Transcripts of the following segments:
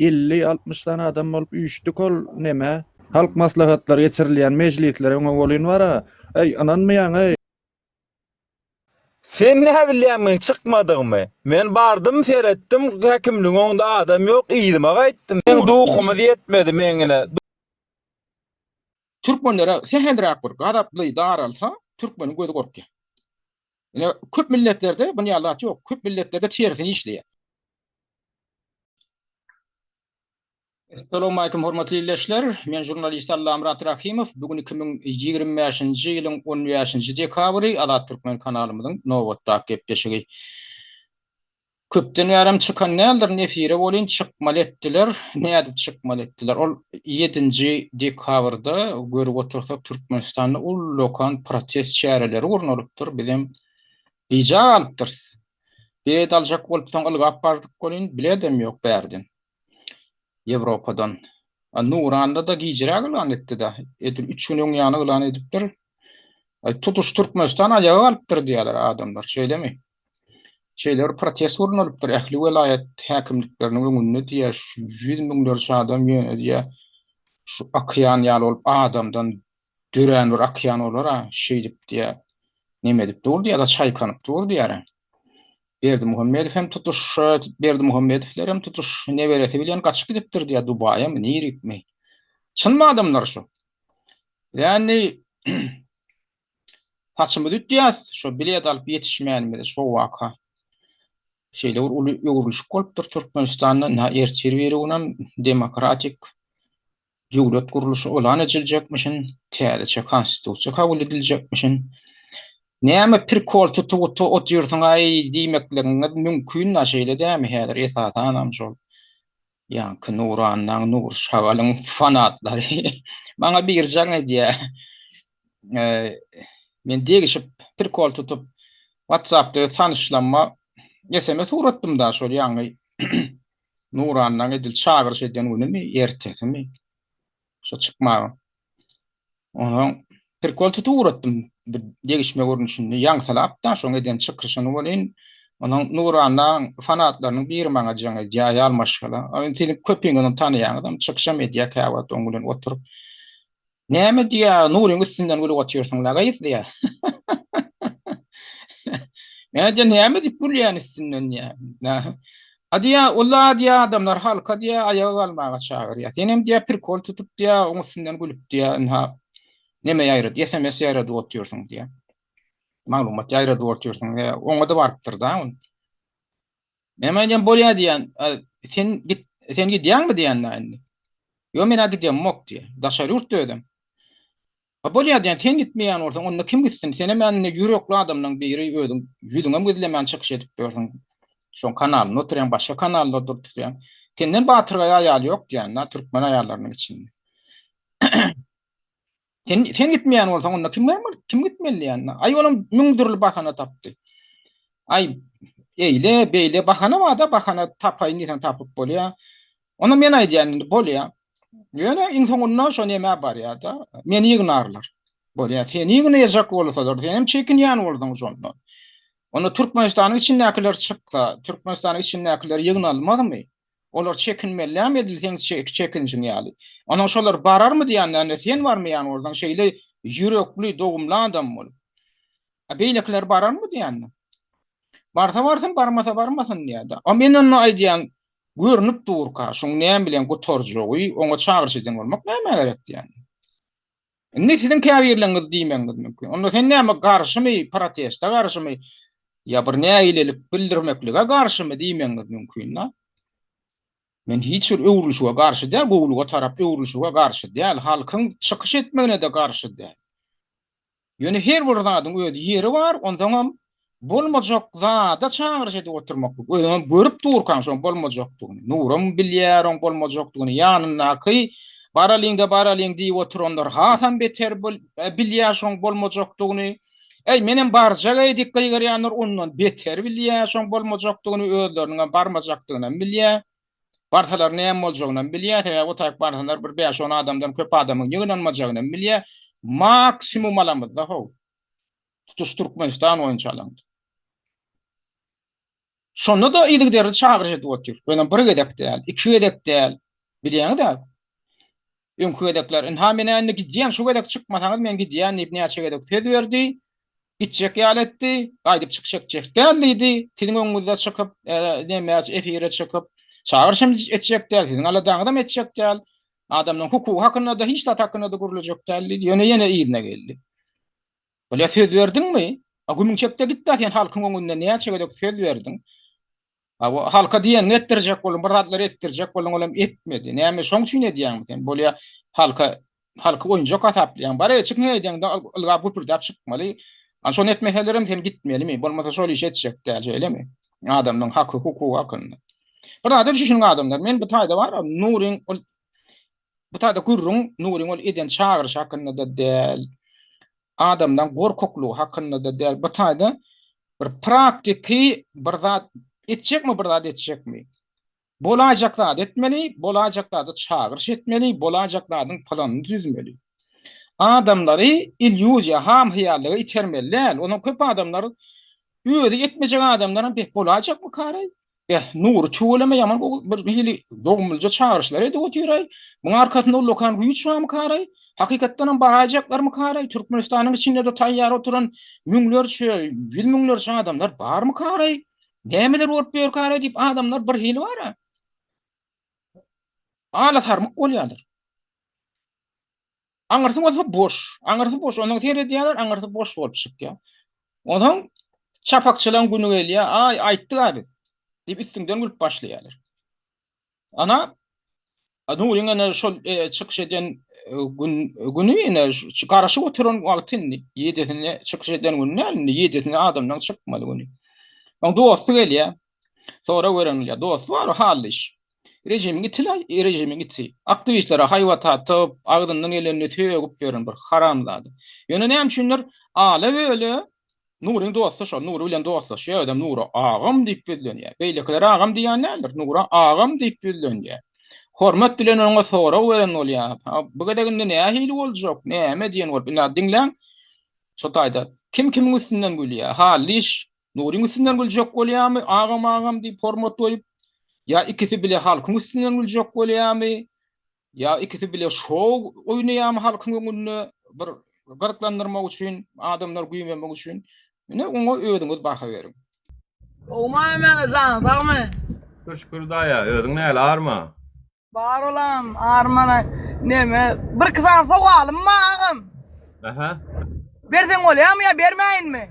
50-60 sany adam bolup üýşdük ol nämä, halk maslahatlary geçirilýän mejlislere öňe welin bar-a, Äý, ynanmaýaň-eý! Sen näbilýäň meň çykmadygymy? Men bardym seretdim häkimligiň öňünde adam ýok yzyma gaýtdym. Meň duhumyz ýetmedi meň ine. Türkmenlere sähelräk bir gazaply daralsa türkmeniň gözi gorkýar. Ine köp milletlerde bunýaly zat ýok. Köp milletlerde tersine işleýär. Essalawmalikim hormatly ildeşler. Men žurnalist Allamyrat Rahymow. Bu gün 2025-nji ýylyň 15-nji dekabry Azat Türkmen kanalymyzyň nobatdaky gepleşigi. Köpden bärem çykan däldir nefire welin çykmaly etdiler. Nädip çykmaly etdiler? Ol 7-nji dekabrda görüp otursak Türkmenistanda ullakan protest çäreleri gurnalypdyr. Bizem gijä galypdyrys. Bilet aljak bolup soň ylgap bardyk welin biledem ýok bärden. Ýewropadan. A Nuranda-da gijräk yglan etdi-dä. Edil üç gün öň ýany yglan edipdir. Aý, tutuş Türkmenistan aýaga galypdyr diýýärler adamlar. Şeýlemi? Şeýle bir protest gurnalypdyr ähli welaýat häkimlikleriniň öňünde diýýär, şu ýüz müňlerçe adam ýöne diýýär, şu okean ýaly bolup adamdan dörän bir okean bolar-a, şeýdip diýýär, neme edip dur diýýär-de, çaýkanyp dur diýýär. Berdimuhamedow hem tutuş Berdimuhamedowler hem tutuş neberesi bilen gaçyp gidipdir diýýär Dubaýamy, nirikmi? Çynmy adamlar şu? Ýani saçymyzy ütýäs, şo bilet alyp ýetişmänimize şo waka. Şeýle bir uly öwrülişik bolupdyr Türkmenistanda, ynha ertir birigünem demokratik Döwlet gurluşy yglan ediljekmişin, täzeçe konstitusiýa kabul ediljekmişin. Näme prikol tutup otyrsyň-aý diýmekligiňiz mümkin-dä, şeýle dämi häzir esasanam şol ýaňky Nurannaň, Nur Şagalyň fanatlary maňa biri jaň edýär. Men degişip prikol tutup WhatsApp-da tanyşlanma sms ugratdym-da şol ýaňy Nurannaň edil çagyryş eden günümi, ertesimi şo çykmaga. Onsoň prikol tutup ugratdym bir degişme görnüşinde ýaňsylap-da şoň eden çykyşyny welin, onuň Nurannaň fanatlarynyň biri maňa jaň edýär, aýal maşgala. Indi siziň köpüňizem tanaýaňyzam, çykyşam edýär käwagt oň bilen oturyp. Näme diýýär, Nuryň üstünden gülüp otyrsyň-la gyz diýýär. Näme diýýär, näme diýip gülýän üstünden diýýär. A diýýär, ulla diýýär, adamlar halka diýýär, aýaga galmaga çagyrýar. Senem diýýär, prikol tutup diýýär, oň üstünden gülüp diýýär, ynha, neme ýaýrat, SMS ýaýradyp otyrsyň diýýär. Maglumat ýaýradyp otyrsyň diýýär. Oňa-da barypdyr-da ol. Näme aýdýan bolýa diýýän, sen git, sen gidýäňmi diýýän da indi. Ýok men-ä gidemok diýýär. Daşary ýurtda özem. A bolýa diýýän, sen gitmeýän bolsaň, onda kim gitsin? Senem indi ýürekli adamlaň biri, özüň ýüzüňem gizlemän çykyş edip ýörsüň. Şoň kanalynda oturýaň, başga kanallarda oturýaň. Senden batyrgaý aýal ýok diýýän da türkmen aýallarynyň içinde. Sen sen gitmeýän bolsaň onda kim barmaly? Kim gitmeli diýende. Aý olam müň dürli bahana tapdy. Aý eýle beýle bahana barda bahana tapaýyn diýseň tapyp bolýar. Onda men aýdýan indi bolýar. Ýöne iň soňunda şo nämä barýar-da? Meni ýygnarlar. Bolýar. Seni ýygnajak bolsalar, sen hem çekinýän bolsaň şonda. Onda Türkmenistanyň içindäkiler çyksa, Türkmenistanyň içindäkiler ýygnalmazmy? Olar çekinmelilämi edil seň çekinişiň ýaly? Onuň şolar bararmy diýende sen barmaýan bolsaň şeýle ýürekli, dogumly adam bolup. A beýlekiler bararmy diýende? Barsa barsyn, barmasa barmasyn diýýär-de. A men onda aýdýan, görnüp durka, şuň näme bilen gutarjagy, oňa çagyryş eden bolmak nämä gerek diýýän. Indi siziň käbirleriňiz diýmegiňiz mümkin. Onda sen näme garşymy, proteste garşymy ýa bir nägilelik bildirmeklige garşymy diýmegiňiz mümkin-de. Men hiç bir öwrülişige garşy däl, gowulyga tarap öwrülişige garşy däl, halkyň çykyş etmegine-de garşy däl. Ýöne her bir zadyň öz ýeri bar, onsoňam bolmajak zada çagyryş edip oturmaklyk, özüňem görüp durkaň şoň bolmajakdygyny, Nuram bilýär oň bolmajakdygyny, ýanyndaky baralyň-da baralyň diýip oturanlar hasam beter bilýär şoň bolmajakdygyny, äý menem barjak-eý diýip gygyrýanlar ondan beter bilýär şoň bolmajakdygyny, özleriniňem barmajakdygynam bilýär. Barsalar näme boljagynam bilýär, sebäbi o taýyk barsalar bir bäş-on adamdan köp adamyň ýygnanmajagynam bilýär. Maksimum alamyzda how. Tutuş Türkmenistan boýunça alaňda. Şonda-da yzygiderli çagyryş edip otyr. Ýöne bir gezek däl, iki gezek däl. Bilýäňiz-ä. Öňki gezekler, ynha men-ä indi gidýän, şu gezek çykmasaňyz men gidýän diýip näçe gezek söz berdi. Gitjek ýaly etdi, gaýdyp çykyş etjek däl diýdi. Siziň öňüňizde çykyp, neme, efire çykyp, çagyryş hem etjek däl, siziň aladaňyzam etjek däl. Adamlaryň hukugy hakynda-da, hiç zat hakynda-da gürlejek däl diýdi. Ýöne ýene yzyna geldi. Bolýa söz berdiňmi? A gümüň çekde git-dä sen halkyň öňünde näçe gezek söz berdiň? A halka diýenini etdirjek bolduň, bir zatlar etdirjek bolduň, olam etmedi. Näme şoň üçin edýäňmi sen? Bolýa halka halky oýunjak hasaplaýaň. Bar çykyň edýäňde ylgap güpürdäp çykmaly. A şony etmeselerem sen gitmelimi? Bolmasa şol işi etjek däl, şeýlemi? Adamlaryň haky, hukugy hakynda. Bir zada düşüniň adamlar. Men bu taýda bar, Nuryň ol bu taýda gürrüň Nuryň ol eden çagyryşy hakynda-da däl. Adamlaryň gorkaklygy hakynda-da däl. Bu taýda bir praktiki bir zat etjekmi, bir zat etjekmi? Bolaýjak zady etmeli, bolaýjak zada çagyryş etmeli, bolaýjak zadyň planyny düzmeli. Adamlary illýuziýa, ham-hyýallyga itermeli däl. Onuň köp adamlar özi etmejek adamlaram beh bolaýjakmy karaý? Beh, Nury tüweleme ýaman gowy bir hili dogumlyja çagyryşlar edip otyraý. Muň arkasynda ullakan güýç barmy karaý? Hakykatdanam baraýjaklarmy karaý? Türkmenistanyň içinde-de taýýar oturan müňlerçe, ýüz müňlerçe adamlar barmy karaý? Nämeler bolup ýörkäre diýip adamlar bir hili bar-a. Ala sarmyk bolýarlar. Aňyrsy bolsa boş. Aňyrsy boş. Ondan seredýärler, aňyrsy boş bolup çykýar. Ondan çapakçylaryň güni gelýär. Aý, aýtdyk-a biz. Diýip üstüňden gülüp başlaýarlar. Ana, Nuryň ene şol e, çykyş eden e, gün güni ene garaşyp oturan wagty indi ýedisinde çykyş eden gün däl indi ýedisinde adamdan çykmaly güni. Oň dosty gelýär. Sorag beren bolýar. Dosty bar, hally iş. Rejimiň iti la, rejimiň iti. Aktiwistlere haýbat atyp, agzyndan gelenini sögüp ýören bir haramzada. Ýöne näme üçindir ala-böle Nuryň dosty şol, Nury bilen dostlaşýar, özem Nura agam diýip ýüzlenýär. Beýlekiler agam diýýän däldir, Nura agam diýip ýüzlenýär. Hormat bilen oňa sorag beren bolýar. Bu gezek indi nähili boljak, näme diýen bolup, indi diňläň. Şo taýda kim kimiň üstünden gülýär? Hallyş Nuryň üstünden güljek bolýarmy, agam agam diýip hormat goýup, ýa ikisi bile halkyň üstünden güljek bolýarmy? Ýa ikisi bile şou oýnaýarmy halkyň öňünde bir gyzyklandyrmak üçin, adamlary güýmemek üçin? Ine oňa özüňiz baha beriň. Gowmy Mele janyň sagmy? Şükür şükür daýa, özüň näle arma? Bar olam, armana neme, birki sany sowalym bar agam. Aha. Berseň bolýarmy ýa bermäýinmi?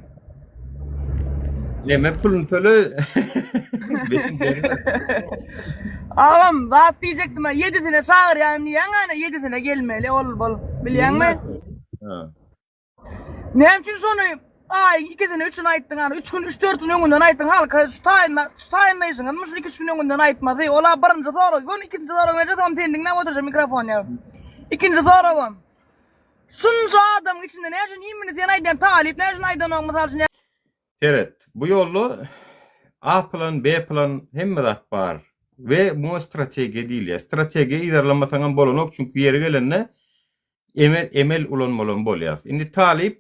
Neme puluny töle. Agam zat diýjekdim ýedisine çagyrýan diýýäň ana ýedisine gelmeli ol bol bilýäňmi? Ha. Näme üçin şony aýyň ikisini üçüni aýtdyň ana üç gün üç dört gün öňünden aýtdyň halka şu taýynla şu taýynlaýşyňyzmy şuny iki üç gün öňünden aýtmasy ola birinji sorag göni ikinji sorag berjek soň sen diňläp oturjak mikrofon ýa. Ikinji soragym. Şunça adamyň içinde näme üçin imini sen aýdýaň talyp näme üçin aýdanok mysal üçin Seret, bu ýolda A plan, B plan hemme zat bar we muňa strategiýa diýilýär. Strategiýa yzarlamasaňam bolanok, çünki ýeri gelende emel emel ulanmalam bolýar. Indi talyp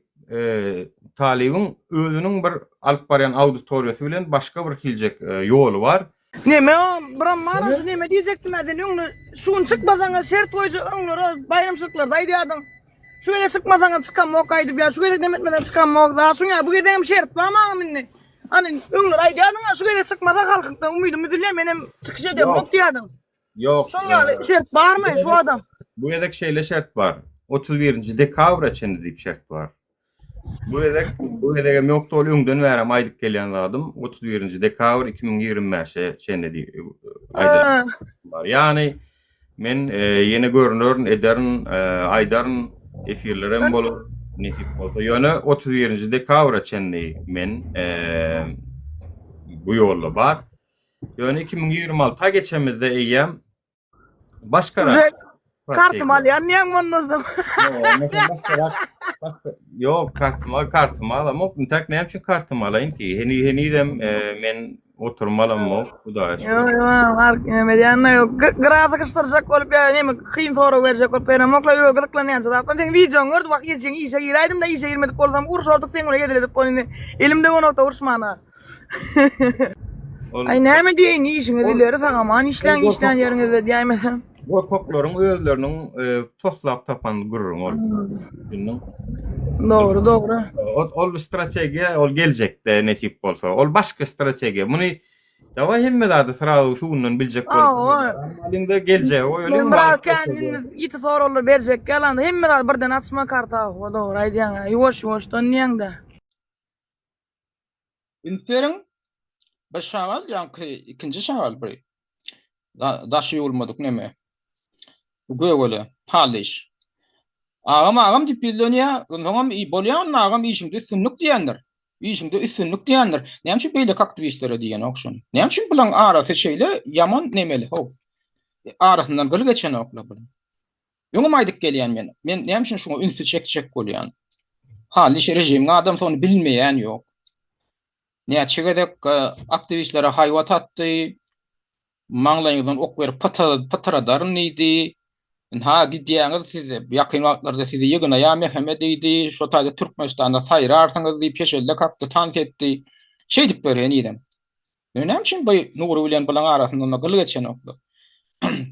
talybyň özüniň bir alyp barýan auditoriýasy bilen başga bir hiljek ýoly bar. Neme biram bar şu neme diýjekdim sen öňde şu gün çykmasaňa şert goýja öňlere baýramçylyklarda aýdýardyň. Şu gezek çykmasaňa çykamok aýdyp ýa şu gezek neme etmeseň çykamok zat şuň ýaly bu gezegem şert bar maňa indi. Hany öňler aýdýardyň şu gezek çykmasa halkyňdan umydym üzülýär menem çykyş edemok diýýärdiň. Ýok. Şoň ýaly şert barmy şu adam? Bu gezek şeýle şert bar. 31-nji dekabra çenli diýip şert bar. Bu gezek bu gezegem ýokdy ol öňden bärem aýdyp gelýän zadym 31-nji dekabr 2025-e çenli diýip aýdyp bar. Ýagny men ýene görünerin, ederin, aýdaryn, efirlerem bolar nesip bolsa. Ýöne 31-nji dekabra çenli men bu ýolda bar. Ýöne 2026-a geçemizde eýýäm başgarak Kartymy alýan diýýäň mundan soň. Ýok, kartymy kartymy alamok. Intäk näme üçin kartymy alaýyn ki? Heni henizem men oturum alamok. Hudaýa şükür. Ýok, ýok, ark näme diýýän ýok. Gyra sykyşdyrjak bolup ýa näme kyn sorag berjek bolup berenokla özi gyzyklanýança zatdan. Seň wideoňy gördüm, wah ejeň işe giräýdim-de, işe girmedik bolsam urşardyk seň bilen hezil edip ol indi elim degenokda urşmana. Ol Aý näme diýeýin işiňiz ileri sag aman işläň işlän ýeriňizde diýäýmesem. Gorkaklaryň özleriniň e, toslap tapan gürrüňi ol. Düşündiň? Dogry dogry. Ol, ol strategiýa ol geljekde nesip bolsa. Ol başga strategiýa. Muny dawa hemme zady srazu şu günden biljek bolup. Hawa. Alynda geljegi goýalyň. Men biraz kän indi ýiti soraglar berjek ýalanda hemme zady birden açma karta. Dogry aýdýaň. Ýuwaş ýuwaşdan diýäňde. Üns beriň, bir şagal, ýaňky ikinji şagal bir daşy ýuwulmadyk neme. Gögele, palyş. Agam agam diýip ýüzlenýär, onsoňam bolýan agam işiňde üstünlik diýendir. Işiňde üstünlik diýendir. Näme üçin beýleki aktiwistlere diýenok şony? Näme üçin bulaň arasy şeýle ýaman nemeli, how? Arasyndan gyl geçenoklar bulaň. Öňem aýdyp gelýän men. Men näme üçin şuňa ünsi çekjek bolýan? Halys režimiň adamsy ony bilmeýän ýok. Näçe gezek e, aktiwistlere haýbat atdy, maňlaýyňyzdan ok berip pytradaryn diýdi. Ynha gidýäňiz siz ýakyn wagtlarda sizi ýygnaýar MHM diýdi. Şo taýda Türkmenistanda saýrarsyňyz diýip peşelle kakdy, tans etdi. Şeýdip ber henizem. Ýöne näme üçin bu Nury bilen bulaň arasynda gyl geçenoklar?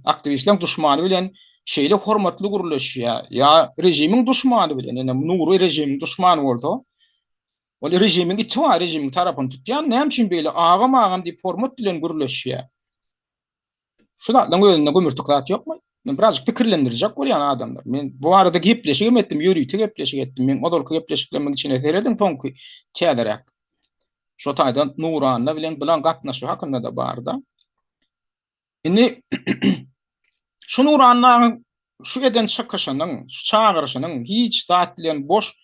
Aktiwistleriň duşmany bilen şeýle hormatly gürleşýär, ýa režimiň duşmany bilen, ýöne Nury režimiň duşmany bolsa, ol režimiň iti bar, režimiň tarapyny tutýan, näme üçin beýle agam agam diýip hormat bilen gürleşýär? Şu zatlaryň özünde gümürtik zat ýokmy? Men birazjyk pikirlendirjek bolýan adamlar. Men bu barada gepleşik hem etdim, ýörite gepleşik etdim. Men ozalky gepleşiklerimiň içine serediň soňky täzeräk. Şo taýdan Nuranna bilen bulan gatnaşygy hakynda-da barda. Indi şu Nurannanyň şu eden çykyşynyň, şu çagyryşynyň hiç zat bilen boş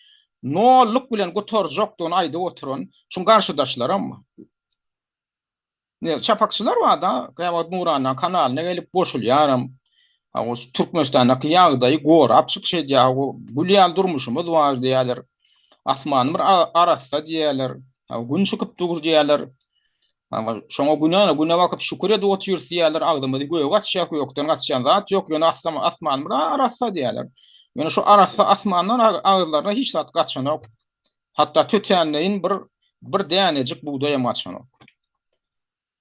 nolluk bilen gutarjakdygyny aýdyp oturan şuň garşydaşlaram bar. Ne çapakçylar bar-da, käwagt Nuranyň kanalyna gelip goşulýaram. Ha, o Türkmenistandaky ýagdaýy gorap çykyş edýär. O gül ýaly durmuşymyz bar diýýärler. Asman bir arassa diýýärler. Ha, gün çykyp dur diýýärler. Ha, şoňa güne, güne bakyp şükür edip otyrys diýýärler. Agzymyzy göge açýar, gökden gaçýan zat ýok. Ýöne asman bir arassa diýýärler. Ýöne şu arassa asmandan agyzlaryna hiç zat gaçanok. Hatda tötänleýin bir bir dänejik bugdaýam gaçanok.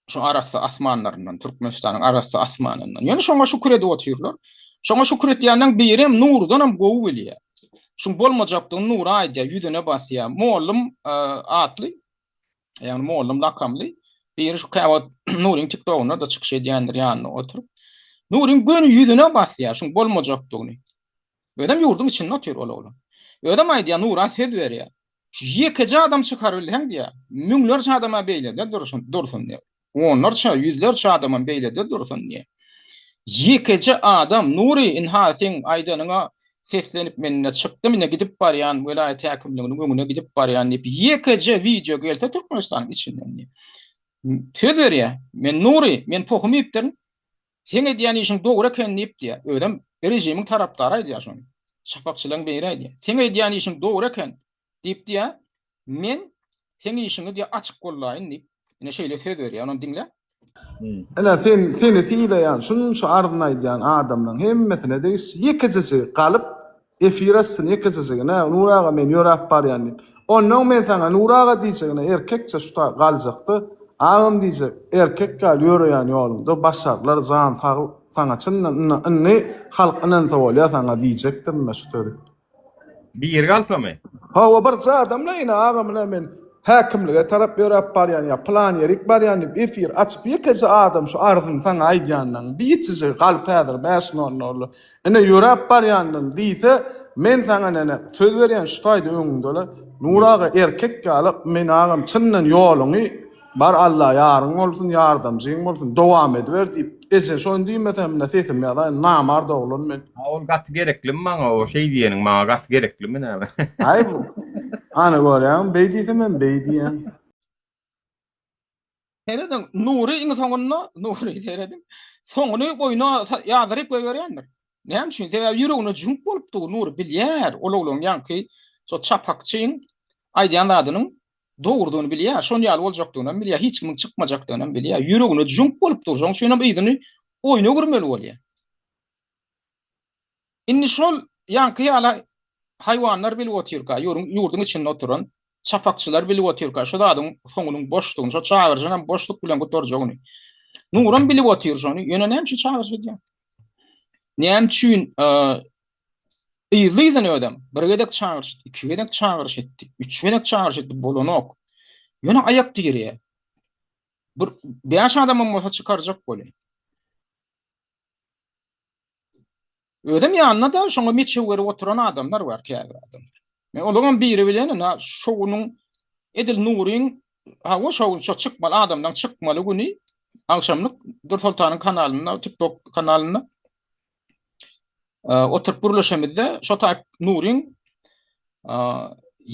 Şu arassa asmanlaryndan, Türkmenistanyň arassa asmanyndan. Ýöne şoňa şükür edip otyrlar. Şoňa şükür edýänleň birem Nurdanam gowy bilýär. Şuň bolmajakdygyny Nura aýdýar, ýüzüne basýar. Mollum e, atly, ýagny Mollum lakamly biri şu käwagt Nuryň TikTogynda-da çykyş edýändir ýanynda oturyp. Nuryň göni ýüzüne basýar şuň bolmajakdygyny. Özem ýurduň içinde otyr ol oglan. Özem aýdýar, Nura söz berýär. Şu ýekeje adam çykar bilseň diýýär, müňlerçe adam-a beýlede dursun, dursun diýýär. Onlarça, ýüzlerçe adamam beýlede dursun diýýär. Ýekeje adam, Nury, ynha seň aýdanyňa seslenip men ine çykdym, ine gidip barýan, welaýat häkimliginiň öňüne gidip barýan diýip, ýekeje wideo gelse Türkmenistanyň içinden diýýär. Söz berýär. Men Nury, men pohum iýipdirin. Seň edýän işiň dogry eken diýip diýýär. Özem režimiň tarapdary aýdýar şony. Çapakçylaryň biri aýdýar. Seň edýän işiň dogry eken diýip diýýär. Men seň işiňi diýýär açyk gollaýyn diýip. Ine şeýle söz berýär. Onam diňle. Ine sen seni sylaýan şunça arzyny aýdýan adamlaň hemmesine degişli ýekejejigi galyp Efir açsyn ýekejejigine Nur aga men ýöräp barýan diýip. Onnoň men saňa Nur aga diýjegine erkekçe şu ta galjakda agam diýjek erkek ýaly ýöreýän ýoluňda başarlar jan sag saňa çyndan indi halk ynansa bolýa saňa diýjekdim şu sözi. Biri galsamy? Hawa birje adamla ine agam ine men häkimlige tarap ýöräp barýan ýa pylan ýerik barýan diýip efir açyp ýekeje adam şu arzyny saňa aýdýandan biçijigi galyp häzir bäş nol nolda Ine ýöräp barýandyn diýse, men saňa nene söz berýän şu taýda öňüňdele, Nur aga erkek ýaly men agam çyndan ýoluňy bar Alla ýaryň bolsun ýardamjyň bolsun dowam ediber diýip eje şony diýmesem ine sesim ýazaýyn namart oglan men. A ol gaty gereklimi maňa o şeý diýeniň maňa gaty gereklimi näme. Aý ana görýäňmi beý diýsem hem beý diýýäň. Serediň, Nury iň soňunda, Nury serediň, soňuny oýna ýazyryp goýberýändir. Näme üçin? Sebäbi ýüregine jüňk bolup dur, Nury bilýär, ol oglan ýaňky şo çapakçyň aýdýan zadynyň dogrudygyny bilýär, şon ýaly boljakdygyny hem bilýär, hiç kimiň çykmajakdygyny hem bilýär. Ýüregine jüňk bolup dur, şonuň üçin hem yzyny oýna gürmeli bolýar. Indi şol ýaňky ýaly haýwanlar bilip otyrka, ýurduň içinde oturan. Çapakçylar bilip otyrka şu zadyň soňunyň boşdugyny, şo çagyryşyň hem boşluk bilen gutarjagyny. Nuram bilip otyr şony. Ýöne näme üçin çagyryş edýär? Näme üçin yzly-yzyna özem bir gezek çagyryş etdi, iki gezek çagyryş etdi, üç gezek çagyryş etdi, bolanok. Ýöne aýak direýär. Bir bäş adamam bolsa çykarjak bolýar. Özem ýanynda-da şoňa meçew berip oturan adamlar bar käbir adamlar. Men olaryň biri bilen ina şo günüň edil Nuryň hawa şo gün şo çykmaly adamlaryň çykmaly güni agşamlyk Dürsoltanyň kanalynda TikTok kanalynda oturyp gürleşemizde şo taýp Nuryň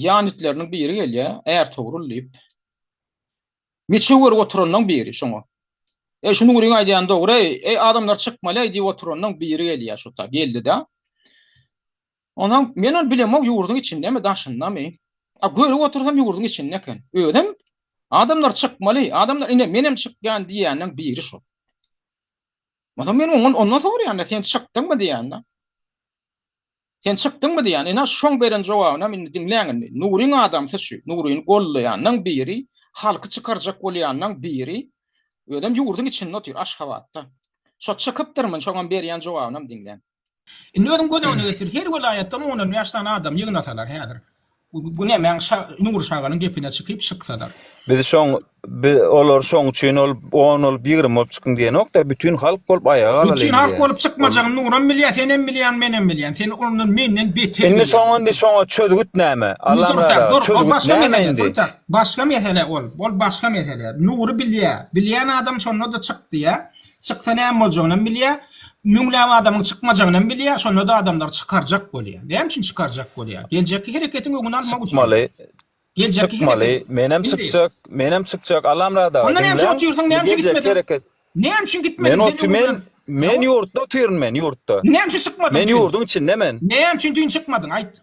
ýan itleriniň biri gelýär, Ärtogrul diýip. Meçew görüp oturanlaň biri şoňa. Eý, şu Nuryň aýdýany dogry-eý, eý, adamlar çykmaly-eý diýip oturanlaň biri gelýär şo ta, geldi-de. Onsoň men ony bilemok ýurduň içindemi, daşyndamy. A görüp otursam ýurduň içinde eken. Özem adamlar çykmaly, adamlar ine menem çykýan diýýänleň biri şol. Onsoň men oňa ondan soraýan-da, sen çykdyňmy diýýän-de. Sen çykdyňmy diýýän. Ine şoň beren jogabynam indi diňläň indi. Nuryň adamsy şu. Nuryny gollaýanlaň biri, halky çykarjak bolýanlaň biri. Özem ýurduň içinde otyr, Aşgabatda. Şo çykypdyrmyn, şoňam berýän jogabynam diňläň. Indi özüň göz öňüne getir, her welaýatdan on-on bäş sany adam ýygnasalar häzir. Bu nämäň şa Nury Şagalyň gepine çykyp çyksalar. Biz şoň bi olar şoň üçin ol on bolup 20 bolup çykyň diýenok-da, bütün halk bolup aýaga galalyň Bütün halk diýýär. bolup çykmajagyny Nuram bilýär, senem bilýäň, menem bilýän. Sen ondan menden beter Indi bilýäň. şoň indi şoňa çözgüt näme? Indi Allamyrat dur tak, aga, dur, ol çözgüt başga näme mesele, indi? dur tak, başga mesele ol, ol başga mesele. Nury bilýär, bilýän adam şonda-da çyk diýýär. Çyksa näme boljagynam bilýär, müňläp adamyň çykmajagynam bilýär, şonda-da adamlary çykarjak bolýar. Näme üçin çykarjak bolýar? Geljekki hereketiň öňüni almak üçin. Çykmaly. Geljekki Çykmaly. hereket. Menem Indi. çykjak, menem çykjak. Allamyrat aga, Onda näme üçin diňläň. otyrsyň, näme üçin Geljekki gitmediň? hereket. Näme üçin gitmediň Men sen oty men öňünden? men Hawa. ýurtda otyryn men ýurtda. Näme üçin çykmadyň Men düýn? ýurduň içinde men. Näme üçin düýn çykmadyň, aýt?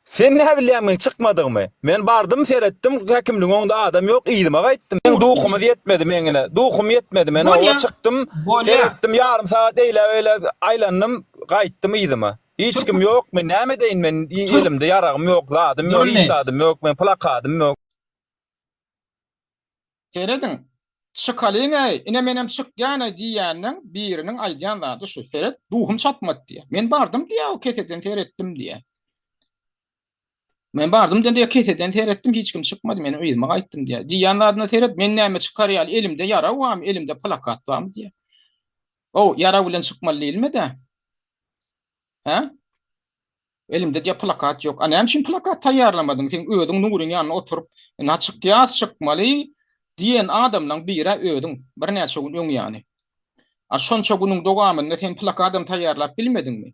Sen nä bilýäň meň çykmadygymy? Men bardym seretdim häkimligiň öňünde adam ýok yzyma gaýtdym. Meň duhumyz ýetmedi meň ine duhum ýetmedi men oba çykdym seretdim ýarym sagat eýle beýle aýlandym gaýtdym yzyma. Hiç kim ýok men näme edeýin men elimde ýaragym ýok zadym ýok hiç zadym ýok men plakadym ýok. Serediň, çykalyň-eý, ine menem çykýan-eý diýýänleň biriniň aýdýan zady şu, seret, duhum çatmady diýýär. Men bardym diýýär, o keseden seretdim diýýär. Men bardym diýýär, keseden seretdim, hiç kim çykmady, men yzyma gaýtdym diýýär. Diýýän zadyna seret, men näme çykar ýaly, elimde ýarag barmy, elimde plakat barmy diýýär. O, ýarag bilen çykmaly diýilmedi-ä. Hä? Elimde diýýär plakat ýok. A näme üçin plakat taýýarlamadyň? Seň özüň Nuryň ýanynda oturyp, ynha çykýas, çykmaly diýen adamlaň biri-ä özüň, birnäçe gün öň ýany. A şonça günüň dowamynda sen plakadam taýýarlap bilmediňmi?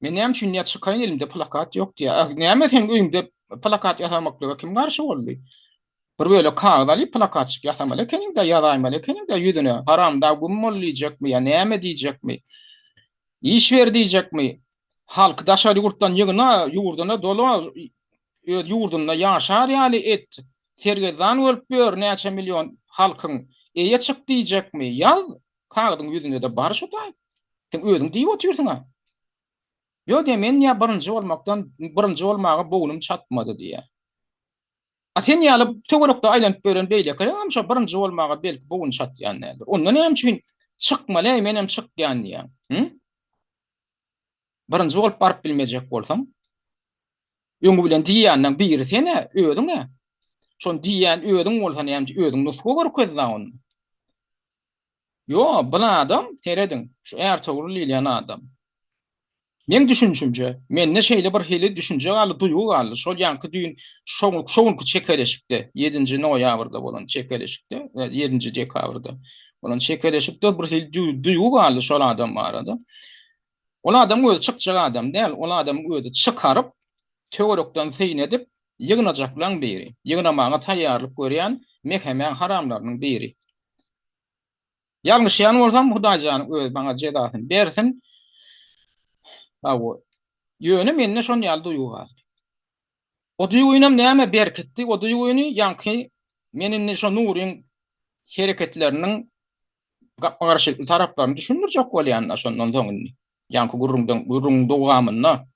Men näme üçin diýýär çykaýyn elimde plakat ýok diýýär. A näme seň öýüňde plakat ýasamaklyga kim garşy boldy? Bir bölek kagyz alyp plakatjyk ýasamaly ekeniň-dä, ýazaýmaly ekeniň-dä ýüzüne. Haramdag güm bol diýjekmi ýa näme diýjekmi? Iş ber diýjekmi? Halky daşary ýurtdan ýygna, ýurduna dola, öz ýurdunda ýaşar ýaly et, sergezdan bolup ýör näçe million halkyň, eýe çyk diýjekmi? Ýaz, kagyzyň ýüzünde-de bar şu taý. Sen özüň diýip otyrsyň-a. Ýok diýýär, men diýýär birinji bolmakdan, birinji bolmaga bognum çatmady diýýär. A sen ýaly töwerekde aýlanyp ýören beýlekilerem şo birinji bolmaga belki bogun çatýan däldir. Onda näme üçin çykmaly-äý menem çykýan diýýäň? Hü? Birinji bolup baryp bilmejek bolsaň, öňi bilen diýýänleň biri sen-ä, özüň-ä. Şony diýýän özüň bolsa näme üçin özüň nusga görkez-dä onda. Ýo, bul adam, serediň, şu Ärtogrul diýilýän adam. Meň düşünişimçe, mende şeýle bir hili düşünje galdy, duýgy galdy. Şol ýaňky düýn şo şo günki çekeleşikde, ýedinji noýabrda bolan çekeleşikde, ýedinji dekabrda bolan çekeleşikde bir hili duýgy galdy şol adam barada. Ol adamyň özi çykjak adam däl, ol adamyň özi çykaryp, töwerekden syn edip, ýygnajaklaň biri, ýygnamaga taýýarlyk görýän mehemäň haramlarynyň biri. Ýalňyşýan bolsam Hudaýjanyň özi maňa jezasyny bersin. Hawa. Ýöne mende şon ýaly duýgy galdy. O duýgynam näme berkitdi? O duýgyny ýaňky men indi şo Nuryň hereketleriniň gapma-garşylykly taraplaryny düşündirjek bolýan-da şondan soň indi. Ýaňky gürrüňden gürrüňiň dowamynda.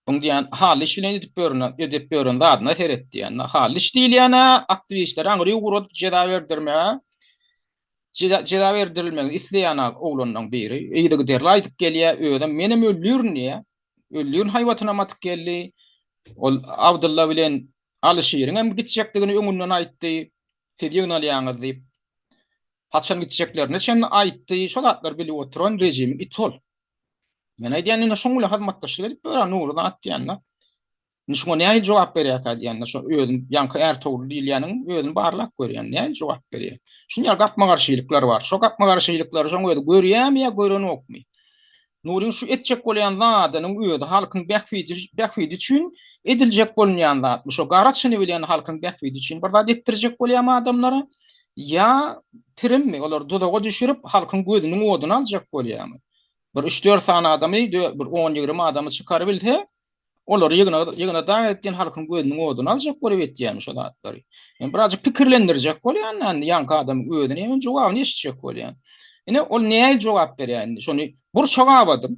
Buň diýýän Hallyş bilen edip ýören edip ýören zadyna seret diýýän. Hallyş diýilýän-ä aktiwistleri aňry ugradyp jeza berdirmäge jeza, jeza berdirilmegini isleýän oglanlaryň biri. Yzygiderli aýdyp gelýär, özem menem öldürin diýýär. Öldürin haýbatynam atyp geldi. Ol Abdylla bilen Alyşiriň hem gitjekdigini öňünden aýtdy. Siz ýygnalýaňyz diýip. Haçan gitjeklerine çenli aýtdy. Şo zatlary bilip oturan režimiň iti ol. Men aýdýan indi şoň bilen hyzmatdaşlyk edip ýören Nury zat diýende. Indi şoňa nähili jogap berýärkä diýende, şo özüm ýaňky Ärtogrul diýilýäniň özüni barlap görýän, nähili jogap berýär. Şuny ýaly gapma-garşylyklar bar. Şo gapma-garşylyklary şoň özi görýärmi ýa görenokmy? Nuryň şu etjek bolýan zadynyň özi halkyň bähbidi bähbidi üçin ediljek bolunýan zatmy? Şo gara çyny bilen halkyň bähbidi üçin bir zat etdirjek bolýarmy adamlara? Ýa pirimmi olary duzaga düşürip halkyň gözüniň oduny aljak bolýarmy? Bir üç-dört sany adamy, bir on-ýigrimi adamy çykarybilse, olary ýygna ýygna dag etýän halkyň gözüniň oduny aljak bolup etýärmi şo zatlary? Men birazjyk pikirlendirjek bolýan indi ýaňky adamyň özüni hem jogabyny eşitjek bolýan. Ine ol nähili jogap berýär indi? Şony burça gabadym.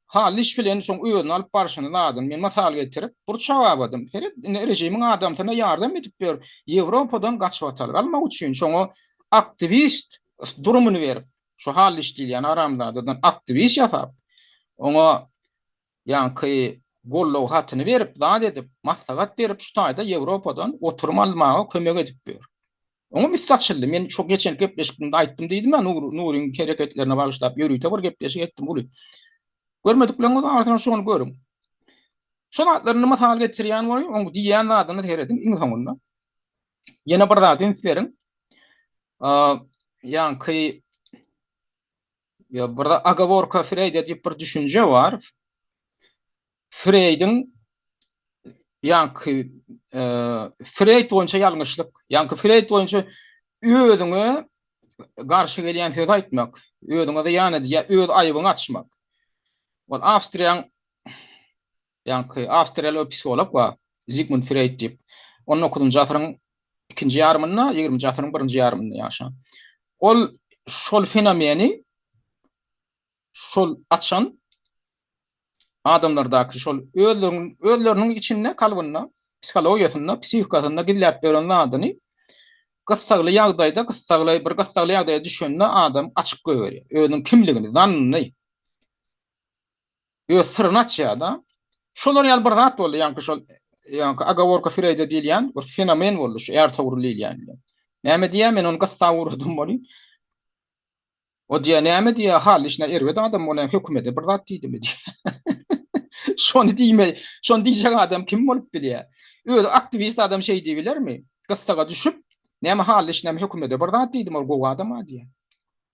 Hallyş bilen şoň özüni alyp barşyny zadyny men mysal getirip burça gabadym. Seret indi režimiň adamsyna ýardam edip ýör. Ýewropadan gaçybatalga almak üçin şoňa aktiwist durumyny berip, şu Hallyş diýilýän haramzadadan aktiwist ýasap, oňa ýaňky goldaw hatyny berip, zat edip, maslahat berip şu taýda Ýewropadan oturum almaga kömek edip ýör. Oňam üsti açyldy. Men şo geçen gepleşikde aýtdym diýdim-ä, Nur, Nuryň hereketlerine bagyşlap ýörite bir gepleşik etdim uly. Görmedikleriňiz barsa şony görüň. Şo zatlaryny mysal getirýän boýun, oň diýýän zadyny serediň iň soňunda. Ýene bir zada üns beriň. Ýaňky ýa bir ogoworka Freýda diýip bir düşünje bar. Freýdiň ýaňky e, Freýd boýunça ýalňyşlyk, ýaňky Freýd boýunça özüňe garşy gelýän söz aýtmak, özüňe zyýan edýän, öz aýybyňy açmak. Ol Awstriýaň ýaňky awstriýaly bir psiholog bar, Zigmund Freýd diýip. 19-njy asyryň ikinji ýarymynda, 20-nji asyryň birinji ýarymynda ýaşan. Ol şol fenomeni şol açan adamlardaky şol özleriniň özleriniň içinde kalbynda, psihologiýasynda, psihikasynda gizläp ýören zadyny gyssagly ýagdaýda, gyssagly bir gyssagly ýagdaýa düşende adam açyk goýberýär. Özüniň kimligini, zanyny öz syryny açýar-da. Şolar ýaly bir zat boldy, ýaňky şol ýaňky ogoworka Freýda diýilýän bir fenomen boldy şu Ärtogrul diýilýän bilen. Näme diýýär, men ony gyssap ugradym welin. O diýýär, näme diýýär, Hally işine erbet adam bolýan hökümete bir zat diýdimi diýýär. Şony diýme, şony diýjek adam kim bolup bilýär? Özi aktiwist adam şeý diýip bilermi? Gyssaga düşüp, näme Hally işine hökümete bir zat diýdim, ol gowy adam-a diýýär.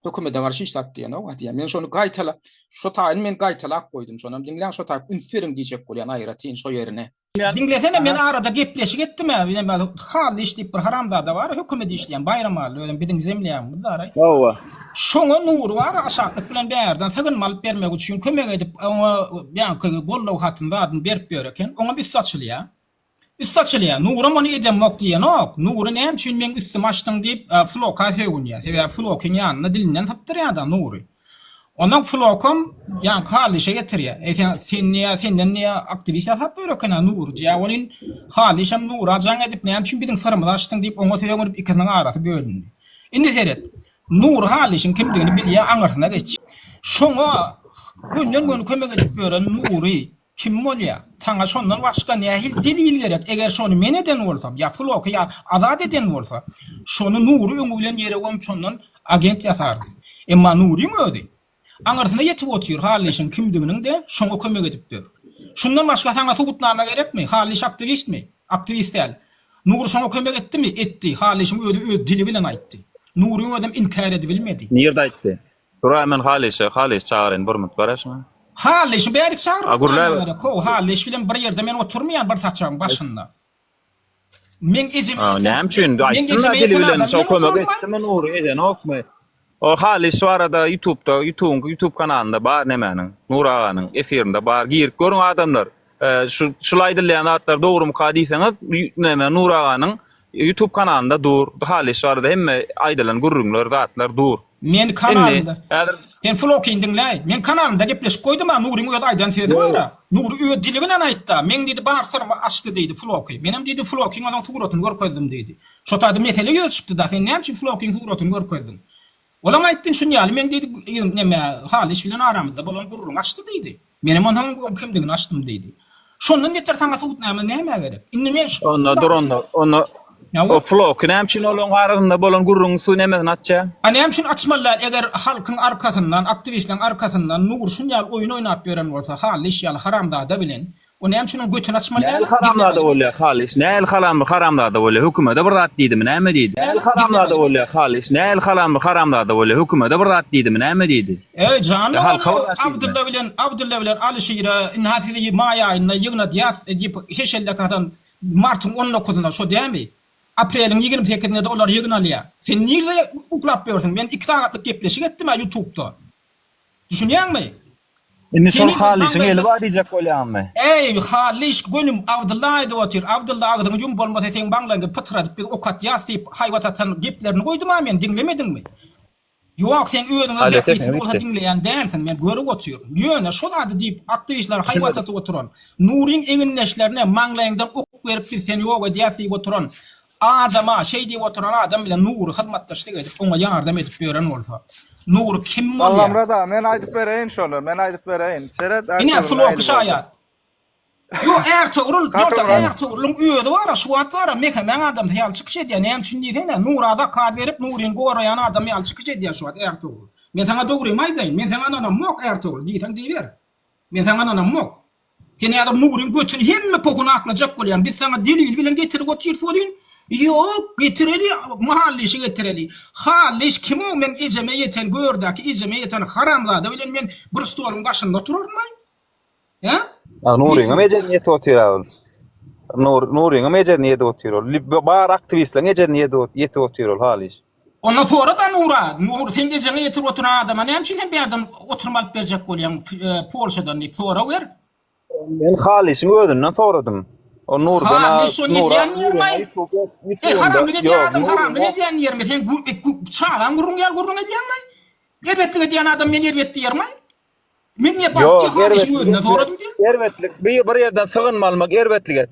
Hökümete garşy hiç zat diýenok-a diýýär. Men şony gaýtala, şo taýyny men gaýtalap goýdum. Şonam diňläň, şo taýy üns beriň diýjek bolýan aýratyn şo ýerine. Diňlesene men arada gepleşik etdim-ä, näme Hallyş diýip bir haramzada bar, hökümede işleýän, Baýramaly özem biziň zemlýagymyz daraý. Hawa. Şoňa Nury bar aşaklyk bilen bärden sygynma alyp bermek üçin kömek edip oňa ýaňky goldaw hatyny zadyny berip ýör eken. Oňam üsti açylýar. Üsti açylýar. Nuram ony edemok diýenok. Nury näme üçin meň üstümi açdyň diýip Floka sögünýär. Sebäbi Flokyň ýanynda dilinden sypdyrýar-da Nury. Ondan Flokam ýaňky Hallyşa getirýär. Eý sen sen diýýär, senden diýýär aktiwist ýasap ýör eken-ä Nury diýýär. Welin Hallyşam Nura jaň edip näme üçin biziň syrymyzy açdyň diýip oňa sögünip ikisiniň arasy bölündi. Indi seret. Nury Hallyşyň kimdigini bilýär aňyrsyna geç. Şoňa gönden-göni kömek edip ýören Nury Kim bolýa? Saňa şondan başga nähili delil gerek? Eger şony men eden bolsam, ýa Floky ýa Azat eden bolsa, şony Nury öňi bilen ýere gömüp şondan agent ýasardy. Emma Nuryň özi aňyrsyna ýetip otyr Hallyşyň kimdiginiň-de şoňa kömek edip ýör. Şundan başga saňa subutnama gerekmi? Hallyş aktiwistmi? Aktiwist däl. Nury şoňa kömek etdimi? Etdi. Hallyşyň özi öz dili bilen aýtdy. Nuryň özem inkär edibilmedi. Nirde aýtdy? Duraý men Halyşa, Halyş çagyraýyn bir minut garaşyň. Halyşy bärik çagyrmak näme gerek how Halyş bilen bir ýerde men oturmaýan bir saçagyň başynda. Meň ejeme ýeten Näme üçin meň aýtdym ejeme dili ýeten bilen adam şo bilen kömek oturarmy? etdimi Nury edenokmy? O Halyş barada ýutubda ýutubyň ýutub kanalynda bar nemäniň Nury aganyň efirinde bar girip görüň adamlar. Şu şul aýdylýan zatlar dogrumyka diýseňiz neme Nury aganyň ýutub kanalynda dur. Halyş barada hemme aýdylan gürrüňler zatlar dur. Men Indi kanalynda häzir. Sen Flokyny diňläý. Meň kanalymda gepleşik goýdum-a, Nuryň özi aýdan sözi bar-a. Nury öz dili bilen aýtda, meň diýdi bar syrymy açdy diýdi Floky. Menem diýdi Flokyň onuň suratyny görkezdim diýdi. Şo taýda mesele ýüze çykdy-da, sen näme üçin Flokyň suratyny görkezdiň? Olam aýtdy şun ýaly meň diýdi neme Halyş bilen aramyzda bolan gürrüňi açdy diýdi. Menem onsoň oň kimdigini açdym diýdi. Şondan beter saňa subutnama nämä gerek? Indi men şu Onda dur onda. Onda o Floki näme üçin olaň arasynda bolan gürrüňiň su nemesini açýa? A näme üçin açmaly däl eger halkyň arkasyndan aktiwistleriň arkasyndan Nury şun ýaly oýun oýnap ýören bolsa Halyş ýaly haramzada bilen O näme üçin oň götüni açmaly däl? Näl haramzada bolýa Halyş? Näl haram haramzada bolýa? Hökümede bir zat diýdimi, näme diýdi? Näl haramzada bolýa Halyş? Näl haram haramzada bolýa? Hökümede bir zat diýdimi, näme diýdi? Eý jan oglan Abdylla bilen Abdylla bilen Alyşire ynha sizi maý aýynda ýygnadýas diýip heşellek atan martyň on dokuzynda şo dämi? Apreliň ýigrimi sekizinde-de olar ýygnalýa. Sen nirde uklap ýörsüň? Men iki sagatlyk gepleşik etdim-ä ýutubda. Düşünýäňmi? Indi şol Halyşyň eli bar diýjek bolýaňmy? Eý, Halyş göni Abdylla aýdyp otyr. Abdylla agzyňy ýum bolmasa seň maňlaýyňy pytradyp biz ok atýas diýip haýbat atan geplerini goýdum-a men, diňlemediňmi? Ýok, sen özüňe bähbitsiz bolsa diňleýän dälsiň, men görüp otyryn. Ýöne şo zady diýip aktiwistlere haýbat atyp oturan, Nuryň egindeşlerine maňlaýyňdan ok berip biz seni ýok edýäs diýip oturan Adama şeý diýip oturan adam bilen Nury hyzmatdaşlyk edip, oňa ýardam edip ýören bolsa, Nury kim bolýar? Allamyrat aga, men aýdyp bereýin şony, men aýdyp bereýin. Seret, Ine, Ärtogrul Floki nähili boldy. şaýat. Ýok, Ärtogrul, ýok-da, Kakamurat. Ärtogrulyň özi bar-a, şu wagt bar-a, MHM-iň adamsy ýaly çykyş edýär. Näme üçin diýsene, Nura zakaz berip, Nuryny goraýan adam ýaly çykyş edýär şu wagt Ärtogrul. Men saňa dogrymy aýdaýyn, men saňa ynanamok, Ärtogrul, diýseň diýiber. Men saňa ynanamok. Sen häzir Nuryň götüni hemme pohuny aklajak bolýaň. Biz saňa delil bilen getirip otyrys welin, ýok, getireli, Hallyşy getireli. Hallyş kim-ow meň ejeme ýeten, gördäki ejeme ýeten haramzada bilen men bir stoluň başynda oturaryn-aý? Hä? A Nuryňam ejesini ýetip otyr-a ol. Nur, Nuryňam ejesini ýedip otyr ol. Bar aktiwistleriň ejesini ýetip otyr ol Halyş. Onda sora-da Nura, Nur sen ejeňe ýetirip oturan adama näme üçin sen bärden oturum alyp berjek bolýaň Polşadan diýip sorag ber. Men Halyşyň özünden soradym. O Nurdan Halyş şony edýän ýermi? Eý haramlyk edýän adam haramlyk edýän ýermi? Sen çagaň gürrüň ýaly gürrüň edýäňmi? Erbetlik edýän adam men erbet diýermi? Men niýe baryp diýe Halyşyň özünden soradym diýe. Erbetlik bir ýerden sygynma almak erbetlik et.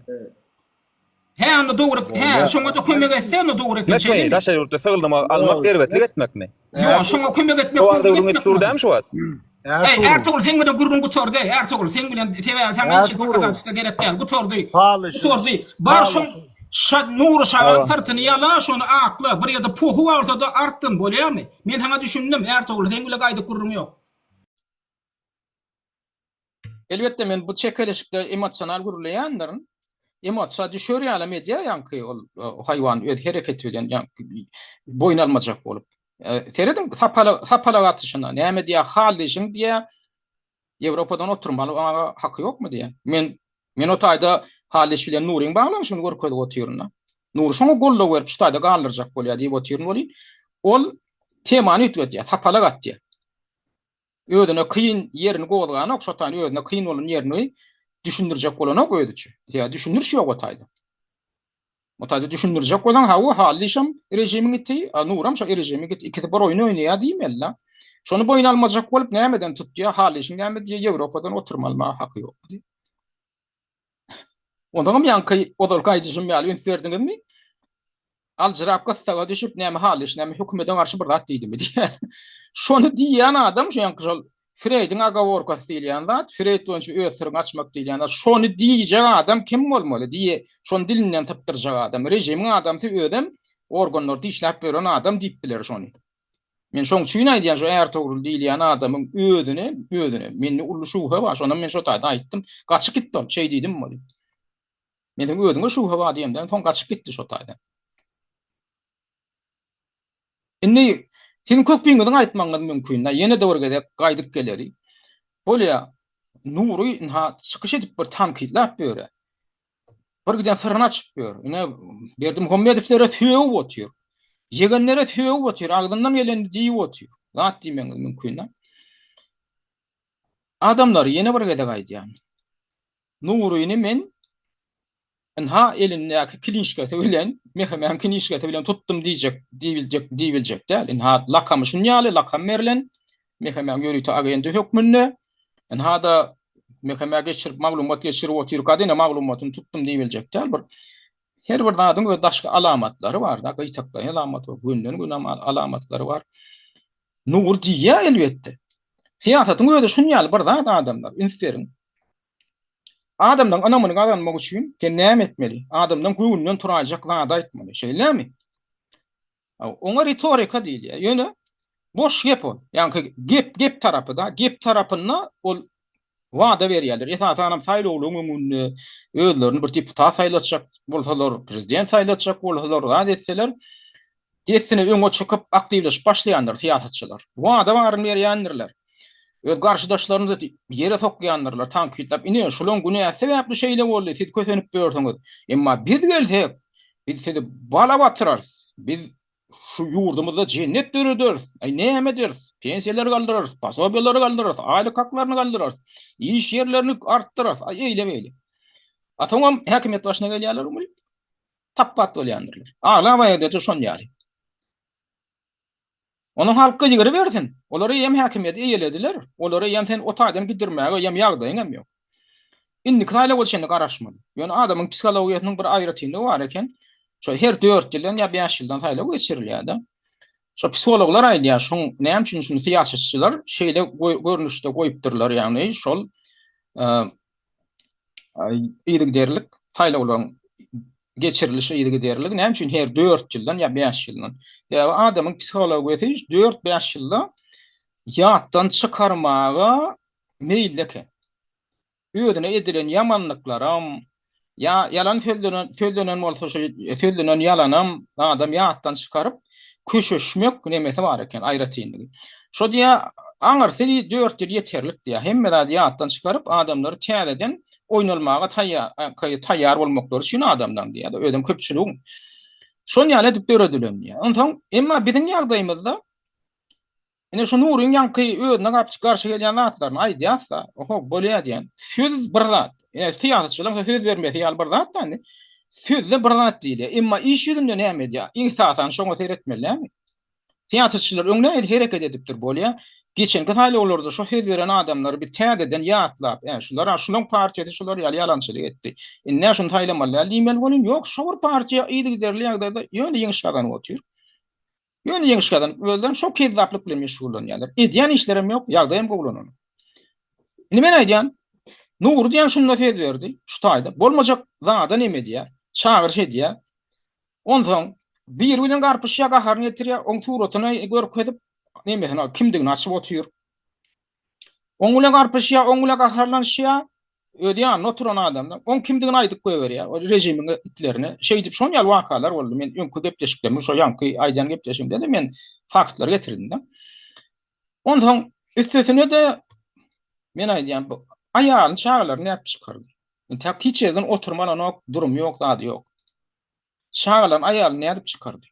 Hä onda dogry hä şoňa-da kömek etse onda dogry eken şeýlemi? Daşary ýurtda sygyldyma almak erbetlik etmekmi? Ýok şoňa kömek etmek dogry etmek dur dämi şu wagt? Eý Ärtogrul seň bilen gürrüň gutardy Ärtogrul seň bilen sebäbi saňa hiç dokazalstwa gerek däl gutardy gutardy bar şoň şa Nury şaň syrtyny ýala şony akla bir ýerde pohy bolsada artdyn bolýamy men saňa düşündim Ärtogrul seň bilen gaýdyp gürrüň ýok. Elbetde men bu çekeleşikde emosional gürleýändirin. Emosiýa düşer ýalam edýär ýaňky ol haýwan öz hereketi bilen ýaňky boýun almajak bolup. Serediň sapalak sapalak atyşyna näme diýýär Hallyşyň diýýär Ýewropadan oturmaly oňa haky ýokmy diýýär. Men men o taýda Hallyş bilen Nuryň baglanyşygyny görkezip otyryn-da. Nury şoňa goldaw berip şu taýda galdyrjak bolýar diýip otyryn welin ol temany üýtgedýär sapalak atýar. Özüne kyn ýerini gozganok, şo taýyn özüne kyn bolan ýerini düşündirjek bolanok özi üçin. Sebäbi düşündiriş ýok o taýda. O taýda düşündirjek bolsaň, hawa, Hallyşam režimiň iti, a Nuram şo režimiň iti, ikisi bir oýun oýnaýar diýmeli-la. Şony boýun almajak bolup nämeden tutýar, Hallyşyň näme diýýär, Ýewropadan oturma almaga haky ýok diýip. Onsoňam ýaňky ozalky aýdyşym ýaly üns berdiňizmi? Aljyrap gyssaga düşüp näme Halyş näme hökümete garşy bir zat diýdimi diýýär. Şony diýýän adam şu ýaňky şol Freýdiň ogoworkasy diýilýän zat, Freýd boýunça öz syryňy açmak diýilýän zat. Şony diýjek adam kim bolmaly? Diýe, şony dilinden sypdyrjak adam. Režimiň adamsy özem organlarda işläp ýören adam diýip biler şony. Men şoň üçin aýdýan şu Ärtogrul diýilýän adamyň özüne, özüne mende uly şübhe bar. Şonam men şo taýda aýtdym. Gaçyp gitdi ol, şeý diýdim welin. Men seň özüňe şübhe bar diýemden soň gaçyp gitdi şo taýdan. Indi siziň köpüňiziň aýtmagyňyz mümkin-dä, ýene-de bir gezek gaýdyp geleri. Bolýa, Nury ynha çykyş edip bir tankytlap ýör. Bir giden syryny açyp ýör. Ine Berdimuhamedowlere sögüp otyr. Ýegenlere sögüp otyr, agzyndan gelenini diýip otyr. Zat diýmegiňiz mümkin-dä. Adamlar ýene bir gezek aýdýan. Nuryny men ynha elindäki klinişkasy bilen, MHM-iň klinişkasy bilen tutdum diýjek, diýibiljek, diýibiljek däl. Ynha lakamy şun ýaly lakam berlen. MHM-iň ýörite agenti hökmünde. Ynha-da MHM-e geçirip, maglumat geçirip otyrka-da ine maglumatyny tutdum diýibiljek däl. Bir her bir zadyň öz daşky alamatlary bar-da, gyýtaklaýyn alamaty bar, gönden-göni alamatlary bar. Nury diýýär elbetde. Syýasatyň özi şun ýaly bir zat adamlar, üns beriň. Adamlaryň ynamyny gazanmak üçin sen näme etmeli? Adamlaryň göwnünden turaýjak zady aýtmaly. Şeýlemi? Oňa ritorika diýilýär. Ýöne boş gep ol. Ýaňky gep, gep tarapy-da. Gep tarapynda ol wada berýärler. Esasanam saýlawlaryň öňünde özlerini bir deputat saýlatjak bolsalar, prezident saýlatjak bolsalar, zat etseler, dessine öňe çykyp aktiwleşip başlaýandyr syýasatçylar. Wada baryny berýändirler. Öz garşydaşlaryny ýere sokýandyrlar, tankytlap, ine, şulaň günäsi sebäpli şeýle boldy, siz kösenip ýörsüňiz. Emma biz gelsek, biz sizi bala batyrarys. Biz şu ýurdumyzda jennet dörederis. Aý, näme ederis? Pensiýalary galdyrarys, posobiýalary galdyrarys, aýlyk haklaryny galdyrarys, iş ýerlerini artdyrarys, aý, eýle-beýle. A soňam häkimiýet başyna gelýärler, tapbat bolýandyrlar. Aglaba ýagdaýda şon ýaly. Onuň halk gygyrybersin. Olar eýýäm häkimiýeti eýelediler. Olary eýýäm sen o taýdan gidirmäge eýýäm ýagdaýyň hem ýok. Indiki saýlawa çenli garaşmaly. Ýöne adamyň psihologiýasynyň bir aýratynlygy bar eken. Şo her 4 ýyldan ýa 5 ýyldan saýlaw geçirilýär-de. Şo psihologlar aýdýar, şuň näme üçin şuny syýasatçylar şeýle görnüşde goýupdyrlar, ýagny şol yzygiderlik saýlawlaryň geçiriliş yzygiderligi näme üçin her 4 ýyldan ýa 5 ýyldan? Sebäbi adamyň psihologiýasy 4-5 ýylda ýatdan çykarmaga meýilli eken. Özüne edilen ýamanlyklaram, ýa ýalan sözlenen sözlenen bolsa şo sözlenen ýalanam adam ýatdan çykaryp köşeşmek nemesi bar eken aýratynlygy. Şo diýä aňyrsy diý 4 ýyl ýeterlik diýä. Hemme zady ýatdan çykaryp adamlary täzeden oýnalmaga taýýar taýýar bolmaklary üçin adamlaň diýä özem köpçüligiň. Şon ýaly edip döredilen diýä. Onsoň emma biziň ýagdaýymyzda Ine şu Nuryň ýaňky özüne gapjyk garşy gelýän zatlaryny aýdýas-da, oho, bolýa diýen. Söz bir zat. Ine syýasatçylaryň söz bermesi ýaly bir zat-da indi. Sözde bir zat diýilýär. Emma iş ýüzünde näme edýär? Esasan şoňa seretmeli dälmi? Syýasatçylar öň nähili hereket edipdir bolýa. Geçenki saýlawlarda şo söz beren adamlary biz täzeden ýatlap, ä şular-a şulaň partiýasy şular ýaly ýalançylyk etdi. Indi-ä şuny saýlamaly däl diýmeli welin, ýok, şo bir partiýa yzygiderli ýagdaýda ýöne ýeňiş gazanyp otyr. Ýöne ýeňiş gazanyp, özlerem şo kezzaplyk bilen meşgullanýarlar. Edýän işlerem ýok, ýagdaýam gowulananok. Indi men aýdýan, Nury diýen şunda söz berdi, şu taýda. Bolmajak zada neme edýär, çagyryş edýär. Onsoň biri bilen garpyşýar, gaharyny getirýär, oň suratyny görkezip, nemesini, kimdigini açyp otyr. Oň bilen garpyşýar, oň bilen gaharlanyşýar. Öz ýanynda oturan adamlar oň kimdigini aýdyp goýberýär, o režimiň itlerine. Şeýdip şon ýaly wakalar boldy. Men öňki gepleşiklerimde, şo ýaňky aýdan gepleşigimde-de men faktlary getirdim-de. Onsoň üstesine-de men aýdýan bu aýalyny, çagalaryny nädip çykardy? Entäk hiç ýerden oturma alanok, durumy ýok, zady ýok. Çagalaryny, aýalyny nädip çykardy?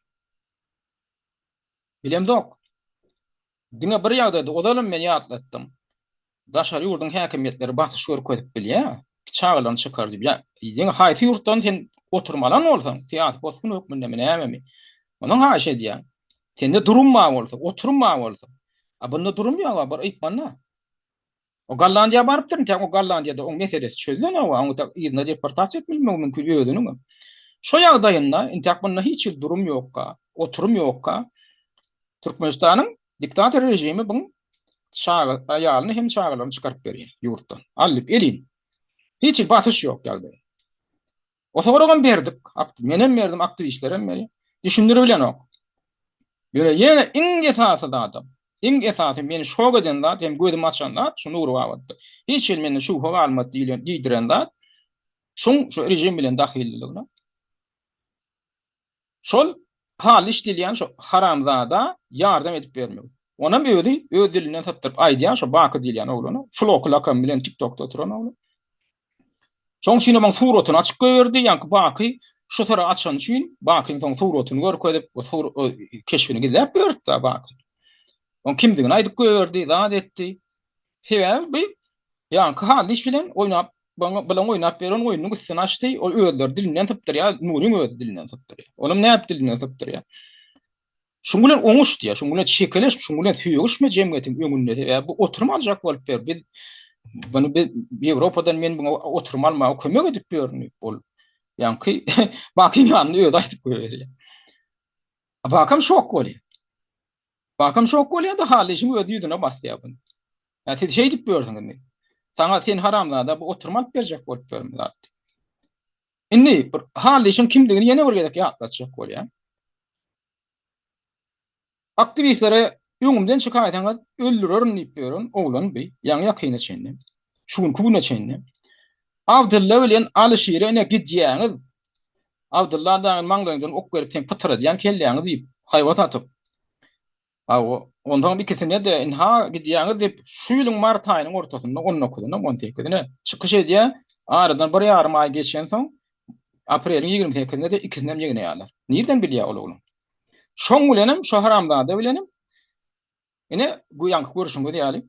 Bilemzok. Diňe bir ýagdaýda ozalam men ýatlatdym. Daşary ýurduň häkimiýetleri basyş görkezip bilýär. Çagalaryny çykar diýip. Ýa diňe haýsy ýurtdan sen oturum alan bolsaň, syýasy bosgun hökmündemi nämemi? Ondan haýyş edýän. Sende durum bar bolsa, oturum bar bolsa. A bunda durum ýok, bir ykmanda. O Gollandiýa barypdyr, entäk o Gollandiýada oň meselesi çözülenok, oň entäk yzyna deportasiýa etmilmegi mümkin özüniň. Şo ýagdaýynda entäk bunda hiç hili durum ýokka, oturum ýokka, Türkmenistanyň diktator režimi buň çaga aýalyny hem çagalaryny çykaryp berýär ýurtdan. Al diýip elin. Hiç hili basyş ýok ýagdaý. O soragam berdik. Menem berdim, aktiwistlerem berýär. Düşündiribilenok. Ýöne ýene iň esasy zadam, iň esasy meni şok eden zat hem gözümi açan zat şu Nury babatda. Hiç hili mende şübhe galmady diýlen diýdiren zat şuň şu režim bilen dahyllylygyna. Şol Halyş diýilýän şo haramzada ýardam edip bermegi. Onam özi öz dilinden sypdyryp aýdýan şo Baky diýilýän oglana, Floki lakamy bilen TikTokda oturan oglan. Şoň üçin hem oň suratyny açyp goýberdi, ýaňky Baky şu syry açany üçin Bakyň soň suratyny görkezip, o keşbini gizläp berdi-de Baky. Oň kimdigini aýdyp goýberdi, zat etdi. Sebäbi bu ýaňky Halyş bilen oýnap Bilen oýnap beren oýnunyň üstüni açdy. Ol özleri dilinden sypdyrýar, Nuryň özi dilinden sypdyrýar. Olam nädip dilinden sypdyrýar? Şuň bilen oňuş diýýär, şuň bilen çekeleş, şuň bilen sögüşme jemgyýetiň öňünde. Sebäbi bu oturum aljak bolup ýör. Biz bunu biz Ýewropadan men buňa oturum almaga kömek edip ýörün diýip, ol ýaňky Bakyň ýanynda özi aýdyp goýberýär. Bakam şok bolýar. Bakam şok bolýar-da, Hallyşyň özi ýüzüne basýar bunu. Ýa siz şeýdip ýörsüňiz indi. Saňa sen haramzada bu oturum alyp berjek bolup ýörün zat. Indi bir Hallyşyň kimdigini ýene bir gezek ýatlatjak bolýan. Aktiwistlere öňümden çykaýsaňyz öldürerin diýip ýören oglan bi, ýaňy ýakyna çenli. Şu günki güne çenli. Abdylla bilen Alyşire ine gidýäňiz. Abdylla dagy maňlaýyňdan ok berip sen pytyradýan kelläňi diýip haýbat atyp. Hawa, onsoňam ikisine-de ynha gidýäňiz diýip, şu ýylyň mart aýynyň ortasynda, on dokuzyna, on sekizine çykyş edýär. Aradan bir ýarym aý geçensoň, apreliň 20 sekizinde-de ikisinem ýygnaýarlar. Nirden bilýär ol oglan? Şoň bilenem, şo haramzada bilenem, ine, bu ýaňky görşüňiz ýaly,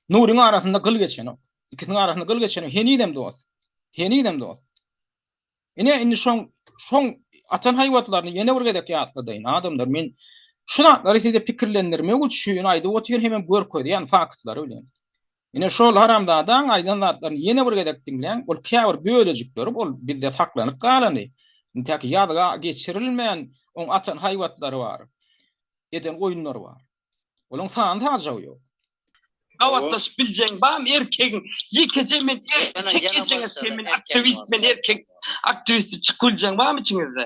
Nuryň arasynda gyl geçenok. Ikisiniň arasynda gyl geçenok. Henizem dost. Henizem dost. Ine indi şoň şoň atan haýbatlaryny ýene bir gezek ýatladaýyn. Adamlar men şu zatlary size pikirlendirmek üçin aýdyp otyryn hemem görkezýän faktlary bilen. Ine şol haramzadaň aýdan zatlaryny ýene bir gezek diňläň. Ol käbir bölejikleri ol bizde saklanyp galany. Intäk ýazga geçirilmän oň atan haýbatlary bar. Eden oýunlary bar. Olaň sany sajagy ýok. Gabatlaşyp biljeň bamy erkegiň ýekeje men erkek ejeňe sen men aktiwist men erkek aktiwist diýip çykyp biljeň bamy içiňizde.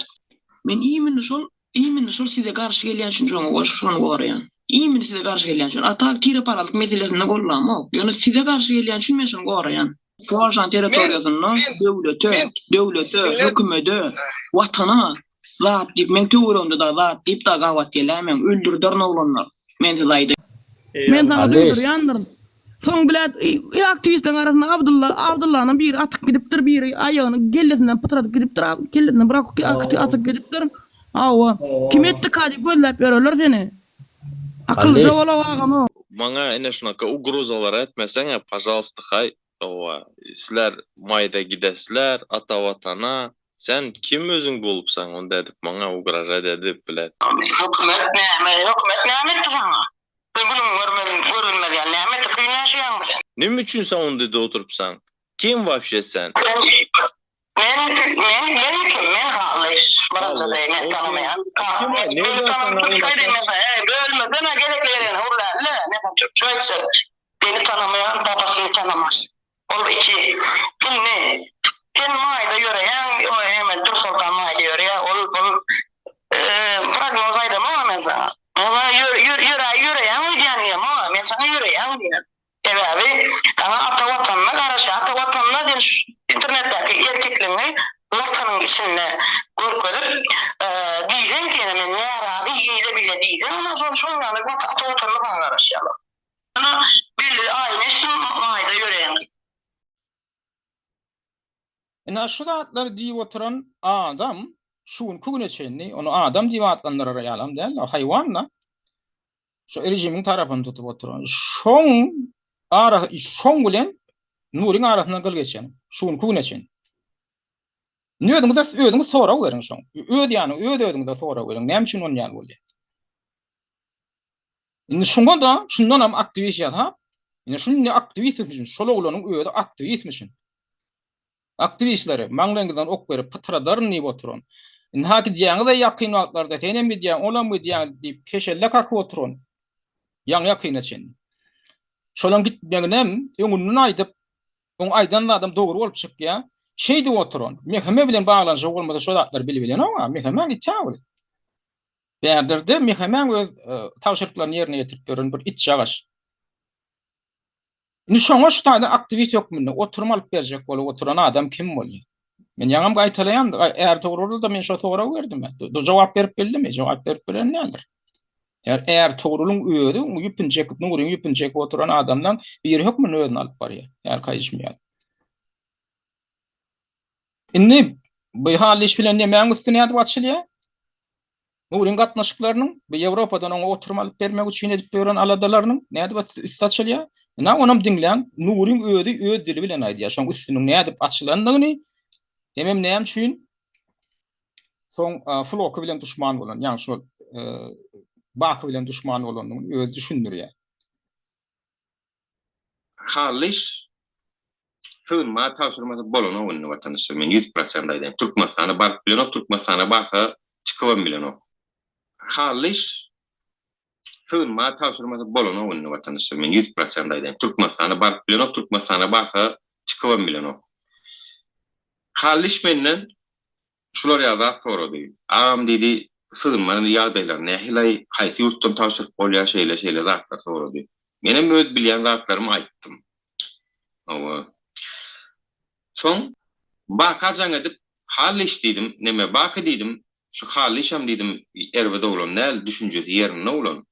Men imini şol imini şol size garşy gelýän üçin şoňa goşup şony goraýan. Imini size garşy gelýän üçin. A tak tireparazlyk meselesinde gollamok. Ýöne size garşy gelýän üçin men şony goraýan. Polşanyň territoriýasynda döwlete, döwlete, hökümede, watana zat diýip, meň töweregimde dagy zat diýip dagy gabat geläýmäň, öldürderin oglanlar, men size aýdaýyn. Men saňa duýdurýandyryn. Soň bilet aktiwistleriň arasynda Abdylla, Abdyllanam biri atyp gidipdir, biri aýagyny kellesinden pytradyp gidipdir, kellesinden bir atyp gidipdir. Hawa. Kim etdika diýip gözläp ýörerler seni. Akyllyja bol agam. Maňa ine şunaka ugrozalar etmeseňä pažalsta haý owa sizler maýda gidesizler ata watana sen kim özüň bolupsaň onda edip maňa ugražat edip bilet. Hökümet näme hökümet näme etdi saňa? Sen günüňi görmez görülmez ýaly näme etdi kyn ýaşaýaňmy sen? Neme üçin sen onda oturypsaň Kim wapşe sen? Men men men kim men Hallyş birinjide men tanamaýan Kim o nirden saňa Eý bölmesene gerekli ýerine gürläle men saňa türkçe aýtjak beni tanamaýan babasyny tanamaz ol iki indi sen maýda ýöreýäň o eme Dürsoltan maýda ýöreýä ol ol prognoz aýdamok men saňa ýöreýäň öýdýän diýemok men saňa ýöreýäň diýýän. Sebäbi saňa ata watanyna garaşýar. Ata watanyna sen şu internetdäki erkekligiňi watanyň içinde görkezip diýseň ki ýene men närazy eýle beýle diýseň ana şol şoň ýaly ata watanyna saňa garaşýarlar. Ana belli aýyny eşitdim maýda ýöreýäňiz. Ine şu zatlary diýip oturan adam şu günki güne çenli ony adam diýip atlandyrar ýalam däl, haýwan-da. Şu režimiň tarapyny tutup oturan. Şoň ara şoň bilen Nuryň arasyndan gyl geçen. Şu günki güne çenli. Indi özüňize özüňiz sorag beriň şoň. Öz ýany öz özüňize sorag beriň. Näme üçin on ýaly bolýar? Indi şuňa da şundan hem aktiwist ýasap, indi şunda aktiwist üçin şol oglanyň özi aktiwistmişin. Aktiwistlere maňlaýyňyzdan ok berip pytradaryn diýip oturan. Ynha gidýäňiz-ä ýakyn wagtlarda senem gidýäň, olam gidýär diýip heşelle kakyp oturan. Ýaňy-ýakyna çenli. Şolaň gitmeginem öňünden aýdyp, oň aýdan zadam dogry bolup çykýar. Şeýdip oturan. MHM bilen baglanyşygy bolmasa şo zatlary bilibilenok-a. MHM-iň iti-ä ol. Bärde-de MHM-iň öz tabşyryklaryny ýerine ýetirip ýören bir itjagaş. Indi şoňa şu taýda aktiwist hökmünde oturum alyp berjek bolup oturan adam kim bolýar? Men ýaňam gaýtalaýan, Ärtogrula-da men şo soragy berdim. Jogap berip bildimi? Jogap berip bilen däldir. Ýa Ärtogrulyň özi ýüpüni çekip, Nuryň ýüpüni çekip oturan adamdan biri hökmünde özüni alyp barýar. Ýa gaýyşmaýar. Indi bu hal iş bilen nemäň üsti nädip açylýar? Nuryň gatnaşyklarynyň, bu Ýewropadan oňa oturum alyp bermek üçin edip ýören aladalarynyň nädip üsti açylýar? Ynha, onam diňläň, Nuryň özi öz dili bilen aýdýar, şoň üstüniň nädip açylandygyny, hemem näme üçin soň Floki bilen duşman bolan, ýagny şol. Baky bilen duşman bolandygyny özi düşündirýär. Hallyş sygynma tabşyrmasa bolanok indi watandaşlar men 100% aýdaýyn Türkmenistana baryp bilenok Türkmenistana barsa çykybam bilenok Hallyş sygynma tabşyrmasa bolanok indi watandaşlar men 100% aýdaýyn Türkmenistana baryp bilenok Türkmenistana barsa çykybam bilenok Hallyş menden Şular ýaly zat sorady. Agam diýdi, sygynma ýagdaýlary nähili-aý, haýsy ýurtdan tabşyryp bolýar şeýle-şeýle zatlar sorady. Menem öz bilýän zatlarymy aýtdym. Hawa. Soň Baka jaň edip, Hallyş diýdim, neme Baky diýdim, şu Hallyşam diýdim, erbet oglan däl, düşünjesi ýerinde oglan.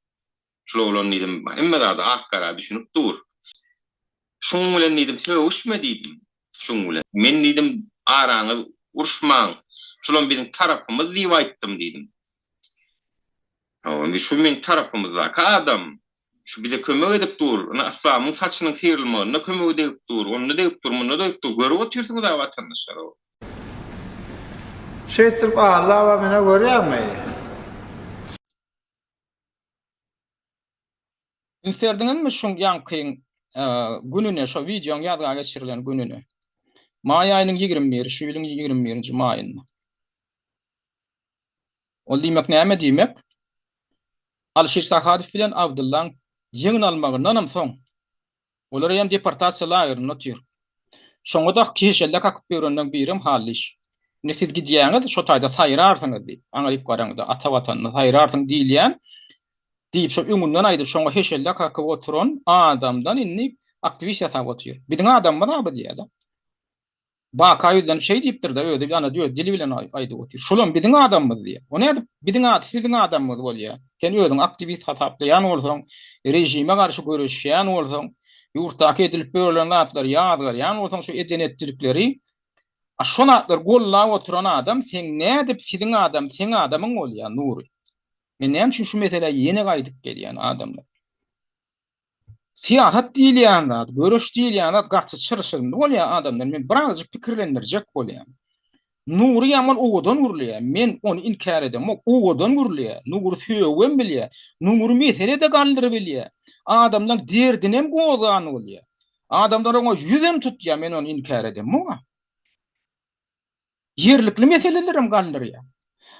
Şul oglan diýdim, hemme zada ak-gara düşünip dur. Şuň bilen diýdim, sögüşme diýdim, şuň bilen. Men diýdim, araňyz uruşmaň, şulam biziň tarapymyz diýip aýtdym diýdim. Hawa, şu meň tarapymyzdaky adam, şu bize kömek edip dur, ynha Yslamyň saçynyň syrylmagynda kömegi degip dur, onda degip dur, munda degip dur, görüp otyrsyňyz-a watandaşlar. Şeýtdirip Alla mine görýäňmi? Üns berdiňizmi şuň ýaňkyň gününe, şo wideoň ýazga geçirilen gününe? Maý aýynyň 21-i, şu ýylyň 21-nji maýynda. Ol diýmek näme diýmek? Alişir Sahadow bilen Abdyllaň ýygnalmagyndanam soň Olar eýýäm deportasiýa lagerinde otyr. Şoňa-da heşelle kakyp ýörenleň birem Hallyş. Indi siz gidýäňiz, şo taýda saýrarsyňyz diýip, aňryk baraňda ata watanyny saýrarsyň diýilýän diýip, şo öňünden aýdyp, şoňa heşelle kakyp oturan adamdan indi aktiwist ýasap otyr. Biziň adamymyz-a bu diýýär-de. Baka ýüzlenip şeý diýipdir-de, özi ana öz dili bilen aýdyp otyr. Şulam biziň adamymyz diýýär. O nädip biziň ad siziň adamyňyz bolýar? Sen özüňi aktiwist hasaplaýan bolsaň, režime garşy göreşýän bolsaň, ýurtdaky edilip ýörlen zatlary ýazgarýan bolsaň, şu eden-etdilikleri, a şo zatlary gollap oturan adam seň nädip siziň adam, seň adamyň bolýar, Nury? Men näme üçin şu meselä ýene gaýdyp gelýän adamlar? Syýasat diýilýän zat, göreş diýilýän zat gaty çylşyrymly bolýar adamlar. Men birazajyk pikirlendirjek bolýan. Nury ýaman owadan gürleýär. Men ony inkär edemok. Owadan gürleýär. Nury sögübem bilýär. Nury mesele-de galdyrybilýär. Adamlaň derdinem gozgan bolýar. Adamlar oňa ýüzem tutýar. Men ony inkär edemok-a. Ýerlikli meselelerem galdyrýar.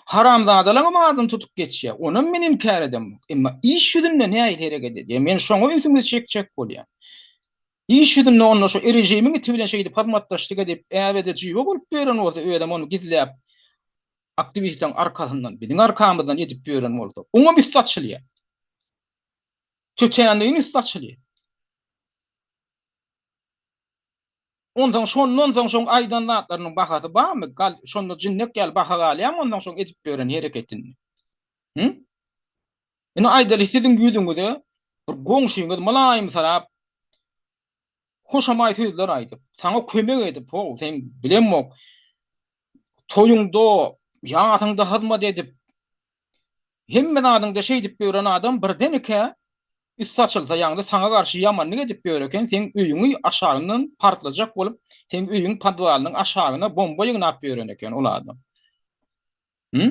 Haramzadalaňam adyny tutup geçýär. Onam men inkär edemok. Emma iş ýüzünde nähili hereket edýär? Men şoňa ünsüňizi çekjek bolýan. Iş ýüzünde onda şo režimiň iti bilen şeýdip hyzmatdaşlyk edip, äbede jüýbe bolup ýören bolsa, özem ony gizläp, aktiwistleriň arkasyndan, biziň arkamyzdan edip ýören bolsa, oňam üsti açylýar. Tötänleýin üsti açylýar. Onsoň şondan soň şoň aýdan zatlarynyň bahasy barmy? Gal, şonda jinnek ýaly baha galýarmy onsoň şoň edip ýören hereketinde? Hı? Indi aýdaly siziň ýüzüňize bir goňşyňyz mylaýymsyrap hoşamaý sözler aýdyp, saňa kömek edip, how, sen bilemok, toýuňda, ýasyňda hyzmat edip, Hemme zadyňda şeýdip ýören adam birden-ikä üsti açylsa, ýagny saňa garşy ýamanlyk edip ýör eken, seň öýüňi aşagyndan partlajak bolup, seň öýüň podwalynyň aşagyna bomba ýygnap ýören eken ol adam. Hü?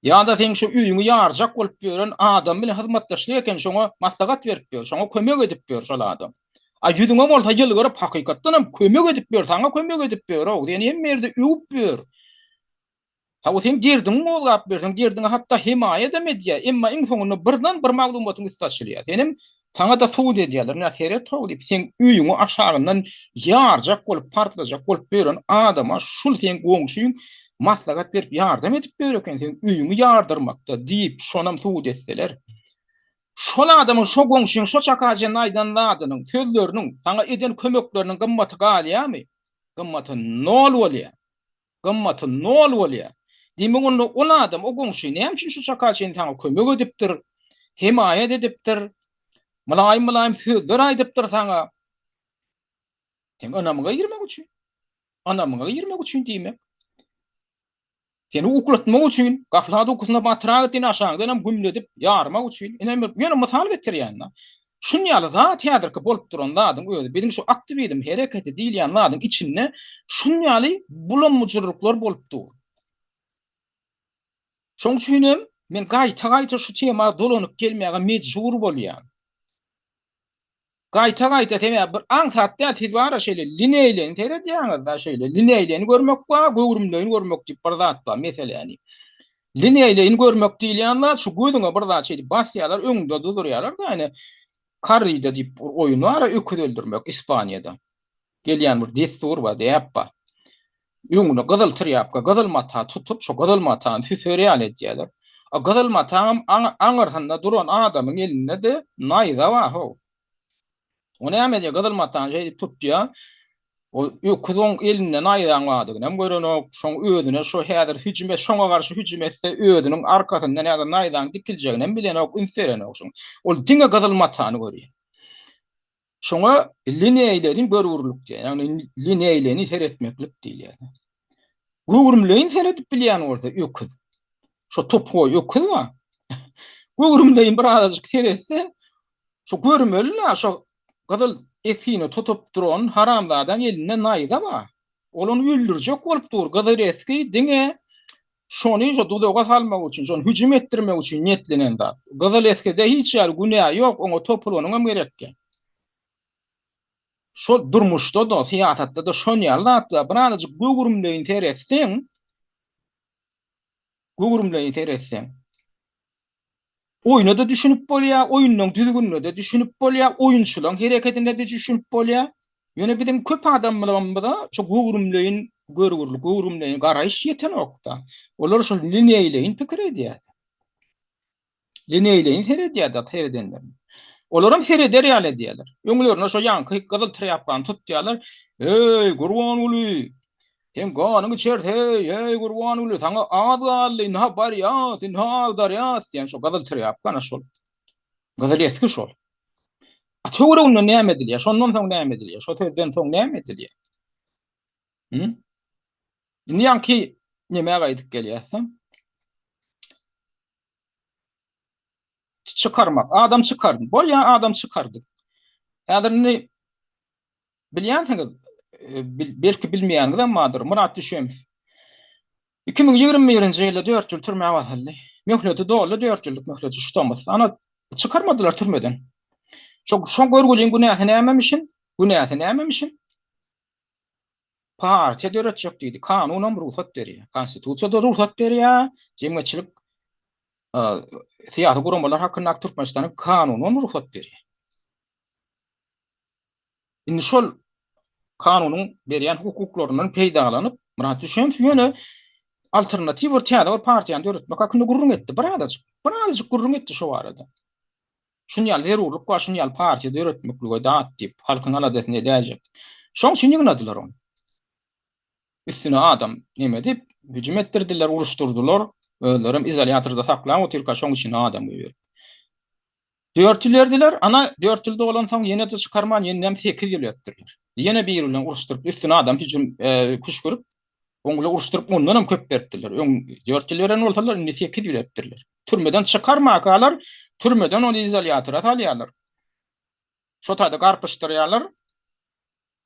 Ýa-da seň şu öýüňi ýarjak bolup ýören adam bilen hyzmatdaşlyk eken, şoňa maslahat berip ýör, şoňa kömek edip ýör şol adam. A ýüzüňe bolsa ýylgyryp, hakykatdanam kömek edip ýör, saňa kömek edip ýör-ow, seni hemme ýerde öwüp ýör. Hawa, sen derdiňi gozgap berseň, derdiňe hatda hemaýadam edýär, emma iň soňunda birden bir maglumatyň üsti açylýar. Senem, saňa-da subut edýärler, ine, seret-how diýip, seň öýüňi aşagyndan ýarjak bolup, partlajak bolup ýören adama şul seň goňşyň maslahat berip ýardam edip ýör eken seň öýüňi ýardyrmakda diýip, şonam subut etseler. Şol adamyň, şo goňşyň şo çaka çenli aýdan zadynyň, sözleriniň, saňa eden kömekleriniň gymmaty galýarmy? Gymmaty nol bolýar. Gymmaty nol bolýar. Diýmek onda ol adam, o goňşy näme üçin şu çaka çenli saňa kömek edipdir, hemaýat edipdir, mylaýym-mylaýym sözler aýdypdyr saňa? Seň ynamyňa girmek üçin. Ynamyňa girmek üçin diýmek. Seni uklatmak üçin, gaflat ukusyna batyrak etdiğini aşagyňdanam gümledip ýarmak üçin. Ine men ýöne mysal getirýän-de. Şun ýaly zat häzirki bolup duran zadyň özi biziň şu aktiwizm hereketi diýilýän zadyň içinde şun ýaly bulam-bujurlyklar bolup dur. Şoň üçin hem. Men gaýta-gaýta şu tema dolanyp gelmäge mejbur bolýan. Gaýta-gaýta sebäbi bir aňsat däl siz bara şeýle lineýleýin seredýäňiz-da şeýle lineýleýin görmek bar, göwrümleýin görmek diýip bir zat bar meseläni. Lineýleýin görmek diýilýän zat şu gözüňe bir zat şeýdip basýarlar, öňüňde duzurýarlar-da ine korrida diýip bir oýun bar, öküz öldürmek Ispaniýada. Gelýän bir dessur bar, däp bar. Öňüne gyzyl trýapka, gyzyl mata tutup, şo gyzyl matany süser ýaly edýärler. A gyzyl mataňam aňyrsynda duran adamyň elinde-de naýza bar, how. O näme edýär? Gyzyl matany şeýdip tutýar. O öküz oň elinde naýzaň bardygyny hem görenok. Şoň özüne şo häzir hüjüm et, şoňa garşy hüjüm etse, özüniň arkasyndan häzir naýzaň dikiljegini hem bilenok, üns berenok şoň. Ol diňe gyzyl matany görýär. Şoňa lineýleýin görgürlik diýýär. Ýagny lineýleýin seretmeklik diýilýär. Göwrümleýin seredip bilýän bolsa öküz. Şo topoý öküz bar. Göwrümleýin bir azajyk seretse, şo görmeli-la, şo gyzyl esgini tutup duran haramzadaň elinde naýza bar. Ol ony öldürjek bolup dur. Gyzyl esgi diňe Şony şo duzaga salmak üçin, şony hüjüm etdirmek üçin niýetlenen zat. Gyzyl esgide hiç ýaly günä ýok, oňa topulanyňam gerek däl. Şol durmuşda-da, syýasatda-da şon ýaly zatlar. Birazajyk göwrümleýin seretseň, göwrümleýin seretseň, Oýna-da düşünip bolýar, oýunlaryň düzgünine-de düşünip bolýar, oýunçylaryň hereketine-de düşünip bolýar. Ýöne biziň köp adamlarymyza şu göwrümleýin görgürlik, göwrümleýin garaýyş ýetenok-da. Olar şol lineýleýin pikir edýär. Lineýleýin seredýär-de seredenlerini. Olaram sereder ýaly edýärler. Öňlerine şo ýaňky gyzyl trýapkany tutýarlar. Eý, Gurbanguly! Sen ganyň içerse, eý, Gurbanguly, saňa az galdy, ynha barýas, ynha agdarýas diýen şo gyzyl trýapka ana şol. Gyzyl esgi şol. A töwereginde näme edilýär? Şondan soň näme edilýär? Şo sözden soň näme edilýär? Hı? Indi ýaňky nämä gaýdyp gelýäs-de? Çykarmak. Adam çykardy. Bolýar, adam çykardy. Häzir indi bilýänsiňiz, e, belki bilmeýäniňiz hem bardyr. Myrat Düşemow 2021-nji ýylda 4 ýyl türmä basyldy. Möhleti doldy, 4 ýyllyk möhleti şu tomus. Ana çykarmadylar türmeden. Şo şo görgüliň günäsi nämemişin? Günäsi nämemişin? Partiýa döretjek diýdi. Kanunam rugsat berýär. Konstitusiýada rugsat berýär. Jemgyýetçilik syýasy guramalar hakyndaky Türkmenistanyň kanunam rugsat berýär. Indi şol kanunyň berýän hukuklaryndan peýdalanyp, Myrat Düşemow ýöne alternatiw bir täze bir partiýany döretmek hakynda gürrüň etdi. Birazajyk, birazajyk gürrüň etdi şo barada. Şuny ýaly zerurlyk bar, şuny ýaly partiýa döretmeklige dat diýip, halkyň aladasyny edäýjek. Şoň üçin ýygnadylar ony. Üstüne adam neme diýip, hüjüm etdirdiler, uruşdyrdylar. Özlerem izolýatorda saklap otyrka şoň üçin adam goýberip. 4 ýyl berdiler, ana 4 ýyl dolansoň ýene-de çykarman ýenem 8 ýyl beripdirler. Ýene biri bilen uruşdyryp, üstüne adam hüjüm e, küşgürip, oň bilen uruşdyryp ondan hem köp beripdirler. Öň 4 ýyl beren bolsalar, indi 8 ýyl beripdirler. Türmeden çykarmakalar, türmeden ony izolýatora salýarlar. Şo taýda garpyşdyrýarlar.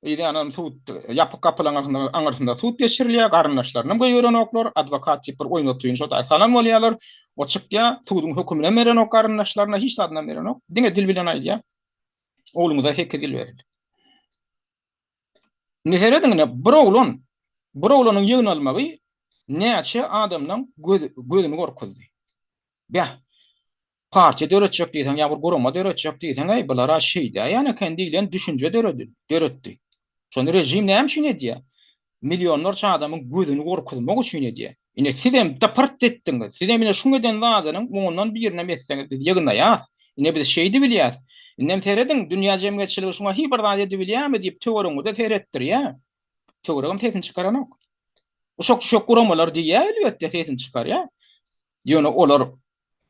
Yzýanam sud, ýapyk gapylaryň aňyrsynda sud geçirilýär, garyndaşlarynam goýberenoklar, adwokat diýip bir oýun oturyny şo taýda salan bolýarlar. O çykýar, suduň höküminem berenok garyndaşlaryna, hiç zadynam berenok. Diňe dil bilen aýdýar. Ogluňyza 8 ýyl berildi. Indi serediň ine, bir oglan, bir oglanyň ýygnalmagy näçe adamlaň göz, gözüni gorkuzdy. Bäh, partiýa döretjek diýseň ýa bir gurama döretjek diýseň, eý, bular-a şeýdäýen eken diýlen düşünje döredi, döretdi. Şony režim näme üçin edýär? Millionlarça adamyň gözüni gorkuzmak üçin edýär. Ine sizem dypyrt etdiňiz. Sizem ine şuň eden zadynyň ondan birinem etseňiz biz ýygnaýas. Ine biz şeýdibilýäs. Indem serediň, dünýä jemgyýetçiligi şuňa hiý bir zat edibilýärmi diýip töweregiňize seretdirýär. Töweregem sesini çykaranok. Uşak-düşek guramalar diýýär elbetde sesini çykarýar. Ýöne olar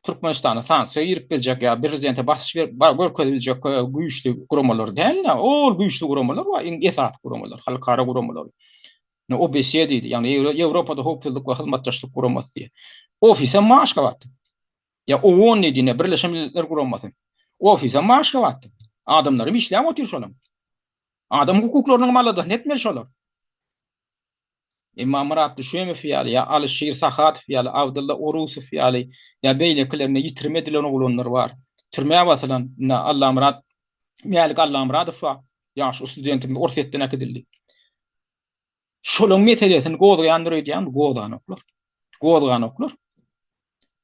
Türkmenistana sanksiýa girip biljek ýa prezidente basyş görkezip biljek güýçli guramalar däl-de, ol güýçli guramalar bar, iň esasy guramalar, halkara guramalary. OBSE diýdi, ýagny Ýewropada howpsuzlyk we hyzmatdaşlyk guramasy diýýär. Ofisem bar Aşgabatda. Ýa OON diýdi, ine, Birleşen Milletler Guramasy. Ofisem bar Aşgabatda. Adamlaram işläp otyr şolaň. Adam hukuklarynyň aladasyny etmeli şolar. Emma Myrat Düşemow ýaly ýa Alyşir Sahatow ýaly, Abdylla Orusow ýaly ýa beýlekilerine ýitirim edilen oglanlar bar. Türmä basylan, indi Allamyrat, Mälik Allamyradow bar. Ýaş studentimiz Orsýetden äkidildi. Şolaň meselesini gozgaýandyr öýdýäňmi? Gozganoklar. Gozganoklar.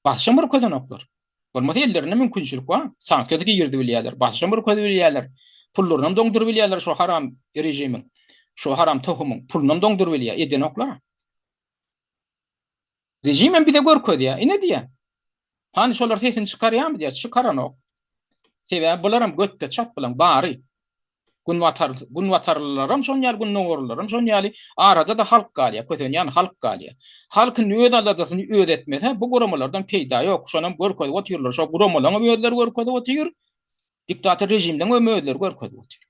Basyşam görkezenoklar. Bolmasa ellerinde mümkinçilik bar. Sanksiýa-da girizip bilýärler, basyşam görkezip bilýärler. Pullarynam doňduryp bilýärler şo haram režimiň, şo haram tohumyň pulunam doňduryp bilýär, edenoklar. Režimem bize görkezýär. Ine diýýär. Hany şolar sesini çykarýarmy diýýär. Çykaranok. Sebäbi bularam götde çat bulaň bary. Günbatar günbatarlylaram şon ýaly, gündogarlylaram şon ýaly. Arada-da halk galýar, kösenýän halk galýar. Halk indi öz aladasyny özi etmese, bu guramalardan peýda ýok. Şonam görkezip otyrlar. Şo guramalaňam özleri görkezip otyr. Diktator režimleňem özleri görkezip otyr.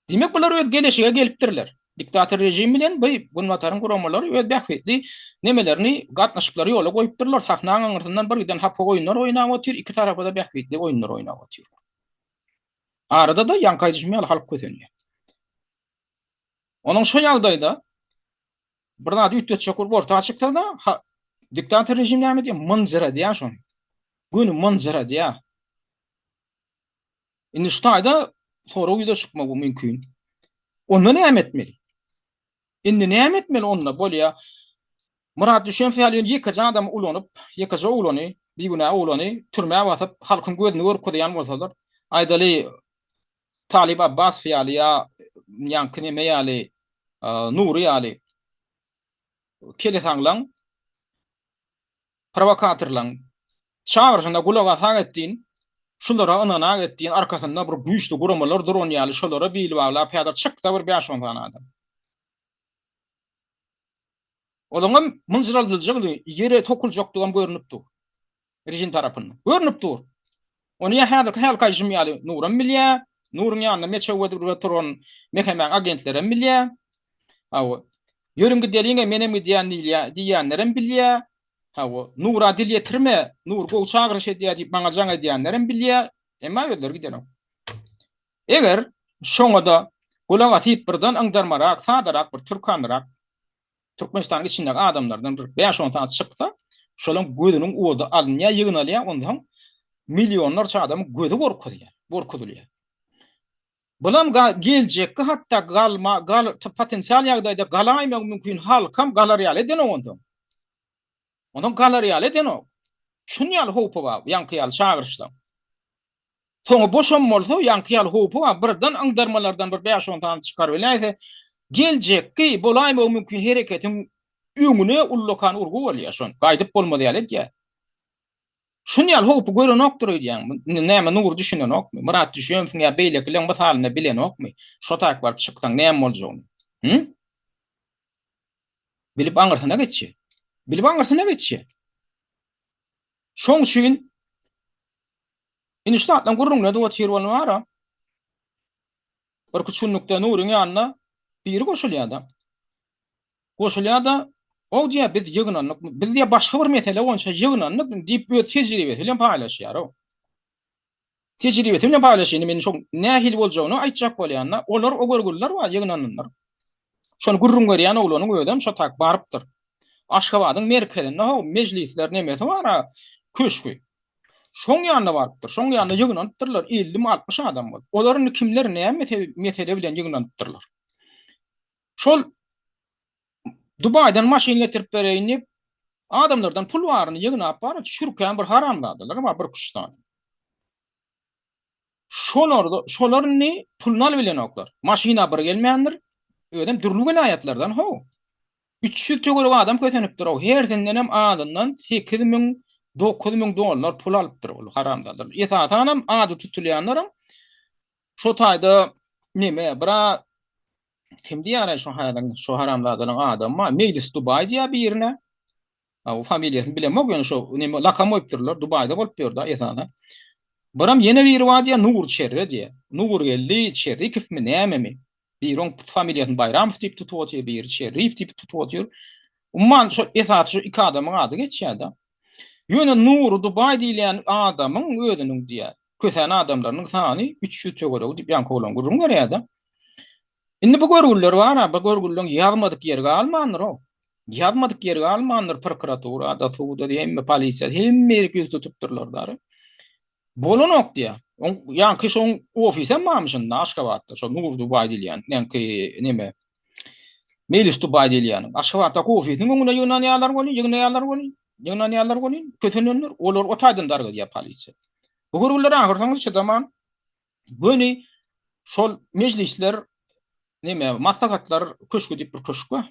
Diýmek bular öz geleşige gelipdirler. Diktator režim bilen bu günbataryň guramalary öz bähbitli nemelerini, gatnaşyklary ýola goýupdyrlar. Sahnaň aňyrsyndan bir giden hapa oýunlar oýnap otyr, iki tarapa-da bähbitli oýunlar oýnap otyrlar. Arada-da ýaňky aýdyşym ýaly halk kösenýär. Onuň şo ýagdaýda bir zady üýtgetjek bolup orta çyksa-da, diktator režim näme diýýär? Mynjyradýar şony. Göni mynjyradýar. Indi şu taýda sorag ýüze çykmagy mümkin. Onda näme etmeli? Indi näme etmeli onda? Bolýa. Myrat Düşenow ýaly ýöne ýekeje adamy ulanyp, ýekeje oglany, bigünä oglany türmä basyp, halkyň gözüni görkezýän bolsalar, aýdaly Talyp Abbasow ýaly ýa ýaňky neme ýaly, Nury ýaly kelesaňlaň prowokatorlaň çagyryşyna gulak asak etdin, şulara ynanak etdin, arkasynda bir güýçli guramalar duran ýaly şolara bil baglap häzir çyksa bir bäş-on sany adam. Olaňam mynjyraldyljagyny, ýere sokuljakdygam görnüp dur. Režim tarapyndan. Görnüp dur. Ony ýa häzirki hälki aýdyşym ýaly Nuram bilýär, Nuryň ýanynda meçew edip duran MHM-iň agentlerem bilýär. Hawa. Ýörüň gideliň-e, menem gidýän diýilýär, diýýänlerem bilýär. Hawa, Nura dil ýetirme, Nur gowy çagyryş edýär diýip maňa jaň edýänlerem bilýär, emma özleri gidenok. Eger şoňa-da gulak asyp birden yňdarmarak, sadarak bir türkanarak Türkmenistanyň içindäki adamlardan bir bäş-on sany çyksa, şolaň gözüniň ody alynýar, ýygnalýar, onsoň millionlarça adamyň gözi gorkuzýar, gorkuzylýar. Bulam geljekki hatda galma, gal, potensial ýagdaýda galaýmagy mümkin halkam galar ýaly edenok onsoň. Onsoň galar ýaly edenok. Şun ýaly howpy bar, ýaňky ýaly çagyryşlaň. Soňy boşam bolsa, ýaňky ýaly howpy bar, birden yňdarmalardan bir bäş-on sany çykar biläýse, geljekki bolaýmagy mümkin hereketiň öňüne ullakan urgy bolýar şon. Gaýdyp bolmaz ýaly edýär. Şuny ýaly howpy görenokdyr öýdýäňmi? Indi näme Nury düşünenokmy? Myrat Düşemowyň ýa beýlekileň mysalynda bilenokmy? Şo taýyk baryp çyksaň näme boljagyny? Hü? Bilip aňyrsyna geçýär. Bilip aňyrsyna geçýär. Şoň üçin indi şu zatlaryň gürrüňini edip otyr bolma bar-a. Birküç günlükde Nuryň ýanyna biri goşulýar-da. Goşulýar-da, O diýýär, biz ýygnandyk, biz diýýär, başga bir mesele boýunça ýygnandyk diýip, öz tejribesi bilen paýlaşýar-ow. Tejribesi bilen paýlaşýar. Indi men şoň nähili boljagyny aýtjak bolýan-da, olar o görgüliler bar, ýygnananlar. Şony gürrüň berýän oglanyň özem şo tak barypdyr. Aşgabadyň merkezinde ho mejlisler nemesi bar-a, köşgi. Şoň ýanyna barypdyr. Şoň ýanyna ýygnanypdyrlar, ellimi, 60 adam bolup. Olar indi kimler, näme mesele bilen ýygnanypdyrlar? Şol Dubaýdan maşyn getirip bereýin diýip, adamlardan pul baryny ýygnap bar, çürkän bir haramzadalar bar, bir küç sany. Şolar, şolar indi puluny alyp bilenoklar. Maşyna bir gelmändir, özem dürli welaýatlardan how. 300 töweregi adam kösenipdir how, hersindenem azyndan 8000, 9000 dollar pul alypdyr ol haramzadalar. Esasanam ady tutulýanlaram şo taýda neme, bira Kim diýýär şu haýalyň, şu haramzadalaryň adamy bar. Meýlis Dubaý diýýär birine. Ha, o familiýasyny bilemok, ýöne şu neme lakam goýupdyrlar. Dubaýda bolup ýör-de esasan. Biram ýene biri bar diýýär, Nur Çerre diýýär. Nurgeldi Çerrikowmy, nämemi? Biri oň familiýasyny Baýramow diýip tutup otyr, biri Çerriýew diýip tutup otyr. Umuman şu esasy şu iki adamyň ady geçýär-de. Ýöne Nury Dubaý diýilýän adamyň özüniň diýýär, kösän adamlarynyň sany 300 töweregi diýip ýaňky oglan gürrüň berýär-de. Indi bu görgüliler bar-a, bu görgülileriň ýazmadyk ýeri galmandyr-ow. Ýazmadyk ýeri galmandyr prokuraturada, suda, hemme polisiýa, hemme ýerik ýüz tutupdyrlar dary. Bolanok diýýär. Oň ýaňky şoň ofisem barmyş indi Aşgabatda, şo Nur Dubaý diýilýän, ýaňky neme Meýlis Dubaý diýilýäniň. Aşgabatdaky ofisiniň öňüne ýygnanýarlar welin, ýygnaýarlar welin, ýygnanýarlar welin, kösenenler, olar o taýdan dargadýar polisiýa. Bu görgüliler ahyrsoňy çydaman göni şol mejlisler neme maslahatlar köşgi diýip bir köşk bar.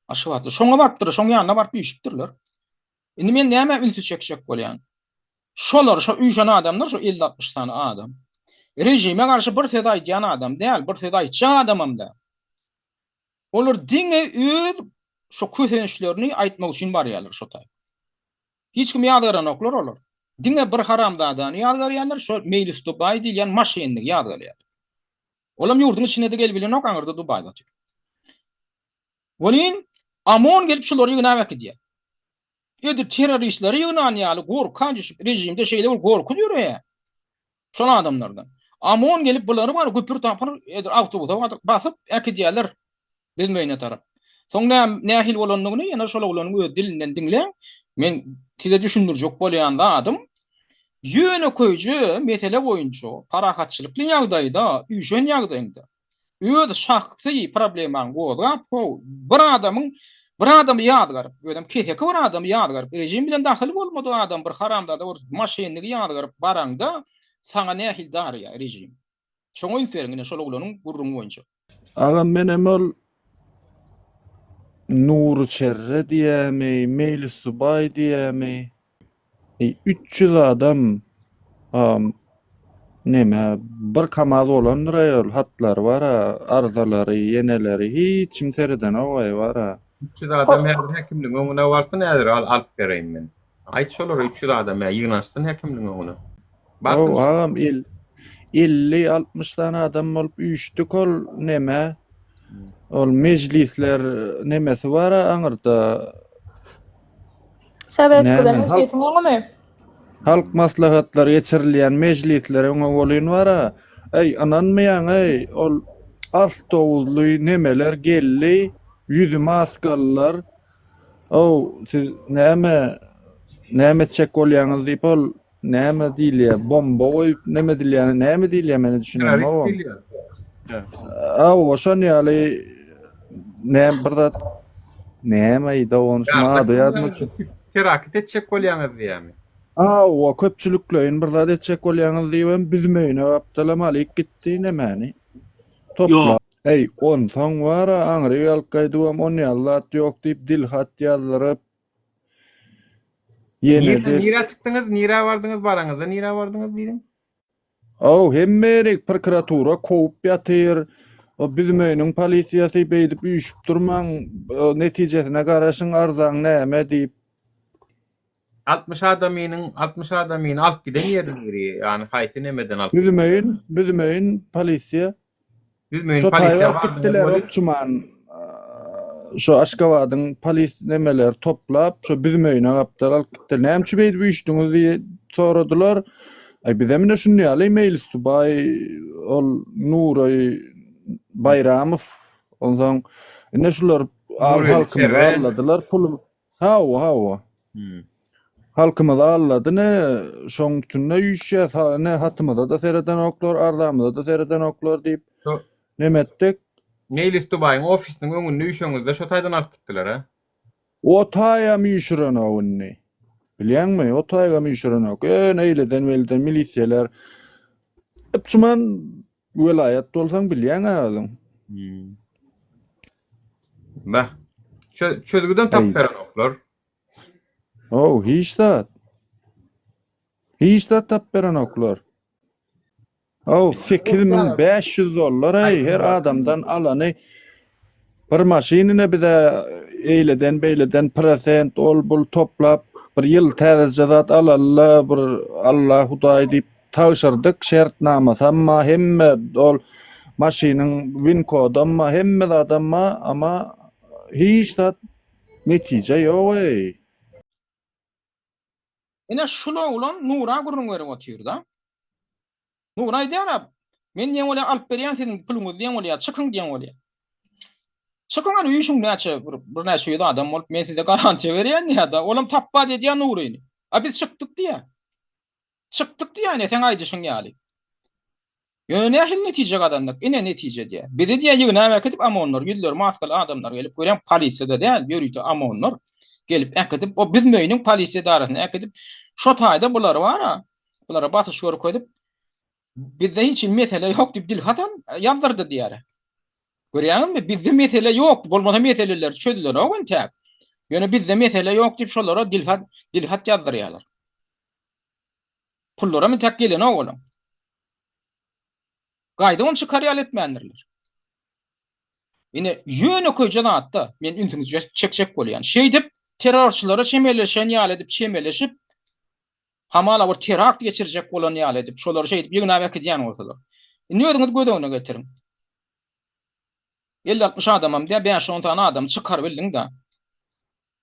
Aşgabatda. Şoňa barypdyr, şoň ýanyna baryp üýşüpdirler. Indi men nämä ünsi çekjek bolýan? Şolar, şo üýşen adamlar, şo 50-60 sany adam. Režime garşy bir söz aýdýan adam däl, bir söz aýtjak adamam däl. Olar diňe öz şo kösençlerini aýtmak üçin barýarlar şo taý. Hiç kimi ýazgaranoklar olar. Diňe bir haramzadany ýazgarýarlar, şo Meýlis Dubaý diýilýän maşennigi ýazgarýarlar. Olam ýurduň içinde-de gelip bilenok, aňyrda Dubaýda otyr. Welin, OMON gelip şulary ýygnap äkidýär. Edil terroristleri ýygnan ýaly gorka düşüp, režimde şeýle bir gorky döreýär. Şol adamlardan. OMON gelip bulary bar güpür-tapyr edil awtobusa basyp äkidýärler Büzmeýine tarap. Soň näme nähili bolandygyny ýene şol oglanyň öz dilinden diňläň. Men size düşündirjek bolýan zadym, ýönekeýje mesele boýunça parahatçylykly ýagdaýda, üýşen ýagdaýyňda öz şahsy problemaňy gozgap, how, bir adamyň bir adamy ýazgaryp, özem keseki bir adamy ýazgaryp, režim bilen dahyly bolmadyk adam bir haramzada bir maşennigi ýazgaryp baraňda saňa nähili daraýar režim. Şoňa üns beriň ine şol oglanyň gürrüňi boýunça. Agam menem ol Nury Çerre diýämi, Meýlis Subaý diýämi, 300 adam am neme bir kamaz bolandyr-aý ol hatlary bar-a, arzalary, ýeneleri hiç kim seredenok-aý bar-a. 300 adam häzir häkimligiň öňüne barsyn häzir alyp bereýin men. Aýt şolara 300 adam ýa ýygnaşsyn häkimligiň öňüne. Haw agam el 50-60 sany adam bolup üýşdük ol neme ol mejlisler nemesi bar aňyrda. Sowetskide mejlisiň öňümi? Halk maslahatlary geçirilýän mejlisler öňe bolyn bara. Eý ynanmaýaň eý ol awtobusly nemeler geldi ýüzi maskalylar Ow siz näme näme etjek bolýaňyz diýip ol näme diýilýär bomba goýup neme edilýäni näme diýilýär men düşünemok. Aw şon ýaly näme bir zat näme aýda ony şuň ady ýadyma düşüp. Terakt etjek bolýaňyz diýýärmi? Hawa köpçülikleýin bir zat etjek bolýaňyz diýibem büzmeýine gapdalam alyp gitdi nemäni toplap. Äý, onsoň bar-a, aňryk alyp gaýdybam onýaly zat ýok diýip dilhat ýazdyryp, ýene-de. Nirä çykdyňyz, nirä bardyňyz, baraňyzda nirä bardyňyz diýdiň? Ow, hemme ýerik prokuratura kowup ýatyr. O Büzmeýiniň polisiýasy beýdip üýşüp durmaň, netijesine garaşyň, arzaň näme diýip. 60 adamynyň, 60 adamyny alyp giden ýeri niri? Ýagny haýsy nemeden alyp Büzmeýin, Büzmeýin polisiýa. Büzmeýin Şo polisiýa taýy alyp bardyňyz gitdiler welin. Opçuman şo Aşgabadyň polis nemeleri toplap şo Büzmeýine gapdal alyp gitdiler. Näme üçin beýdip üýşdüňiz diýip soradylar. Aý bizem ine şuny ýaly Meýlis Dubaý ol Nury Baýramow onsoň ine şular Nury halkymyzy Çerre. aldadylar pul Hawa, hawa. Hmm. Halkymyzy aldady ne, şoň üstünde üýşýäs, ha, ne hatymyza-da seredenoklar, arzamyza-da seredenoklar diýip, Şo neme etdik. Meýlis Dubaýyň ofisiniň öňünde üýşeňizde şo taýdan alyp gitdiler, hä? O taýam üýşürenok indi. Bilýäňmi, o taýam üýşürenok. Ýöne eýleden-beýleden milisiýalar. Üpjüman Welaýat bolsaň bilýäň-ä özüň. Hmm. Bah. Çö çözgüdem tapyp berenoklar. Ow, hiç zat. Hiç zat tapyp berenoklar. Ow, 8500 dollar eý, her adamdan alany Bir maşyn ine bize eýleden beýleden prosent ol bul toplap bir ýyl täzeje zat alalyla bir Alla Hudaý diýip tabşyrdyk şertnamasam bar hemme ol maşynyň win kodam bar hemme zadam bar ama hiç zat netije ýok eý. Ine şul oglan Nura gürrüň berip otyrda. Nury aýdýar-a. Men diýen bolýar, alyp berýän siziň puluňyzy diýen bolýar, çykyň diýen bolýar. Çykyň hany üýşüň näçe bir birnäçe ýüz adam bolup men size garantiýa berýän diýýär-de, olam tapbat edýär Nuryny. A biz çykdyk diýýär. Çykdyk diýýär ine seň aýdyşyň ýaly. Ýöne nähili netije gazandyk? Ine netije diýýär. Bizi diýýär ýygnap äkidip OMON-lar, ýüzleri maskaly adamlar gelip görýäň polisiýada däl, ýörite OMON-lar gelip äkidip o Büzmeýiniň polisiýa edarasyna äkidip şo taýda bulary bar-a, bulara basyş görkezip Bizde hiç hili mesele ýok diýip dilhat ýazdyrdy diýýär. Görýäňizmi? Bizde mesele ýok. Bolmasa meseleler çözülenok entäk. Ýöne bizde mesele ýok diýip şolara dilhat dilhat ýazdyrýarlar. Pullaram entäk gelenok olaň. Gaýdyp ony çykar ýaly etmändirler. Ine ýönekeýje zatda men ünsüňizi çekjek bolýan. Şeýdip terrorçylara çemeleşen ýaly edip çemeleşip Hamala bir terakt geçirjek bolan ýaly edip, şolary şeýdip ýygnap äkidýän bolsalar. Indi özüňiz göz öňüne getiriň. Elli-altmyş adamam däl, bäş-on sany adamy çykarybildiň-dä.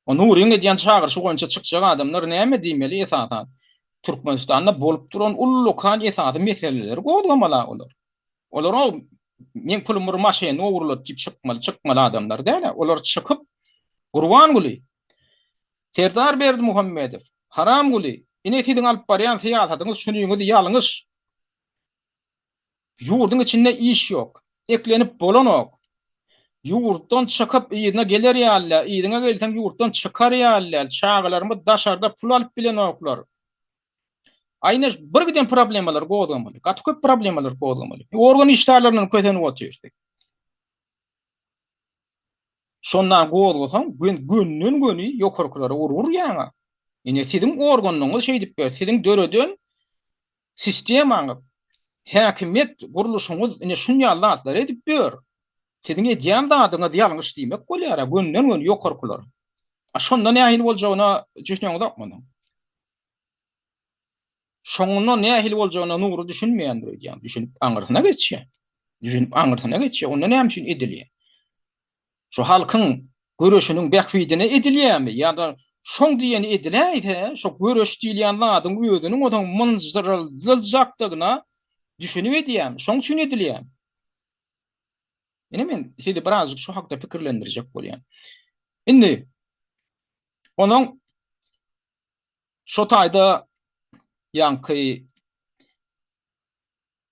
O Nuryň edýän çagyryşy boýunça çykjak adamlar näme diýmeli esasan? Türkmenistanda bolup duran ullakan esasy meseleleri gozgamaly-a olar. Olar o meň pulum bir maşynyny ogurlady diýip çykmaly, çykmaly adamlar däl-ä. Olar çykyp Gurbanguly, Serdar Berdimuhamedow, Haramguly, ine siziň alyp barýan syýasatyňyz şunyňyz ýalňyş. Ýurduň içinde iş ýok. Eklenip bolanok. Ýurtdan çykyp yzyna geler ýaly däl, yzyňa gelseň ýurtdan çykar ýaly däl, çagalarymyz daşarda pul alyp bilenoklar. Aý ine bir giden problemalary gozgamaly. Gaty köp problemalary gozgamaly. Organ işgärlerinden kösenip otyrys. Şondan gozgasaň, gönden-göni ýokarkylara urgy urýaň-a. Ine, siziň organyňyz şeýdip ber, siziň döreden sistemaňyz, häkimiýet gurluşyňyz ine şun ýaly zatlary edip ýör. Siziň edýän zadyňyz ýalňyş diýmek bolýar-a, gönden-göni ýokarkylara. A şonda nähili boljagyna düşüneňizokmy onuň? Şoňunda nähili boljagyna Nury düşünmeýändir öýdýän. Düşünip aňyrsyna geçýär. Düşünip aňyrsyna geçýär. Onda näme üçin edilýär? Şu halkyň göreşiniň bähbidine edilýärmi ýa-da şoň diýeni ediläýse, şo göreş diýilýän zadyň özüniň ozaň mynjyryljakdygyna düşünip edýärmi? Şoň üçin edilýärmi? Ine men sizi birazjyk şu hakda pikirlendirjek bolýan. Indi onuň Şo taýda ýaňky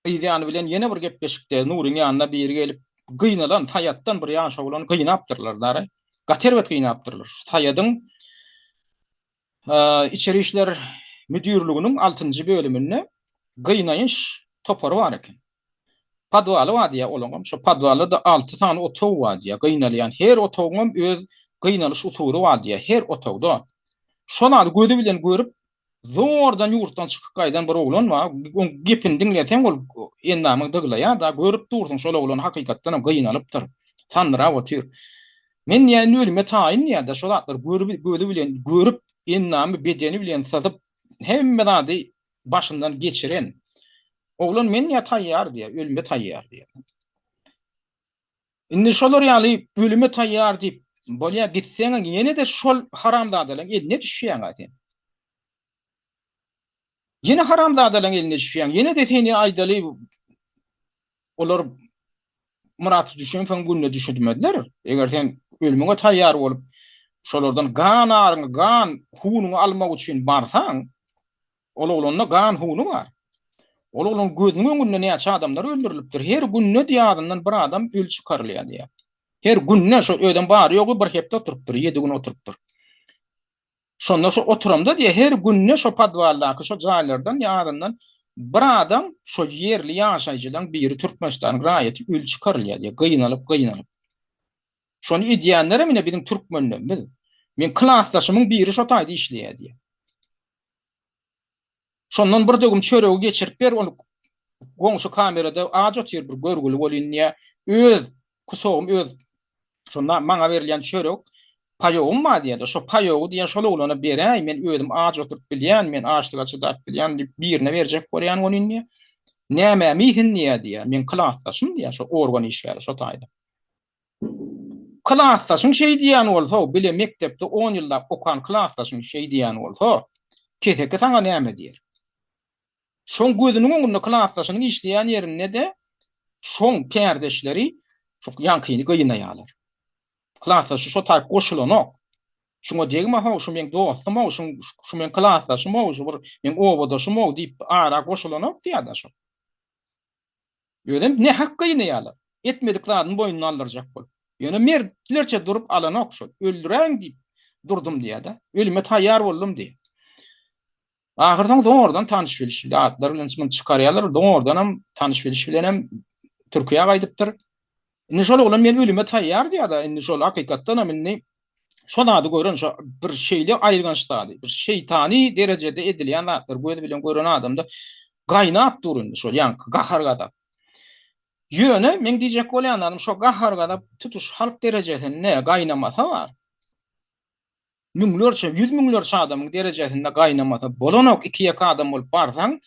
yz ýany bilen ýene bir gepleşikde Nuryň ýanyna biri gelip, gynalan Saýatdan bir ýaş oglany gynapdyrlar dary. Gaty erbet gynapdyrlar. Şu Saýadyň Içeri işler müdirliginiň altynjy bölüminde gynaýyş topary bar eken. Podwaly bar diýýär olaňam. Şo podwalda-da alty sany otag bar diýýär. Gynalýan her otagyňam öz gynalyş usuly bar diýýär. Her otagda. Şol zady gözi bilen görüp, zordan ýurtdan çykyp gaýdan bir oglan bar. Oň gepini diňleseň ol endamyň dyglaýar-da, görüp dursuň şol oglan hakykatdanam gynalypdyr. Sandyrap otyr. Men diýýär indi ölüme taýyn diýýär-de, şo zatlary görüp, gözi bilen görüp, endamy, bedeni bilen syzyp, hemme zady başyndan geçiren. Oglan men diýýär taýýar diýýär, ölüme taýýar diýýär. Indi şolar ýaly ölüme taýýar diýip, bolýar gitseň ýene-de şol haramzadalaryň eline düşýäň-ä sen. Ýene haramzadalaryň eline düşýäň, ýene-de seni aýdaly olar Myrat düşensoň gününe düşürmezler. Eger sen ölümiňe taýýar bolup, şolardan gan aryňy, gan hunuňy almak üçin barsaň, ol oglanda gan huny bar. Ol oglan gözüniň öňünde näçe adamlar öldürilipdir. Her günde diýadyndan bir adam öli çykarylýar diýýär. Her günde şo özem bary-ýogy bir hepde oturypdyr, ýedi gün oturypdyr. Şonda şo oturamda diýýär, her günde şo podwaldaky şo jaýlardan ýa azyndan bir adam şo ýerli ýaşaýjylaň biri Türkmenistanyň raýaty öli çykarylýar diýýär, gynalyp gynalyp. Şony edýänlerem ine biziň türkmenlerimiz. Meň klasdaşymyň biri şo taýda işleýär diýýär. Şondan bir döwüm çöregi geçirip ber, ol goňşy kamerada aç otyr bir görgüli bolýyn diýýär. Öz kusogym öz şonda maňa berilýän çörek paýogym bar diýýär-de, şo paýogy diýýär şol oglana beräý, men özüm aç oturyp bilýän, men açlyga çydap bilýän diýip birine berjek bolýan welin diýýär. Nämämi iýsin diýýär diýýär, meň klasdaşym diýýär, şo organ işgäri şo taýda. Klasdaşyň şeý diýýän bolsa, bile mekdepde on ýyllap okan klasdaşyň şeý diýýän bolsa, keseki saňa näme diýer? Şoň gözüniň öňünde klasdaşynyň işleýän ýerinde-de. Şoň kärdeşleri şu ýaňkyny gynaýarlar. Klasdaşy şo taýyp goşulanok. Şuňa degme how, şu meň dostum how, şu şu meň klasdaşym how, şu bir meň obadaşym how diýip ara goşulanok diýýär-de şol. Özem nähak gynaýarlar. Etmedik zadyny boýnuna aldyrjak bolup. Ýöne mertlerçe durup alanok şol. Öldüräýiň diýip durdum diýýär-de. Ölüme taýýar boldum diýýär. Ahyrsoň zordan tanyş-biliş zatlar bilen muny çykarýarlar. Zordanam tanyş-biliş bilenem Türkiýä gaýdypdyr. Indi şol oglan men ölüme taýýar diýýär-de, indi şol hakykatdanam indi şo zady gören, şo bir şeýle aýylganç zady, bir şeýtany derejede edilýän zatlary gözi bilen gören adamda gaýnap dur indi şol ýaňky gahar-gazap. Ýöne meň diýjek bolýan zadym şo gahar-gazap tutuş halk derejesinde gaýnamasa bar. Müňlerçe, ýüz müňlerçe adamyň derejesinde gaýnamasa bolanok, iki-ýeke adam bolup barsaň,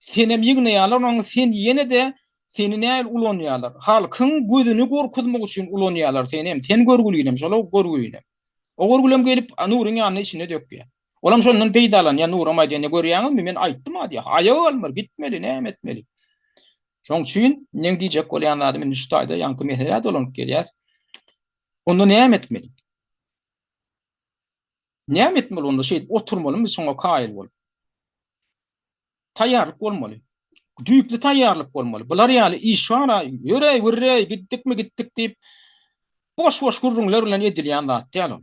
senem ýygnaýarlar, onuň sen ýene-de seni nähili ulanýarlar? Halkyň gözüni gorkuzmak üçin ulanýarlar senem, sen görgülinem, şol görgülinem. O görgülem gelip Nuryň ýanynda içine dökýär. Olam şondan peýdalanýar, Nuram aýdýar, ine görýäňizmi, men aýtdym-a diýýär, aýaga galmaly, gitmeli, näme etmeli? Şoň üçin meň diýjek bolýan zadym indi şu taýda ýaňky meselä dolanyp gelýäs. Onda näme etmeli? Näme etmeli onda şeýdip oturmalymy biz şoňa kaýyl bolup? Taýýarlyk bolmaly. Düýpli taýýarlyk bolmaly. Bular ýaly iş bar-a, ýöräý, würräý, gitdikmi gitdik diýip, boş-boş gürrüňler bilen edilýän zat däl ol.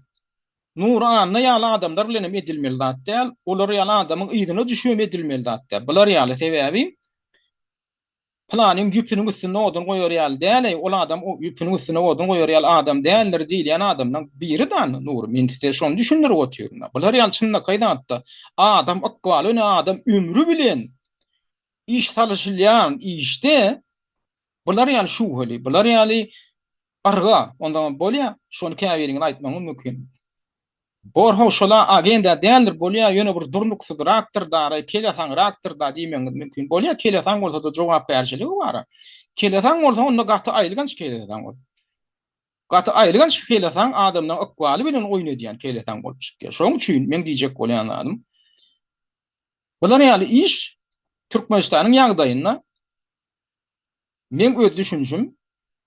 Nury Anna ýaly adamlar bilen hem edilmeli zat däl, olar ýaly adamyň yzyna düşüp hem edilmeli zat däl. Bular ýaly sebäbi Pylanyň ýüpüniň üstünde odun goýar ýaly däl-eý, ol adam ýüpüniň üstüne odun goýar ýaly adam däldir diýilýän adamlaň biri-da Nury. Men size şony düşündirip otyryn-da. Bular ýaly çynlakaý zatda adam ykbaly bilen, adam ömri bilen iş salyşylýan işde bular ýaly şübheli, bular ýaly yrga, ondaňam bolýa, şony käbiriňiz aýtmagyňyz mümkin. Bor how şola agenda däldir bolýa ýöne bir durnuksyzrakdyr daraý kelesaňrakdyr da diýmegiňiz mümkin bolýa kelesaň bolsada jogapkärçiligi bara kelesaň bolsa onda gaty aýylganç kelesaň ol gaty aýylganç kelesaň adamlaň ykbaly bilen oýun edýän kelesaň bolup çykýa şoň üçin meň diýjek bolýan zadym bular ýaly iş Türkmenistanyň ýagdaýynda Meň öz düşünişim,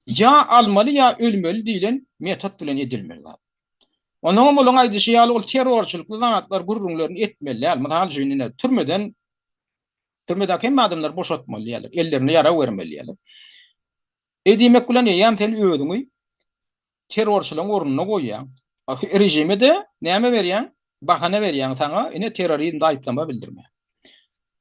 ýa almaly ýa ölmeli diýlen metod bilen edilmeli zat. Onnoňam olaň aýdyşy ýaly ol terrorçylykly zatlar gürrüňlerini etmeli däl. Mysal üçin ine türmeden türmedäki hemme adamlary boşatmaly diýýärler. Ellerine ýarag bermeli diýýärler. E diýmek bilen eýýäm sen özüňi terrorçylaryň ornuna goýýaň. Režime-de näme berýäň? Bahana berýäň saňa, ine terrorizmde aýyplama bildirme.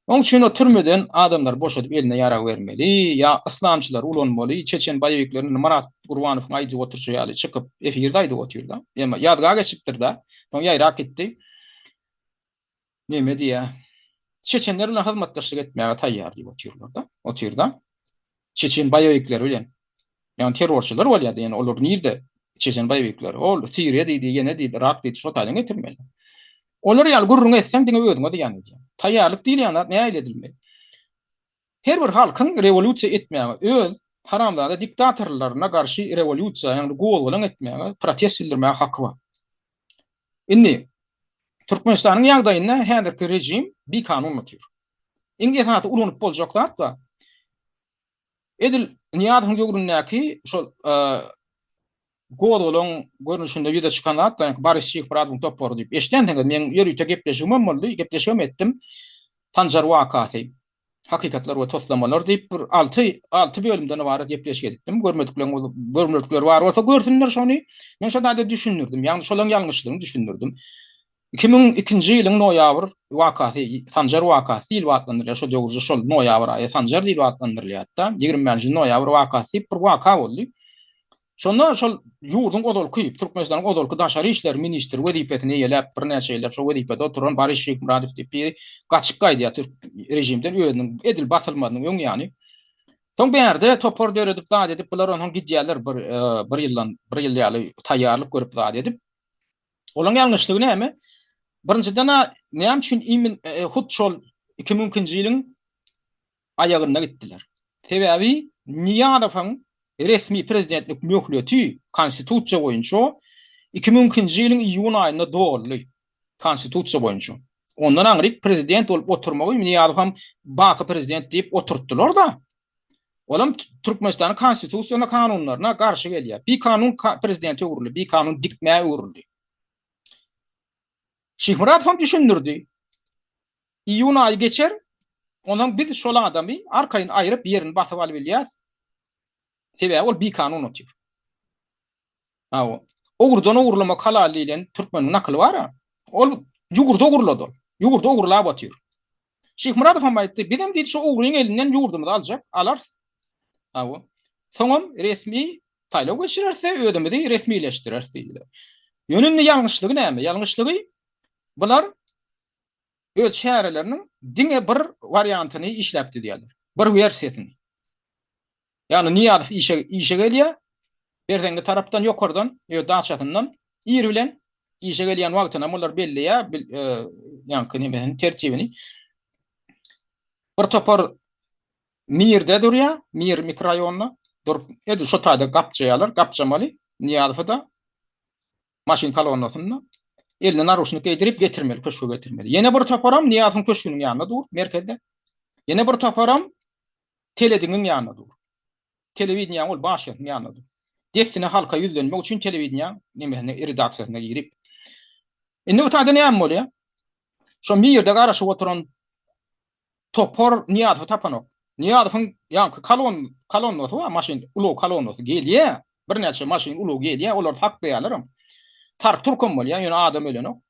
Oň üçin o türmeden adamlary boşadyp eline ýarag bermeli, ýa yslamçylary ulanmaly, çeçen boýewiklerini indi Myrat Gurbanowyň aýdyp oturyşy ýaly çykyp efirde aýdyp otyr-da. Emma ýazga geçipdir-de, soň ýaýrap gitdi. Neme diýýär? Çeçenler bilen hyzmatdaşlyk etmäge taýýar diýip otyrlar-da, otyr-da. Çeçen boýewikleri bilen. Ýagny terrorçylar bolýar diýen, olar nirde çeçen boýewikleri? Ol Siriýa diýdi, ýene diýdi, Yrak diýdi, şo taýdan getirmeli. Olar ýaly gürrüň etseň diňe özüňe zyýan edýäň. Taýýarlyk diýilýän zat nähili edilmeli? Her bir halkyň rewolýusiýa etmäge, öz haramzada diktatorlaryna garşy rewolýusiýa, ýagny gozgalaň etmäge, protest bildirmäge haky bar. Indi Türkmenistanyň ýagdaýynda häzirki režim bikanun otyr. Iň esasy ulanyp boljak zat bar. Edil Nyýazowyň döwründäki şol gozgalaň görnüşinde ýüze çykan zat, ýagny Boris Şyhmyradowyň topary diýip eşidensiňiz, meň ýörite gepleşigimem boldy, gepleşigem etdim. Sanjar wakasy, hakykatlar we toslamalar diýip bir alty, alty bölümden ybarat gepleşik edipdim. Görmedikleriň görmedikleri bar bolsa görsünler şony. Men şo taýda düşündirdim. Ýagny şolaryň ýalňyşlygyny düşündirdim. 2002-nji ýylyň noýabr wakasy, Sanjar wakasy diýlip atlandyrylýar. Şo döwürde şol noýabr aýy Sanjar diýlip atlandyrylýardy-da. 25-nji noýabr wakasy diýip bir waka boldy. Şonda şol ýurduň ozalky, Türkmenistanyň ozalky daşary işler ministri wezipesini eýeläp, birnäçe ýyllap şo wezipede oturan Boris Şyhmyradow diýip biri gaçyp gaýdýar türk režimden özüniň edil basylmazynyň öň ýany. Soň bärde topar döredip zat edip bular onsoň gidýärler bir bir ýyldan bir ýyl ýaly taýýarlyk görüp zat edip. Olaryň ýalňyşlygy näme? Birinjiden-ä näme üçin imin hut şol 2002-nji ýylyň aýagynda gitdiler. Sebäbi Nyýazowyň resmi prezidentlik möhleti konstitusiýa boýunça 2002-nji ýylyň iýun aýynda doldy. Konstitusiýa boýunça. Ondan aňryk prezident bolup oturmagy Nyýazow hem baky prezident diýip oturtdylar-da. Olam Türkmenistanyň konstitusiýasyna, kanunlaryna garşy gelýär. Bikanun prezidente öwrüldi, bikanun dikmä öwrüldi. Şyhmyradow hem düşündirdi. Iýun aýy geçer, onsoň biz şol adamy arkaýyn aýryp ýerini basyp alyp bilýäs. Sebäbi ol bikanun otyr. Hawa. Ogrudan ogurlamak halal diýlen türkmeniň nakyly bar-a. Ol ýurdy ogurlady ol. Ýurdy ogurlap otyr. Şyhmyradow hem aýtdy, bizem diýdi şu ogryň elinden ýurdumyzy aljak, alarys. Hawa. Soňam resmi saýlaw geçireris-de, özümizi resmileşdireris diýdiler. Ýöne indi ýalňyşlygy näme? Ýalňyşlygy bular öz çäreleriniň diňe bir wariantyny işläp düzýärler. Bir wersiýasyny. Ýagny Nyýazow işe işe gelýär. Berzeňňi tarapdan ýokardan, öz daçasyndan ir bilen işe gelýän wagtynam olar belleýär, ýaňky nemesini, tertibini. Bir topar Mirde durýar, Mir mikroraýonynda durup, edil şo taýda gapjaýarlar, gapjamaly Nyýazowy-da maşyn kolonnasynda eline naruşnik geýdirip getirmeli, köşge getirmeli. Ýene bir toparam Nyýazowyň köşgüniň ýanynda dur, merkezde. Ýene bir toparam Telediňiň ýanynda dur. Telewideniýäň ol başýasynyň ýanynda dur. Dessine halka ýüzlenmek üçin telewideniýäň nemesine, redaksiýasyna girip. Indi bu taýda näme bolýar? Şo mirde garaşyp oturan topar Nyýazowy tapanok. Nyýazowyň ýaňky kolon kolonnasy bar, maşyn, ulag kolonnasy gelýär. Birnäçe maşyn ulag gelýär, olary saklaýarlaram. Tark-turkam bolýar, ýöne adam ölenok.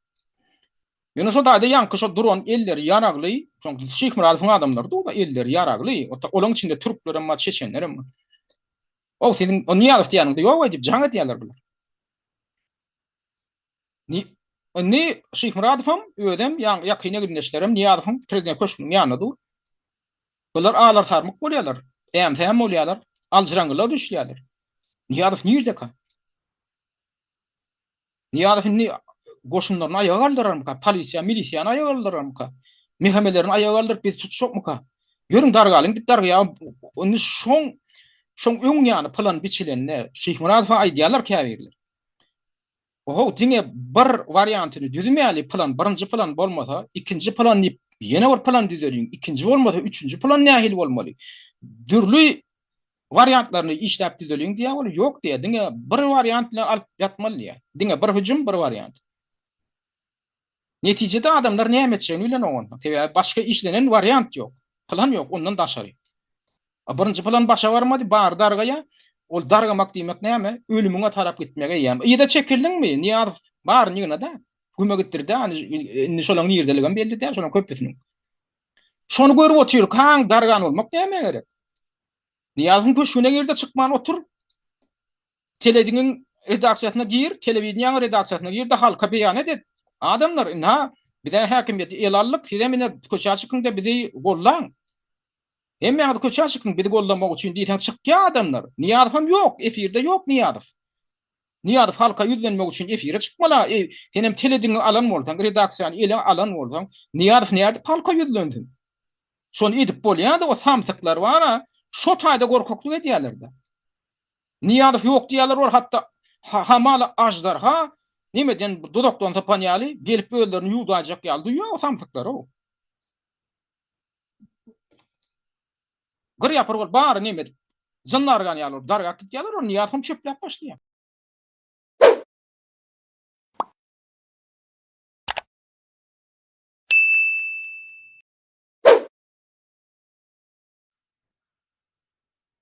Ýöne şo taýda ýaňky şo duran elleri ýaragly, şoň Şyhmyradowyň adamlary dur-da, elleri ýaragly, olaň içinde türklerem bar, çeçenlerem bar. O siziň o Nyýazow diýýäniňde ýok-aý diýip jaň edýärler bular. Indi Şyhmyradowam, özem, ýakyn egindeşlerem Nyýazowyň prezident köşgüniň ýanynda dur. Bular alar-sarmyk bolýarlar, äm-säm bolýarlar, aljyraňňylyga düşýärler. Nyýazow nirdeka? Nyýazow indi goşunlaryny aýaga galdyrarmyka? Polisiýa, milisiýany aýaga galdyrarmyka? MHM-lerini aýaga galdyryp bizi tutjakmyka? Ýörüň dargalyň diýip dargaýar. Indi şoň şoň öň ýany plan biçilende Şyhmyradowa aýdýarlar käbirler. Ohow diňe bir wariantyny düzmäli plan, birinji plan bolmasa, ikinji plan diýip ýene bir plan düzeliň, ikinji bolmasa üçünji plan nähili bolmaly? Dürli wariantlaryny işläp düzeliň diýýär, ol ýok diýýär, diňe bir wariant bilen alyp ýatmaly diýýär. Diňe bir hüjüm, bir wariant. Netijede adamlar näme etjegini bilenok onsoň. Sebäbi başga işlenen wariant ýok. Plan ýok ondan daşary. Birinji plan başa barmady, bary dargaýar. Ol dargamak diýmek näme? Ölümiňe tarap gitmek eýýäm. Yza çekildiňmi? Nyýazow baryny ýygnady. Güme gitdirdi. Indi şolaň nirdeligem belli däl, şolaň köpüsiniň. Şony görüp otyrkaň dargan bolmak nämä gerek? Nyýazowyň köşgüne girde çykman otur. Telediňiň redaksiýasyna gir, telewideniýäň redaksiýasyna girde halka beýan et. Adamlar, ynha, bizä häkimiýeti ele aldyk, sizem ine köçä çykyňda bizi gollaň. Hemmäňiz köçä çykyň bizi gollamak üçin diýseň çykýar adamlar. Nyýazowam ýok, efirde ýok Nyýazow. Nyýazow halka ýüzlenmek üçin efire çykmaly-a. Eý, senem telediňi alan bolsaň, redaksiýany ele alan bolsaň, Nyýazow nädip halka ýüzlensin? Şony edip bolýa-da, o samsyklar bar-a, şo taýda gorkaklyk edýärler-de. Nyýazow ýok diýýärler, ol hatda hamala aždarha nemeden dudakdan sypan ýaly, gelip özlerini ýuwdaýjak ýaly duýýar o samsyklar-ow. Gyr ýapyr bolup bary neme edip, jyn dargan ýaly bolup dargap gidýärler, ol Nyýazowam çöpläp başlaýar.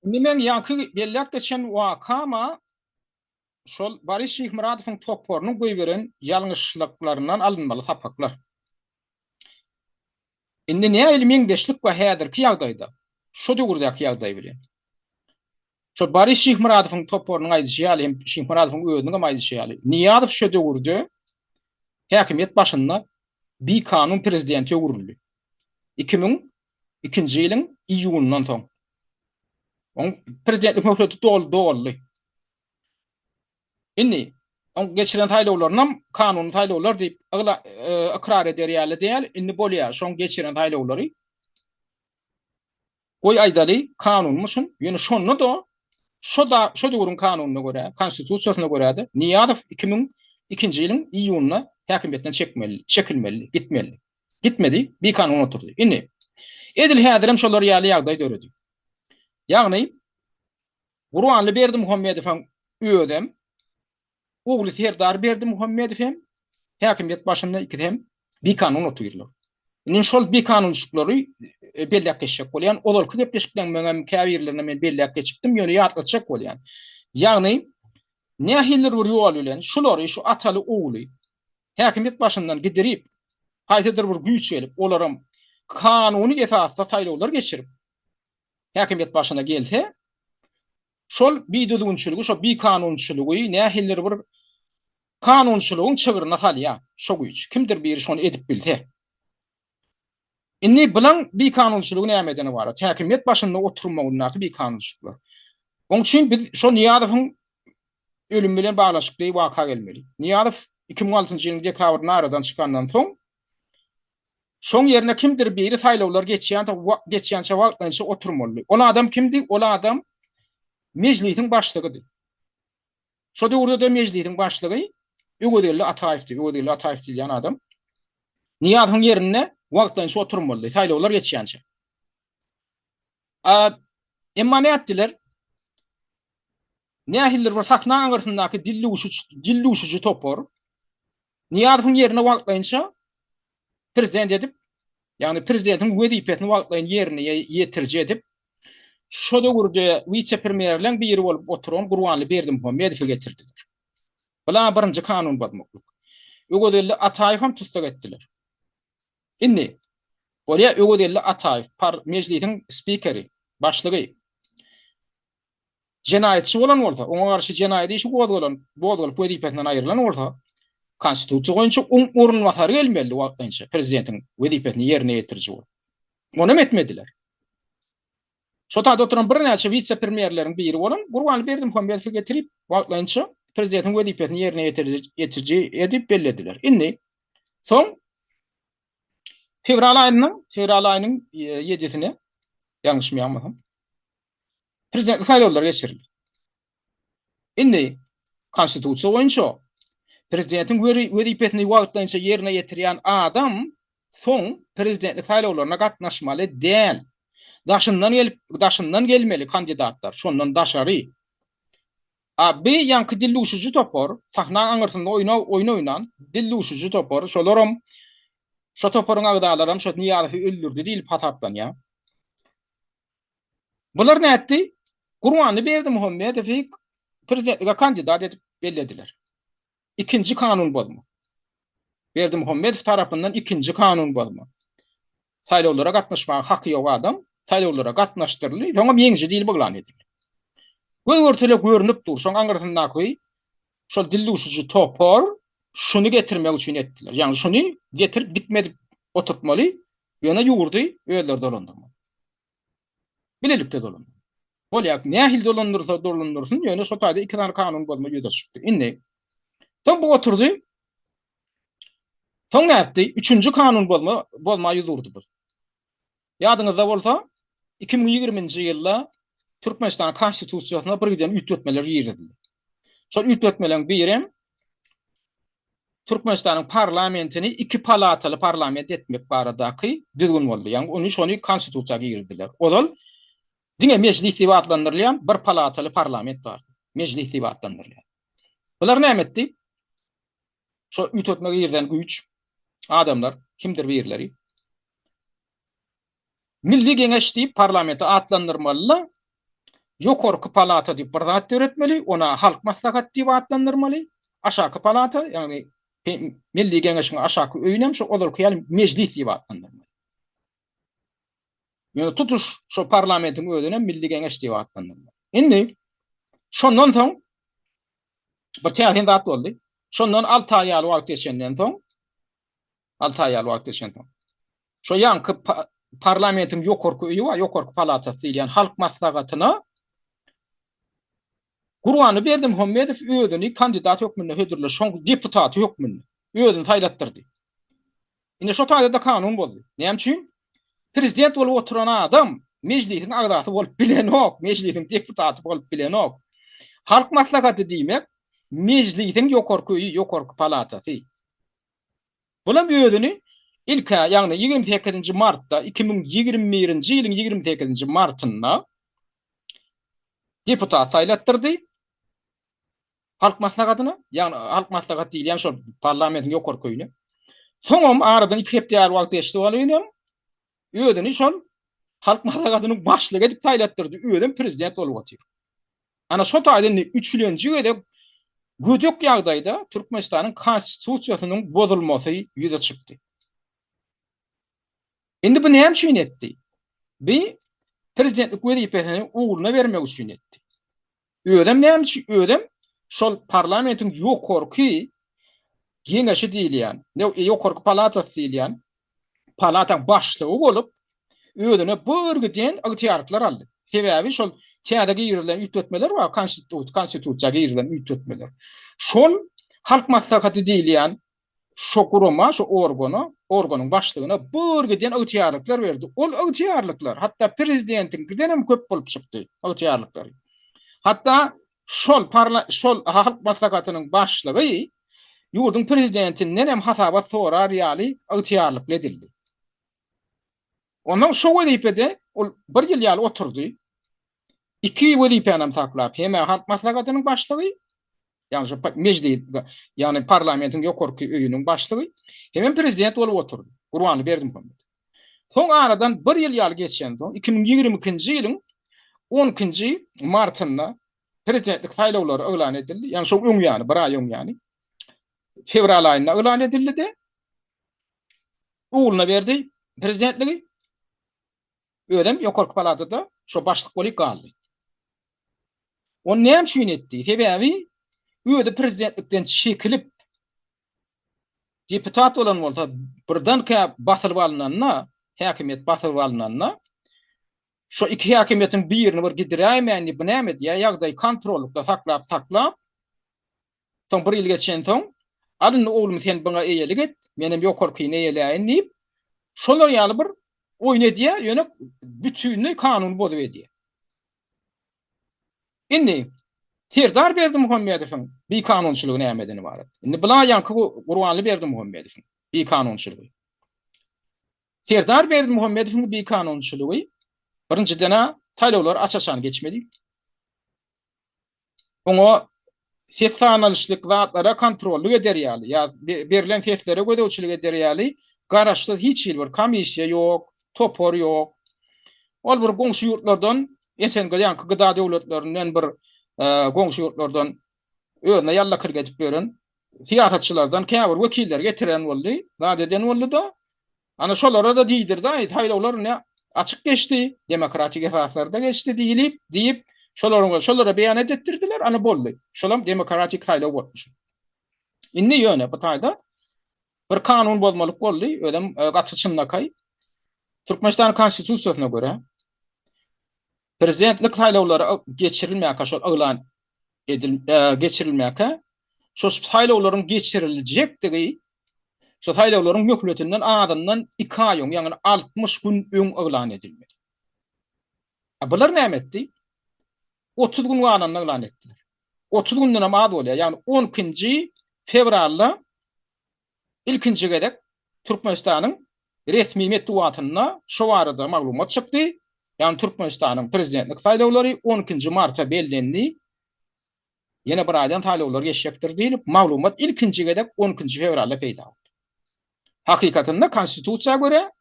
Indi meň ýaňky belläp geçen wakama şol Boris Şyhmyradowyň toparynyň goýberen ýalňyşlyklaryndan alynmaly sapaklar. Indi nähili meňzeşlik bar häzirki ýagdaýda, şo döwürdäki ýagdaý bilen? Şol Boris Şyhmyradowyň toparynyň aýdyşy ýaly hem Şyhmyradowyň özüniň hem aýdyşy ýaly, Nyýazow şo döwürde häkimiýet başynda bikanun prezidente öwrüldi. 2002-nji ýylyň iýunyndan soň. Oň prezidentlik möhleti doly doldy. Indi oň geçiren saýlawlarynam kanuny saýlawlar diýip ykrar eder ýaly däl. Indi bolýar, şoň geçiren saýlawlary Goý aýdaly, kanunmyşyn, ýöne şonda-da şo-da şo döwrüň kanunyna görä, konstitusiýasyna görä-de Nyýazow 2002-nji ýylyň iýunynda häkimiýetden çekmeli, çekilmeli, gitmeli. Gitmedi, bikanun oturdy. Indi, edil häzirem şolar ýaly ýagdaý döredi. Ýagny Gurbanly Berdimuhamedowyň özem, ogly Serdar Berdimuhamedow hem häkimiýet başynda ikisi hem bikanun otyrlar. Indi şol bikanunçylyklary e, belläp geçjek bolýan. Ozalky gepleşikleň hem käbirlerini men belläp geçipdim, ýöne ýatlatjak bolýan. Ýagny nähilidir bir ýol bilen şulary şu ataly ogly häkimiýet başyndan gidirip, haýsydyr bir güýç gelip, olaram kanuny esasda saýlawlar geçirip, häkimiýet başyna gelse, şol bidüzgünçiligi, şo bikanunçylygy nähilidir bir kanunçylygyň çygryna salýar şo güýç. Kimdir biri şony edip bilse. Indi bulaň bikanunçylygy nämeden ybarat? Häkimiýet başynda oturmagyndaky bikanunçylyklar. Oň üçin biz şo Nyýazowyň ölümi bilen baglanşykly waka gelmeli. Nyýazow 2006-njy ýylyň dekabrynda aradan çykandan soň, Şoň ýerine kimdir biri saýlawlar geçýänçä geçýänçä wagtlaýynça oturmalydy. Ol adam kimdi? Ol adam Mejlisiň başlygydy. Şo döwürde-de Mejlisiň başlygy Öwezgeldi Ataýewdi. Öwezgeldi Ataýew diýilýän adam Nyýazowyň ýerinde wagtlaýynça oturmalydy, saýlawlar geçýänçä. A emma nätdiler? Nähilidir bir sahna aňyrsyndaky dildüwşüji topar Nyýazowyň ýerine wagtlaýynça prezident edip, ýagny prezidentiň wezipesini wagtlaýyn ýerine ýetiriji edip, şo döwürde wise-premýerleň biri bolup oturan Gurbanly Berdimuhamedowy getirdiler. Bula birinji kanun bozmaklyk. Öwezgeldi Ataýewem tussag etdiler. Indi, bolýa Öwezgeldi Ataýew, par Mejlisiň spikeri, başlygy. Jenaýatçy bolan bolsa, oňa garşy jenaýat işi gozgalan, gozgalyp wezipesinden aýrylan bolsa, Konstitusiýa boýunça oň orunbasary gelmelidi wagtlaýynça prezidentiň wezipesini ýerine ýetiriji bolup. Onam etmediler. Şo taýda oturan birnäçe wise-premýerleriň biri bolan Gurbanly Berdimuhamedowy getirip, wagtlaýynça prezidentiň wezipesini ýerine ýetiriji edip bellediler. Indi soň fewral aýynda, fewral aýynyň ýedisine, ýalňyşmaýan bolsam, Prezidentlik saýlawlary geçirildi. Indi konstitusiýa boýunça prezidentiň wezipesini wagtlaýynça ýerine ýetirýän adam soň prezidentlik saýlawlaryna gatnaşmaly däl. Daşyndan gelip, daşyndan gelmeli kandidatlar, şondan daşary. A bi ýaňky dildüwşüji topar, sahna aňyrsynda oýna oýun oýnan dildüwşüji topar, şolaram şo toparyň agzalaram şo Nyýazowy öldürdi diýlip hasaplanýar. Bular nätdi? Gurbanly Berdimuhamedowy prezidentlige kandidat edip bellediler. Ikinji kanun bozma. Berdimuhamedow tarapyndan ikinji kanun bozma. Saýlawlara gatnaşmaga haky ýok adam saýlawlara gatnaşdyryldy, soňam ýeňiji diýlip yglan edildi. Göz-görtele görnüp dur, şoň aňyrsyndaky şol dildüwşüji topar şuny getirmek üçin etdiler. Ýagny şuny getirip dikmedip oturtmaly, ýöne ýurdy özleri dolandyrmaly. Bilelikde dolandyr. Bolýar, nähili dolandyrsa dolandyrsyn, ýöne şo taýda iki sany kanun bozma ýüze çykdy. Indi soň bu oturdy. Soň nätdi? Üçünji kanun bozma bozma ýüz urdy bu. Ýadyňyzda bolsa, 2020-nji ýylda Türkmenistanyň Konstitusiýasyna bir giden üýtgetmeler girizildi. Şol üýtgetmeleriň birem Türkmenistanyň parlamentini iki palataly parlament etmek baradaky düzgün boldy. Ýagny ony şony konstitusiýa girizdiler. Ozal diňe mejlis diýip atlandyrylýan bir palataly parlament bardy. Mejlis diýip atlandyrylýan. Bular näme etdi? Şo üýtgetme girizen güýç adamlar, kimdir birleri Milli Geňeş diýip parlamenti atlandyrmaly-da, ýokarky palata diýip bir zat döretmeli, ona Halk Maslahaty diýip atlandyrmaly, aşaky palata, ýagny Milli Geňeşiň aşaky öýünem şo ozalky ýaly Mejlis diýip atlandyrmaly. Ýöne tutuş şo parlamentiň özünem Milli Geňeş diýip atlandyrmaly. Indi şondan soň bir täsin zat boldy. Şondan 6 aý ýaly wagt geçenden soň 6 aý ýaly wagt geçensoň. Şo ýaňky parlamentiň ýokarky öýi bar, ýokarky palatasy diýilýän Halk Maslahatyna Gurbanly Berdimuhamedow özüni kandidat hökmünde hödürledi, şoň deputaty hökmünde özüni saýlatdyrdy. Indi şo taýda-da kanun bozdy. Näme üçin? Prezident bolup oturan adam mejlisiň agzasy bolup bilenok, mejlisiň deputaty bolup bilenok. Halk Maslahaty diýmek, mejlisiň ýokarky öýi, ýokarky palatasy. Bulam özüni ilk-ä, ýagny 28-nji martda, 2021-nji ýylyň 28-nji martynda. Deputat saýlatdyrdy. Halk maslahatyna, ýagny Halk maslahaty diýilýän şol parlamentiň ýokarky öýüne. Soňam aradan 2 hepde ýaly wagt geçdi welinem özüni şol Halk maslahatynyň başlygy edip saýlatdyrdy, özem prezident bolup otyr. Ana şo taýda indi üçülenji gezek gödek ýagdaýda Türkmenistanyň Konstitusiýasynyň bozulmasy ýüze çykdy. Indi bu näme üçin etdi? Bi prezidentlik wezipesini ogluna bermek üçin etdi. Özem näme üçin? Özem şol parlamentiň ýokarky geňeşi diýilýän, ýokarky palatasy diýilýän palataň başlygy bolup, özüne bir giden ygtyýarlyklar aldy. Sebäbi şol täze girizilen üýtgetmeler bar, konstitusiýa girizilen üýtgetmeler. Şol Halk Maslahaty diýilýän şo gurama, şo organa, organyň başlygyna bir giden ygtyýarlyklar berdi. Ol ygtyýarlyklar hatda prezidentiňkiden hem köp bolup çykdy, ygtyýarlyklary. Hatda şol parla şol Halk Maslahatynyň başlygy ýurduň prezidentinden hem hasabat sorar ýaly ygtyýarlykly edildi. Ondan şo wezipede ol bir ýyl ýaly oturdy. Iki wezipäni hem saklap, hem-ä Halk Maslahatynyň başlygy, ýagny şu mejlis, ýagny parlamentiň ýokarky öýüniň başlygy, hemem prezident bolup oturdy, Gurbanguly Berdimuhamedow. Soň aradan bir ýyl ýaly geçensoň, 2022-nji ýylyň on ikinji martynda prezidentlik saýlawlary yglan edildi, ýagny şoň öň ýany, bir aý öň ýany, fewral aýynda yglan edildi-de, ogluna berdi prezidentligi. Özem ýokarky palatada şo başlyk bolup galdy. Ony näme üçin etdi? Sebäbi özi prezidentlikden çekilip deputat bolan bolsa, birdenkä basylyp alnanda, häkimiýet basylyp alnanda, şo iki häkimiýetiň birini bir gidiräýmän diýip, bu näme edýär? Ýagdaýy kontrollykda saklap, saklap, Soň bir ýyl geçensoň, Al indi oglum sen buňa eýelik et, menem ýokarkyny eýeläýin diýip, şolar ýaly bir oýun edýär, ýöne bütinleý kanuny bozup edýär. Indi Serdar Berdimuhamedowyň bikanunçylygy nämeden ybarat? Indi bula ýaňky Gurbanly Berdimuhamedowyň bikanunçylygy. Serdar Berdimuhamedowyň bikanunçylygy birinjiden-ä saýlawlar aç-açan geçmedi. Oňa ses sanalyşlyk zatlara kontrollyk eder ýaly, ýa berlen seslere gözegçilik eder ýaly garaşsyz hiç hili bir komissiýa ýok, topar ýok. Ol bir goňşy ýurtlardan, SNG ýaňky gda döwletlerinden bir goňşy ýurtlardan özüne ýallakylyk edip ýören syýasatçylardan käbir wekilleri getiren boldy, zat eden boldy-da, Ana şolara-da diýdirdi, aý, saýlawlar ine açyk geçdi, demokratik esaslarda geçdi diýlip, diýip, şolaryň şolara beýanat etdirdiler, ana boldy. Şolam demokratik saýlaw bolupmyş. Indi ýöne bu taýda bir kanun bozmalyk boldy, özem e, gaty çynlakaý. Türkmenistan konstitusiýasyna görä prezidentlik saýlawlary geçirilmäkä şol yglan edil e, geçirilmäkä şo saýlawlaryň geçiriljekdigi Şu saýlawlaryň möhletinden azyndan iki aý öň, ýagny 60 gün öň yglan edilmeli. A bular näme etdi? 30 gün galanda yglan etdiler. 30 günden hem az bolýar. Ýagny 12-nji fewralda ilkinji gezek Türkmenistanyň resmi metbugatynda şu barada maglumat çykdy. Ýagny Türkmenistanyň prezidentlik saýlawlary 12-nji marta bellendi. Ýene bir aýdan saýlawlar geçjekdir diýlip, maglumat ilkinji gezek on ikinji fewralda peýda boldy. Hakykatynda Konstitusiýa görä,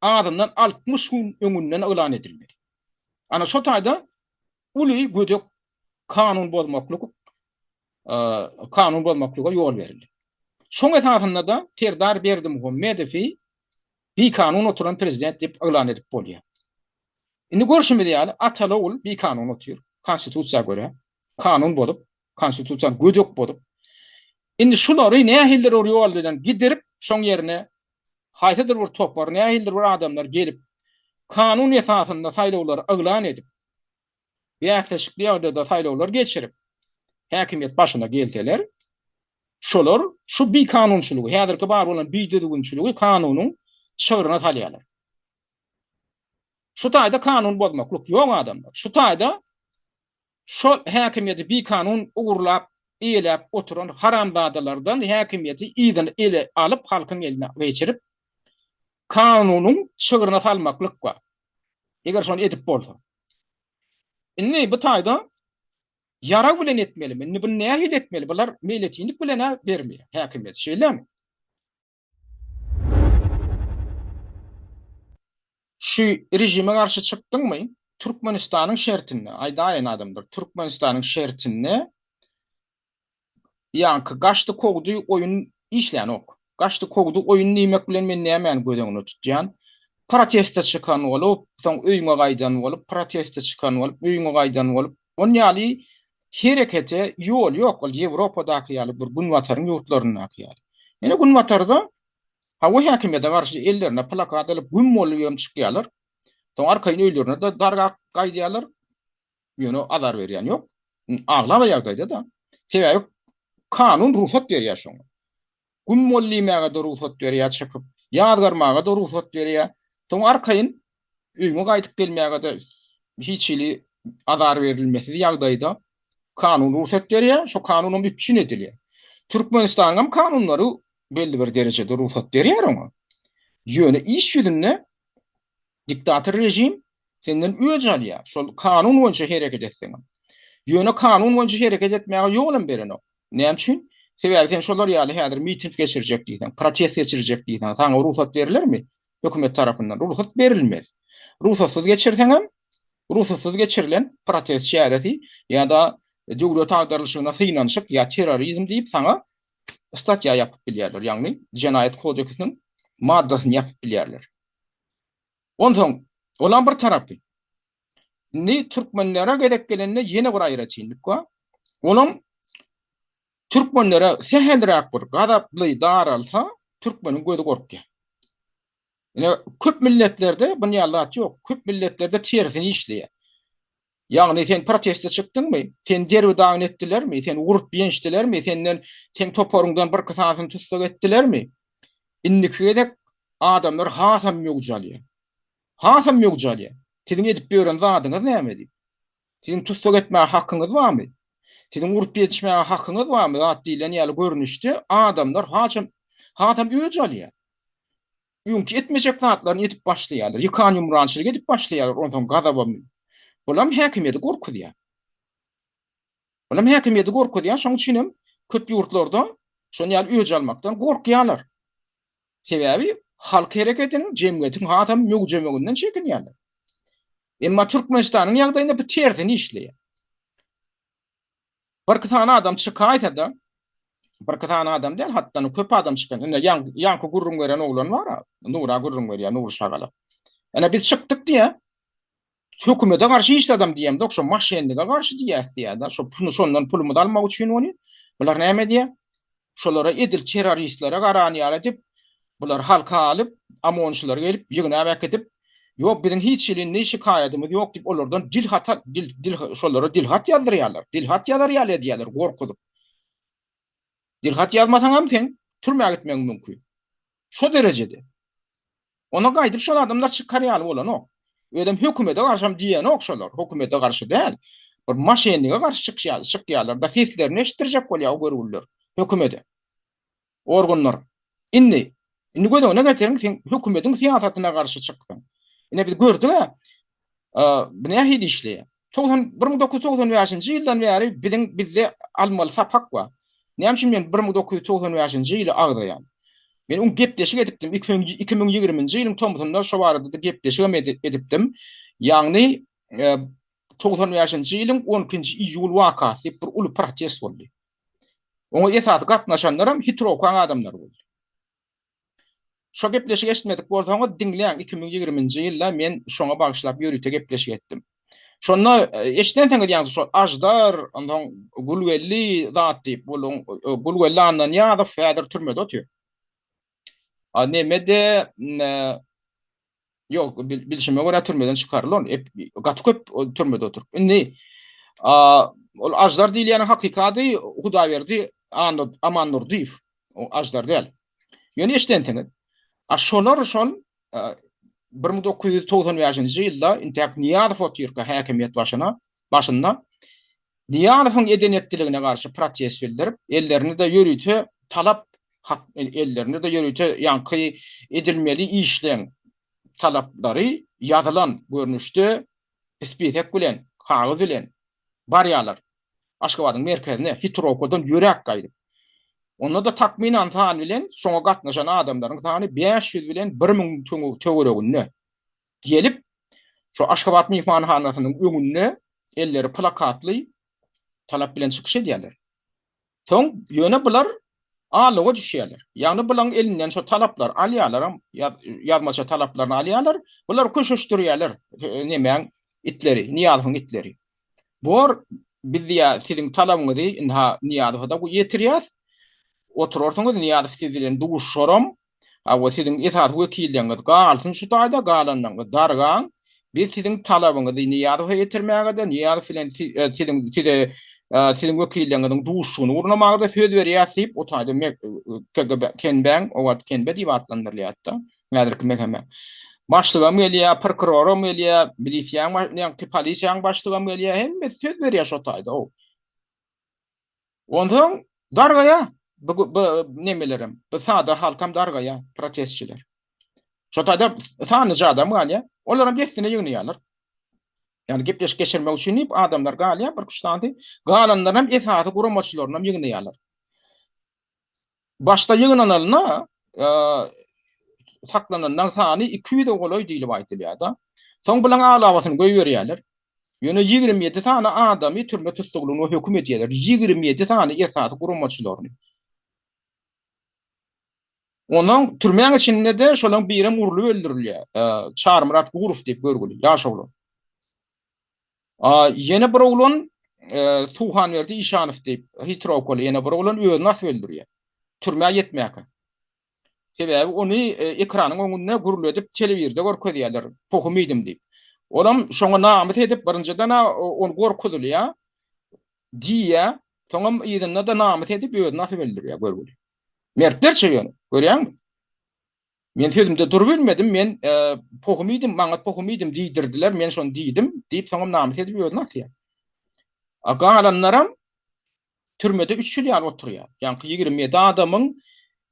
azyndan 60 gün öňünden yglan edilmeli. Ana şo taýda uly gödek kanun bozmaklyk kanun bozmaklyga ýol berildi. Şoň esasynda-da Serdar Berdimuhamedowy bikanun oturan prezident diýip yglan edip bolýar. Indi görşümiz ýaly, ataly-ogul bikanun otyr, Konstitusiýa görä, kanun bozup, Konstitusiýany gödek bozup. Indi şulary nähilidir bir ýol bilen gidirip, şoň ýerine haýsydyr bir topar, nähilidir bir adamlar gelip, kanun esasynda saýlawlary yglan edip, bäsleşikli ýagdaýda saýlawlar geçirip, häkimiýet başyna gelseler, şolar şu bikanunçylygy, häzirki bar bolan bidüzgünçiligi kanunyň çygryna salýarlar. Şu taýda kanun bozmaklyk ýok adamlar. Şu taýda şol häkimiýeti bikanun ogurlap, eýeläp oturan haramzadalardan häkimiýeti yzyna ele alyp halkyň eline geçirip kanunyň çygryna salmaklyk bar. Eger şony edip bolsa. Indi bu taýda. Ýarag bilen etmelimi? Indi buny nähili etmeli? Bular meýletinlik bilen-ä bermeýär häkimiýeti, şeýlemi? Şu režime garşy çykdyňmy? Türkmenistanyň şertinde, aýdaýyn adamlar, Türkmenistanyň şertinde ýaňky gaçdy kowdy oýun işlänok. Gaçdy kowdy oýun diýmek bilen men nämäni göz öňünde tutýan? Proteste çykan bolup, soň öýüňe gaýdan bolup, proteste çykan bolup, öýüňe gaýdan bolup, on ýaly herekete ýol ýok. Ol Ýewropadaky ýaly bir günbataryň ýurtlaryndaky ýaly. Ine günbatarda hawa häkimiýete garşy ellerine plakat alyp güm bolup hem çykýarlar. Soň arkaýyn öýlerine-de dargap gaýdýarlar. Ýöne azar berýän ýok. Aglaba ýagdaýda-da. Sebäbi kanun rugsat berýär şoňa. Güm bol diýmäge-de rugsat berýär çykyp, ýazgarmaga-da rugsat berýär. Soň arkaýyn öýüňe gaýdyp gelmäge-de hiç hili azar berilmesiz ýagdaýda kanun rugsat berýär, şo kanunam üpjün edilýär. Türkmenistanyňam kanunlary belli bir derejede rugsat berýär oňa. Ýöne iş ýüzünde Diktator režim senden öç alýar, şol kanun boýunça hereket etseňem. Ýöne kanun boýunça hereket etmäge ýolam berenok. Näme üçin? Sebäbi sen şolar ýaly häzir miting geçirjek diýseň, protest geçirjek diýseň, saňa rugsat berlermi hökümet tarapyndan? Rugsat berilmez. Rugsatsyz geçirseňem, rugsatsyz geçirilen protest çäresi ýa-da döwlet agdarylyşygyna synanyşyk ýa terrorizm diýip saňa statýa ýapyp bilýärler, ýagny jenaýat kodeksiniň maddasyny ýapyp bilýärler. Onsoň, olam bir tarapy. Indi türkmenlere gezek gelende ýene bir aýratynlyk bar. Olam türkmenlere sähelräk bir gazaply daralsa, türkmeniň gözi gorkýar. Ine, köp milletlerde bunun ýaly zat ýok. Köp milletlerde tersini işleýär. Ýagny sen proteste çykdyňmy? Seni derbi-dagyn etdilermi? Seni urup ýençdilermi? Senden, seň toparyňdan birki sanysyny tussag etdilermi? Indiki gezek adamlar hasam möwç alýar. Hasam möwç alýar. Siziň edip ýören zadyňyz näme diýip. Siziň tussag etmäge hakyňyz barmy? Siziň urup ýençmäge hakyňyz barmy zat diýlen ýaly görnüşde adamlar hasam hasam öç alýar. Öňki etmejek zatlaryny edip başlaýarlar. Ýykan-ýumrançylyk edip başlaýarlar, onsoň gazaba münüp. Bulam häkimiýeti gorkuzýar. Bulam häkimiýeti gorkuzýar, şonuň üçin hem köp ýurtlarda şon ýaly öç almakdan gorkýarlar. Sebäbi halk hereketiniň, jemgyýetiň hasam möwjemeginden çekinýärler. Emma Türkmenistanyň ýagdaýynda bu tersine işleýär. Birki sany adam çykaýsa-da, birki sany adam däl, hatda köp adam çykan. Ine, ýaňky gürrüň beren oglan bar-a, Nura gürrüň berýär, Nury Şagala. Ine, biz çykdyk diýýär. Hökümete garşy hiç zadam diýemzok, şo maşenlige garşy diýýäs diýýär-de. Şo puly şondan pulumyzy almak üçin ony. Bular näme edýär? Şolara edil terroristlere garan ýaly edip, bular halka alyp, OMON-çylar gelip, ýygnap äkidip, Ýok, biziň hiç hili indi şikaýadymyz ýok diýip, olardan dil hat, dil, dil, şolara dil hat ýazdyrýarlar. Dil hat ýazar ýaly edýärler, gorkuzyp. Dil hat ýazmasaňam sen türmä gitmegiň mümkin. Şo derejede. Onda gaýdyp şol adamlar çykar ýaly bolanok. Özem hökümete garşam diýenok şolar. Hökümete garşy däl. Bir maşenlige garşy çykýar, çykýarlar-da seslerini eşitdirjek bolýar o görgüliler hökümete. Organlar. Indi, indi göz öňüne getiriň, sen hökümetiň syýasatyna garşy çyksaň. Ine biz gördük-ä, bu nähili işleýär. 90 1995-nji ýyldan bäri biziň bizde almaly sapak bar. Näme üçin men 1995-nji ýyly agzaýan? Men öň gepleşik edipdim, 2020-nji ýylyň tomsunda şo barada-da gepleşigem edipdim. Ýagny 95-nji ýylyň 12-nji iýul wakasy diýip bir uly protest boldy. Oňa esasy gatnaşanlaram Hitrowkaň adamlary boldy. Şo gepleşigi eşitmedik bolsaňyz diňläň 2020-nji ýylda men şoňa bagyşlap ýörite gepleşik etdim. Şonda eşidensiňiz ýaňky şo Aždar, onsoň Gulgeldi zat diýip, boluň Gulgeldi Annanyýazow häzir türmede otyr. A nemede Ýok, bilşime görä türmeden çykarylan, gaty köp türmede oturyp. Indi ol Aždar diýilýäniň hakyky ady Hudaýberdi Amandurdyýew. O Aždar däl. Ýöne eşidensiňiz. A şolar şol 1995-nji ýylda intäk Nyýazow otyrka häkimiýet başyna, başynda Nyýazowyň eden-etdiligine garşy protest bildirip, ellerinde-de ýörite talap hat, ellerinde-de ýörite ýaňky edilmeli işleň talaplary ýazylan görnüşde spisek bilen, kagyz bilen barýarlar. Aşgabadyň merkezine, Hitrowkadan ýöräp gaýdyp. Onda-da takmynan san bilen şoňa gatnaşan adamlaryň sany 500 bilen 1000 töwereginde gelip, şo Aşgabat myhmanhanasynyň öňünde elleri plakatly talap bilen çykyş edýärler. Soň ýöne bular allyga düşýärler. Ýagny bulaň elinden şo talaplary alýarlaram, ýazmaça talaplaryny alýarlar. Bular köşeşdirýärler nemäň itleri, Nyýazowyň itleri. Bor, biz diýýär, siziň talabyňyzy ynha Nyýazowa-da ýetirýäs. Oturarsyňyz, Nyýazow siz bilen duşuşaram. Hawa, siziň esasy wekilleriňiz galsyn şu taýda, galanlaryňyz dargaň. Biz siziň talabyňyzy Nyýazowa ýetirmäge-de, Nyýazow bilen siziň size siziň wekilleriňiziň duşuşygyny gurnamaga-da söz berýäs diýip, o taýda KGB, Kenbäň, o wagt Kenbe diýip atlandyrylýardy-da, häzirki MHM. Başlygam gelýär, prokuroram gelýär, milisiýaň, ýaňky polisiýaň başlygam gelýär, hemmesi söz berýär şo taýda-ow. Onsoň dargaýar bu bu nemelerem, bu sada halkam dargaýar, protestçiler. Şo taýda sanlyja adam galýar. Olaram dessine ýygnaýarlar. Ýagny gepleşik geçirmek üçin diýip adamlar galýar, bir üç sany. Galanlarynam esasy guramaçylarynam ýygnaýarlar. Başda ýygnanylyna saklananlaryň sany 200-e golaý diýlip aýdylýar-da. Soň bularyň aglabasyny goýberýärler. Ýöne 27 sany adamy türme tussaglygyna höküm edýärler. 27 sany esasy guramaçylaryny. Onuň türmäň içinde-de şolaryň birem urlup öldürilýär. Çarymyrat Gurow diýip görgüli, ýaş oglan. Ýene bir oglan Suhanberdi Işanow diýip, hitrowkaly ýene bir oglan özüni asyp öldürýär. Türmä ýetmäkä. Sebäbi ony ekranyň öňünde gürledip telewizorda görkezýärler, pohum iýdim diýip. Olam şoňa namys edip, birinjiden-ä ony gorkuzylýar, diýýär, soňam yzynda-da namys edip özüni asyp öldürýär görgüli. Mertlerçe ýöne, görýäňmi? Men sözümde durubilmedim, men pohum iýdim, maňa pohum iýdim diýdirdiler, men şony diýdim diýip, soňam namys edip özüni asýar. A galanlaram türmede üç ýyl ýaly oturýar. Ýaňky 27 adamyň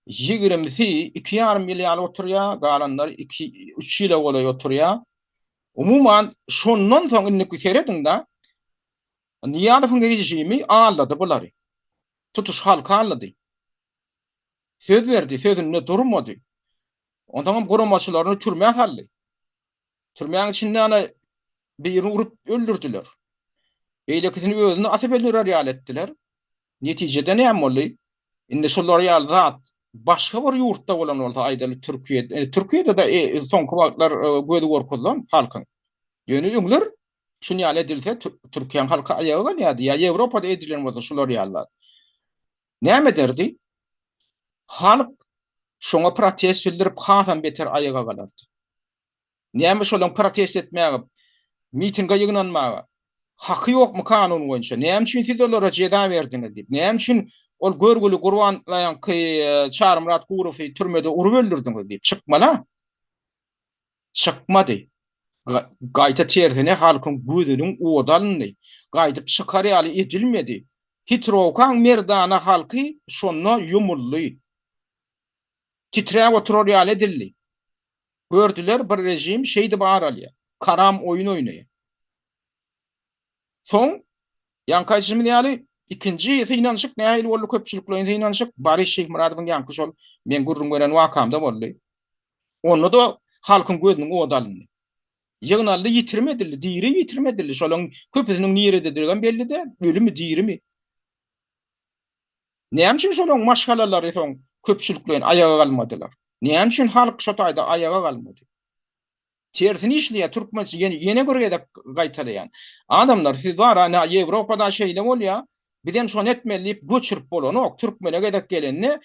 ýigrimisi iki ýarym ýyl ýaly oturýar, galanlary iki, üç ýyla golaý oturýar. Umuman, şondan soň indiki serediň-de, Nyýazowyň režimi aldady bulary. Tutuş halky aldady. Söz berdi, sözünde durmady. Onsoňam guramaçylaryny türmä saldy. Türmäň içinde ana birini urup öldürdiler. Beýlekisini özüni asyp öldürer ýaly etdiler. Netijede näme boldy? Indi şular ýaly zat başga bir ýurtda bolan bolsa, aýdaly Türkiýede, Türkiýede-de soňky wagtlar gözi gorkuzylan halkyň. Ýöne öňler şuny ýaly edilse Türkiýäň halky aýaga galýardy. Ýa Ýewropada edilen bolsa şular ýaly zat. Näme ederdi? Halk şoňa protest bildirip hasam beter aýaga galardy. Näme şolaň protest etmäge, mitinge ýygnanmaga haky ýokmy kanun boýunça? Näme üçin siz olara jeza berdiňiz diýip? Näme üçin ol görgüli Gurban ýaňky Çarymyrat Gurowy türmede urup öldürdiňiz diýip çykmala? Çykmady. Gaýta tersine halkyň gözüniň ody alyndy. Gaýdyp çykar ýaly edilmedi. Hitrowkaň merdana halky şonda ýumuldy. Titräp oturar ýaly edildi. Gördüler bir režim şeýdip ar alýar. Karam oýun oýnaýar. Soň, ýaňky aýdyşymyz ýaly, ikinji synanyşyk nähili boldy köpçülikleýin synanyşyk? Boris Şyhmyradowyň ýaňky şol men gürrüň beren wakamda boldy. Onda-da halkyň gözüniň ody alyndy. Ýygnaldy, ýitirim edildi, diri ýitirim edildi. Şolaryň köpüsiniň nirededigem belli däl, ölümi, dirimi. Näme üçin şolaryň maşgalalary soň köpçülikleýin aýaga galmadylar? Näme üçin halk şo taýda aýaga galmady? Tersini işleýär türkmençe ýene ýene bir gezek gaýtalaýan. Adamlar siz bara na Ýewropada şeýle bolýar, bizem şony etmeli diýip göçürip bolanok. Türkmene gezek gelende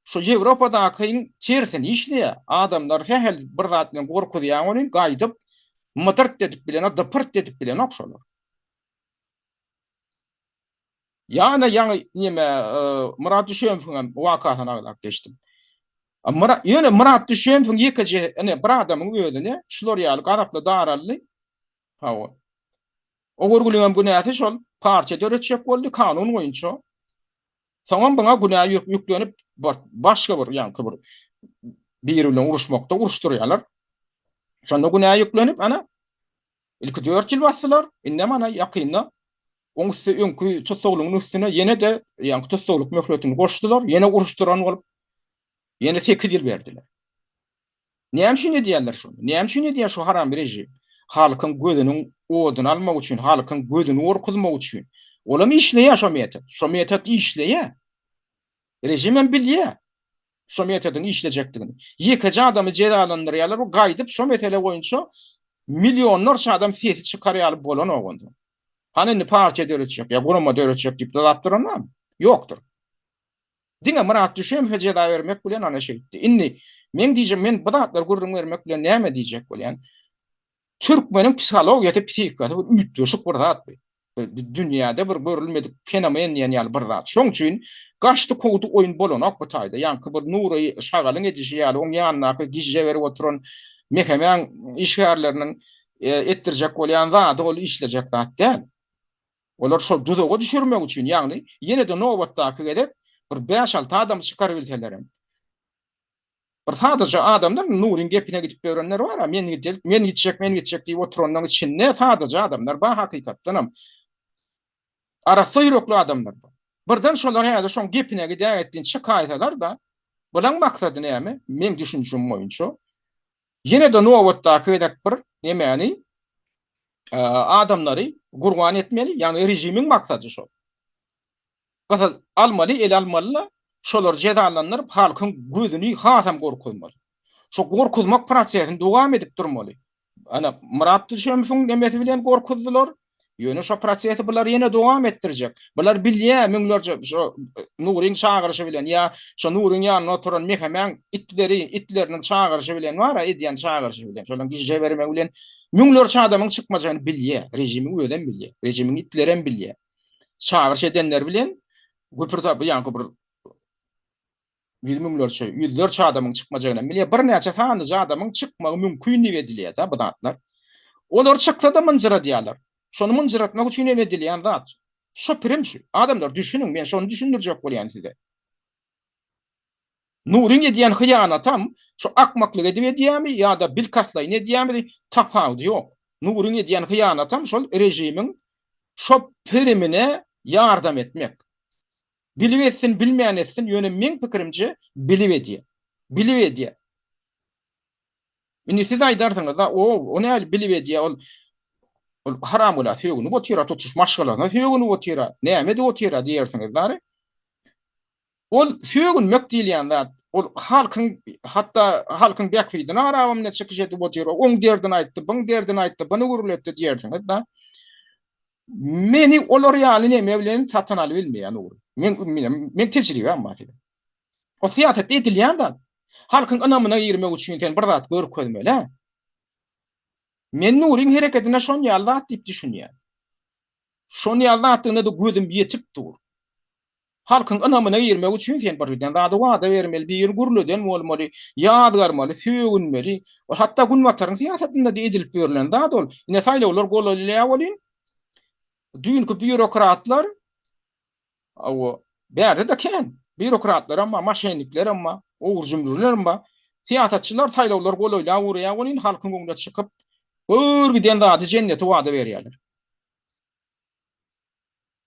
şu Ýewropadakyň tersini işleýär. Adamlar sähel bir zat bilen gorkuzýaň welin gaýdyp mydyrt edip bilenok, dypyrt edip bilenok şolar. Ýa-da ýaňy neme Myrat Düşemowyň hem wakasyny agzap geçdim. Ýöne Myrat Düşemowyň ýekeje ine bir adamyň özüne şular ýaly gazaply daraldy. Hawa. O görgüliň hem günäsi şol partiýa döretjek boldy kanun boýunça. Soňam buňa günä ýüklenip başga bir ýaňky bir biri bilen uruşmakda uruşdyrýarlar. Şonda günä ýüklenip ana Ilki dört ýyl basdylar, indem ana ýakynda. Oň üsti öňki tussaglygyň üstüne ýene-de ýaňky tussaglyk möhletini goşdular, ýene uruşdyran bolup, ýene 8 ýyl berdiler. Näme üçin edýärler şony? Näme üçin edýär şu haram režim? Halkyň gözüniň oduny almak üçin, halkyň gözüni gorkuzmak üçin. Olam işleýär şo metod. Şo metod işleýär. Režimem bilýär şo metodyň işlejekdigini. Ýekeje adamy jezalandyrýarlar, bu gaýdyp şo mesele boýunça millionlarça adam sesi çykar ýaly bolanok onsoň. Hany indi partiýa döretjek ýa gurama döretjek diýip dodap duran barmy? Ýokdur. Diňe Myrat Düşemowa jeza bermek bilen ana şeýtdi. Indi meň diýjek men bu zatlary gürrüň bermek bilen näme diýjek bolýan? Türkmeniň psihologiýasy, psihikasy bir üýtgeşik bir zat bu. Dünýäde bir görülmedik fenomen diýen ýaly bir zat. Şoň üçin gaçdy-kowdy oýun bolanok bu taýda. Ýaňky bir Nury şagalyň edişi ýaly oň ýanyndaky gije berip oturan mehemäň işgärleriniň etdirjek bolýan zady ol işlejek zat däl. Olar şol duzaga düşürmek üçin, ýagny ýene-de nobatdaky gezek bir bäş-alty adamy çykarybilselerem. Bir sadaja adamlar Nuryň gepine gidip ýörenler bar-a, men gidjek, men gitjek, men gitjek diýip oturanlaryň içinde sadaja adamlar bar hakykatdanam. Arassa ýürekli adamlar bar. Birden şolar häzir şoň gepine gidägetdin çykaýsalar-da, bulaň maksady näme? Meň düşünjim boýunça, ýene-de nobatdaky gezek bir nemäni adamlary gurban etmeli, ýagny režimiň maksady şol. Gysyl almaly, ele almaly-da, şolary jezalandyryp, halkyň gözüni hasam gorkuzmaly. Şo gorkuzmak prosesini dowam edip durmaly. Ana, Myrat Düşemowyň nemesi bilen gorkuzdylar. Ýöne şo prosesi bular ýene dowam etdirjek. Bular bilýär, müňlerçe şo Nuryň çagyryşy bilen ýa şo Nuryň ýanynda oturan mehemäň itleri, itleriniň çagyryşy bilen bar-a, edýän çagyryşy bilen, şolaryň gije bermegi bilen müňlerçe adamyň çykmajagyny bilýär. Režimiň özem bilýär. Režimiň itlerem bilýär. Çagyryş edenler bilen güpür ýaňky bir ýüz müňlerçe, ýüzlerçe adamyň çykmajagyny hem bilýär. Birnäçe sanlyja adamyň çykmagy mümkin diýip edilýär-de bu zatlar. Olar çyksa-da mynjyradýarlar. Şony mynjyratmak üçin hem edilýän zat. Şo pirim şu. Adamlar düşüniň, men şony düşündirjek bolýan size. Nuryň edýän hyýanatam şu akmaklyk edip edýärmi ýa-da bilkastlaýyn edýärmi tapawudy ýok. Nuryň edýän hyýanatam şol režimiň şo pirimine ýardam etmek. Bilip etsin, bilmän etsin, ýöne meň pikirimçe bilip edýär. Bilip edýär. Indi siz aýdarsyňyz-da, o, o nähili bilip edýär, ol ol haramgula sögünip otyr-a, tutuş maşgalasyna sögünip otyr-a, näme edip otyr-a diýersiňiz-dary. Ol sögünmek diýilýän zat, ol halkyň, hatda halkyň bähbidini arabam ne çykyş edip otyr, oň derdini aýtdy, byň derdini aýtdy, byny gürletdi diýersiňiz-da. Meni olar ýaly neme bilen satyn alybilmeýär Nury. Men men tejribäm bar size. O syýasatda edilýän zat. Halkyň ynamyna girmek üçin sen bir zat görkezmeli. Men Nuryň herekedine şon ýaly zat diýip düşünýän. Şon ýaly zatdygyna-da gözüm ýetip dur. Halkyň ynamyna girmek üçin sen bir giden zady wada bermeli, biri gürleden bolmaly, ýazgarmaly, sögünmeli. Ol hatda Günbataryň syýasatynda-da edilip ýörlen zat ol. Ine saýlawlar golaýlaýar welin, düýnki býurokratlar, hawa, bärde-de kän, býurokratlaram bar, moşenniklerem bar, ogry-jümrülerem bar. Syýasatçylar saýlawlar golaýlap ugraýar welin, halkyň öňüne çykyp, bir giden zady jenneti wada berýärler.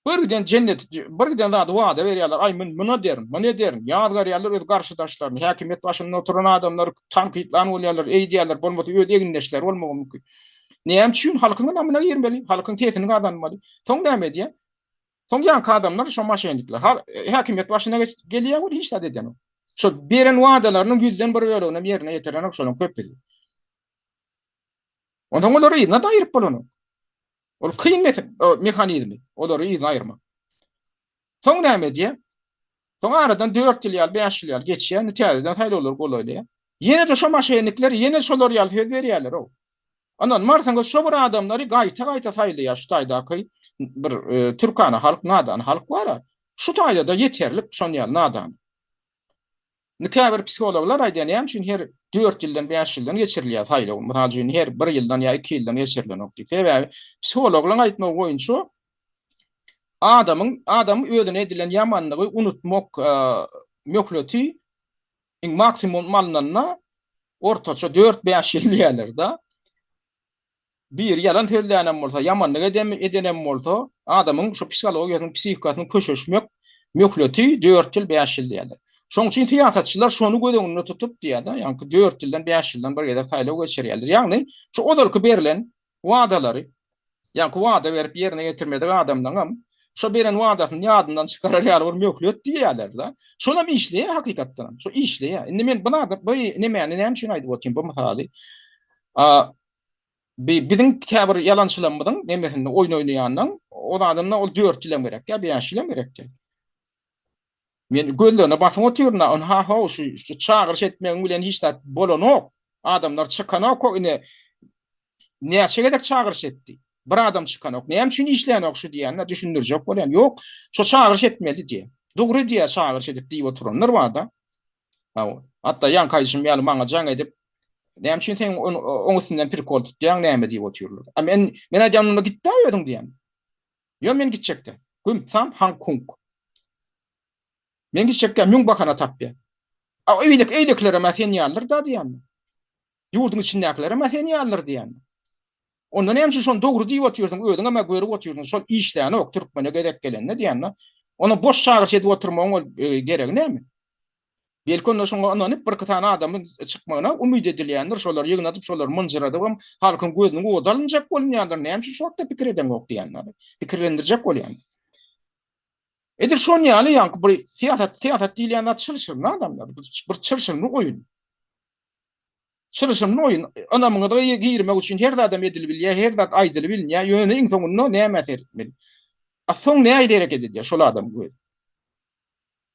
Bir giden jennet, bir giden zady wada berýärler, aý men muny ederin, muny ederin, ýazgarýarlar öz garşydaşlaryny, häkimiýet başynda oturan adamlary tankytlan bolýarlar, eýdýärler, bolmasa öz egindeşleri bolmagy mümkin. Näme üçin? Halkyň ynamyna girmeli, halkyň sesini gazanmaly. Soň näme edýär? Soň ýaňky adamlar, şo moşennikler, häkimiýet başyna gelýär we hiç zat edenok. Şo beren wadalarynyň ýüzden bir bölegini hem ýerine ýetirenok şolaryň köpüsi. Onsoň olary yzyna-da aýryp bolanok. Ol kyn mehanizmi, olary yzyna aýyrmak. Soň näme edýär? Soň aradan 4 ýyl ýaly, 5 ýyl ýaly geçýär, indi täzeden saýlawlar golaýlaýar. Ýene-de şo moşennikler ýene şolar ýaly söz berýärler-ow. Ynanmarsyňyz, şo bir adamlary gaýta-gaýta saýlaýar şu taýdaky bir e, türkana halk, nadan halk bar-a. Şu taýda-da ýeterlik şon ýaly nadan. Indi käbir psihologlar aýdýar, näme üçin her dört ýyldan, bäş ýyldan geçirilýär saýlaw? Mysal üçin, her bir ýyldan ýa iki ýyldan geçirilenok diýip. Sebäbi psihologlaryň aýtmagy boýunça adamyň adamyň özüne edilen ýamanlygy unutmak möhleti iň maksimum alnanda ortaça dört-bäş ýyl diýýärler-de. Biri ýalan sözlänem bolsa, ýamanlyk eden edenem bolsa, adamyň şu psihologiýasynyň, psihikasynyň köşeşmek möhleti dört ýyl, bäş ýyl diýýärler. Şonuň üçin syýasatçylar şony göz öňünde tutup diýýär-de, ýaňky dört ýyldan, bäş ýyldan bir gezek saýlaw geçirýärler. Ýagny şu ozalky berlen wadalary, ýaňky wada berip ýerine ýetirmedik adamlaňam şo beren wadasyny ýadyndan çykarar ýaly bir möhlet diýýärler-de. Şolam işleýär hakykatdanam. Şo işleýär. Indi men bu zady, bu nemäni näme üçin aýdyp otyryn bu mysaly? A bi biziň käbir ýalançylarymyzyň nemesinde oýun oýnaýanyň o zadynda ol dört ýylam gerek ýa bäş ýylam gerek däl. Men gözlerine basyp otyryn a ynha how şu şu çagyryş etmegiň bilen hiç zat bolanok. Adamlar çykanok o ine näçe gezek çagyryş etdi. Bir adam çykanok. Näme üçin işlänok şu diýende düşündirjek bolýan. Ýok, şu çagyryş etmeli diýýär. Dogry diýýär çagyryş edip diýip oturanlar barda. Hawa. Hatda ýaňky aýdyşym ýaly maňa jaň edip, Näme üçin sen oň üstünden prikol tutýaň näme diýip otyrlar. A men men aýdýan onda gitdä özüň diýýän. Ýok men gitjekde. Güm sam hank hunk. Men gitjekkä müň bahana tapýan. A eýlek eýlekilerem-ä sen ýalydyr da diýýän. Ýurduň içindäkilerem-ä sen ýalydyr diýýän. Onda näme üçin şony dogry diýip otyrsyň, özüňem-ä görüp otyrsyň, şol işlänok türkmene gezek gelende diýýän-de. Onda boş çagyryş edip oturmagyň ol geregi näme? Belki onda şoňa ynanyp birki sany adamyň çykmagyna umyt edilýändir, şolary ýygnadyp, şolary mynjyradybam halkyň gözüniň ody alynjak bolunýandyr, näme üçin şu hakda pikir edeňok diýýänler, pikirlendirjek bolýan. Edil şon ýaly ýaňky bir syýasat, syýasat diýilýän zat çylşyrymly adamlar, bir çylşyrymly oýun. Çylşyrymly oýun, ynamyňyza girmek üçin her zadam edilibilýär, her zat aýdylybilinýär, ýöne iň soňunda nämä seretmeli? A soň nähili hereket edýär şol adamyň özi?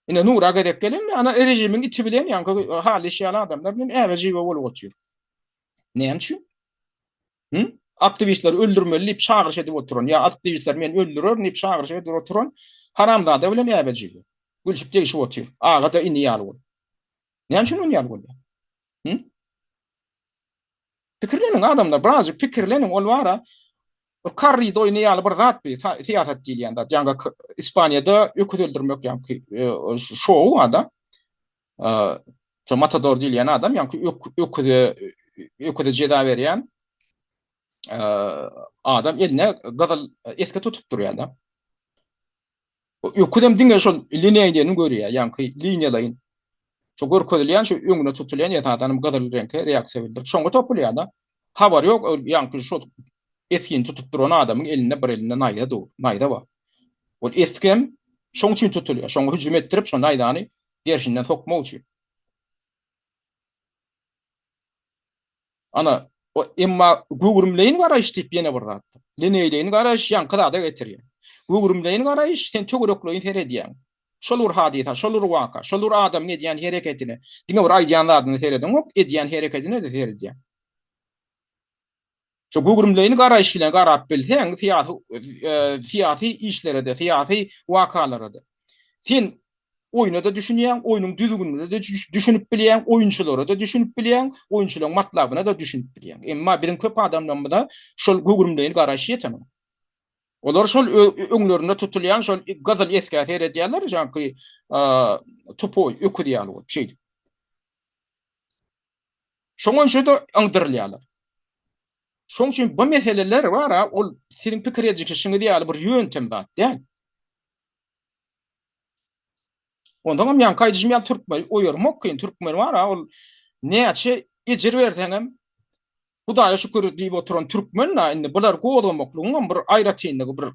Ine Nura gezek gelende ana režimiň iti bilen ýaňky Halyş ýaly adamlar bilen äbe-jibe bolup otyr. Näme üçin? Hı? Aktiwistleri öldürmeli diýip çagyryş edip oturan ýa aktiwistler meni öldürer diýip çagyryş edip oturan haramzada bilen äbe-jibe. Gülşüp degşip otyr. Aga-da ini ýaly bolup. Näme üçin ony ýaly bolýar? Hı? Pikirleniň adamlar, birazjyk pikirleniň, ol bara bir korrida oýny ýaly bir zat bi, syýasat diýilýän zat. Ýaňky Ispaniýada öküz öldürmek ýaňky e, şou barda. E, şo matador diýilýän adam ýaňky öküze öküze jeza berýän e, adam eline gyzyl esgi tutup durýar-da. Öküzem diňe şol lineýleni görýär, ýaňky liniýalaýyn. Şo görkezilýän, şo öňüne tutulýan esasanam gyzyl reňke reaksiýa bildirip, şoňa topulýar-da. Habary ýok, ol ýaňky şo esgini tutup duran adamyň elinde bir elinde naýza dur, naýza bar. Ol esgem şoň üçin tutulýar, şoňa hüjüm etdirip, şo naýzany gerşinden sokmak üçin. Ana, o emma göwrümleýin garaýyş diýip ýene bir zat bar. Lineýleýin garaýyş ýaňky zada getirýär. Göwrümleýin garaýyş sen töwerekleýin seredýäň. Şol bir hadysa, şol bir waka, şol bir adamyň edýän hereketine, diňe bir aýdýan zadyna seredeňok, edýän hereketine-de seredýäň. Şo göwrümleýin garaýyş bilen garap bilseň, syýasy syýasy işlere-de, syýasy wakalara-da. Sen oýna-da düşünýäň, oýnuň düzgünine-de düşünip bilýäň, oýunçylara-da düşünip bilýäň, oýunçylaryň matlabyna-da düşünip bilýäň. Emma biziň köp adamlarymyza şol göwrümleýin garaýyş ýetenok. Olar şol öňlerinde tutulýan şol gyzyl esgä seredýärler, ýaňky tupoý öküz ýaly bolup şeýdip. Şoňa-da yňdyrylýarlar. Şoň üçin bu meseleler bar-a, ol siziň pikir edişiňiz ýaly bir ýöntem zat däl. Onsoňam ýaňky aýdyşym ýaly türkmeni oýarmak kyn. Türkmen bar-a, ol näçe ejir berseňem, Hudaýa şükür diýip oturan türkmen-dä, indi bular gozgamaklygyňam bir aýratynlygy, bir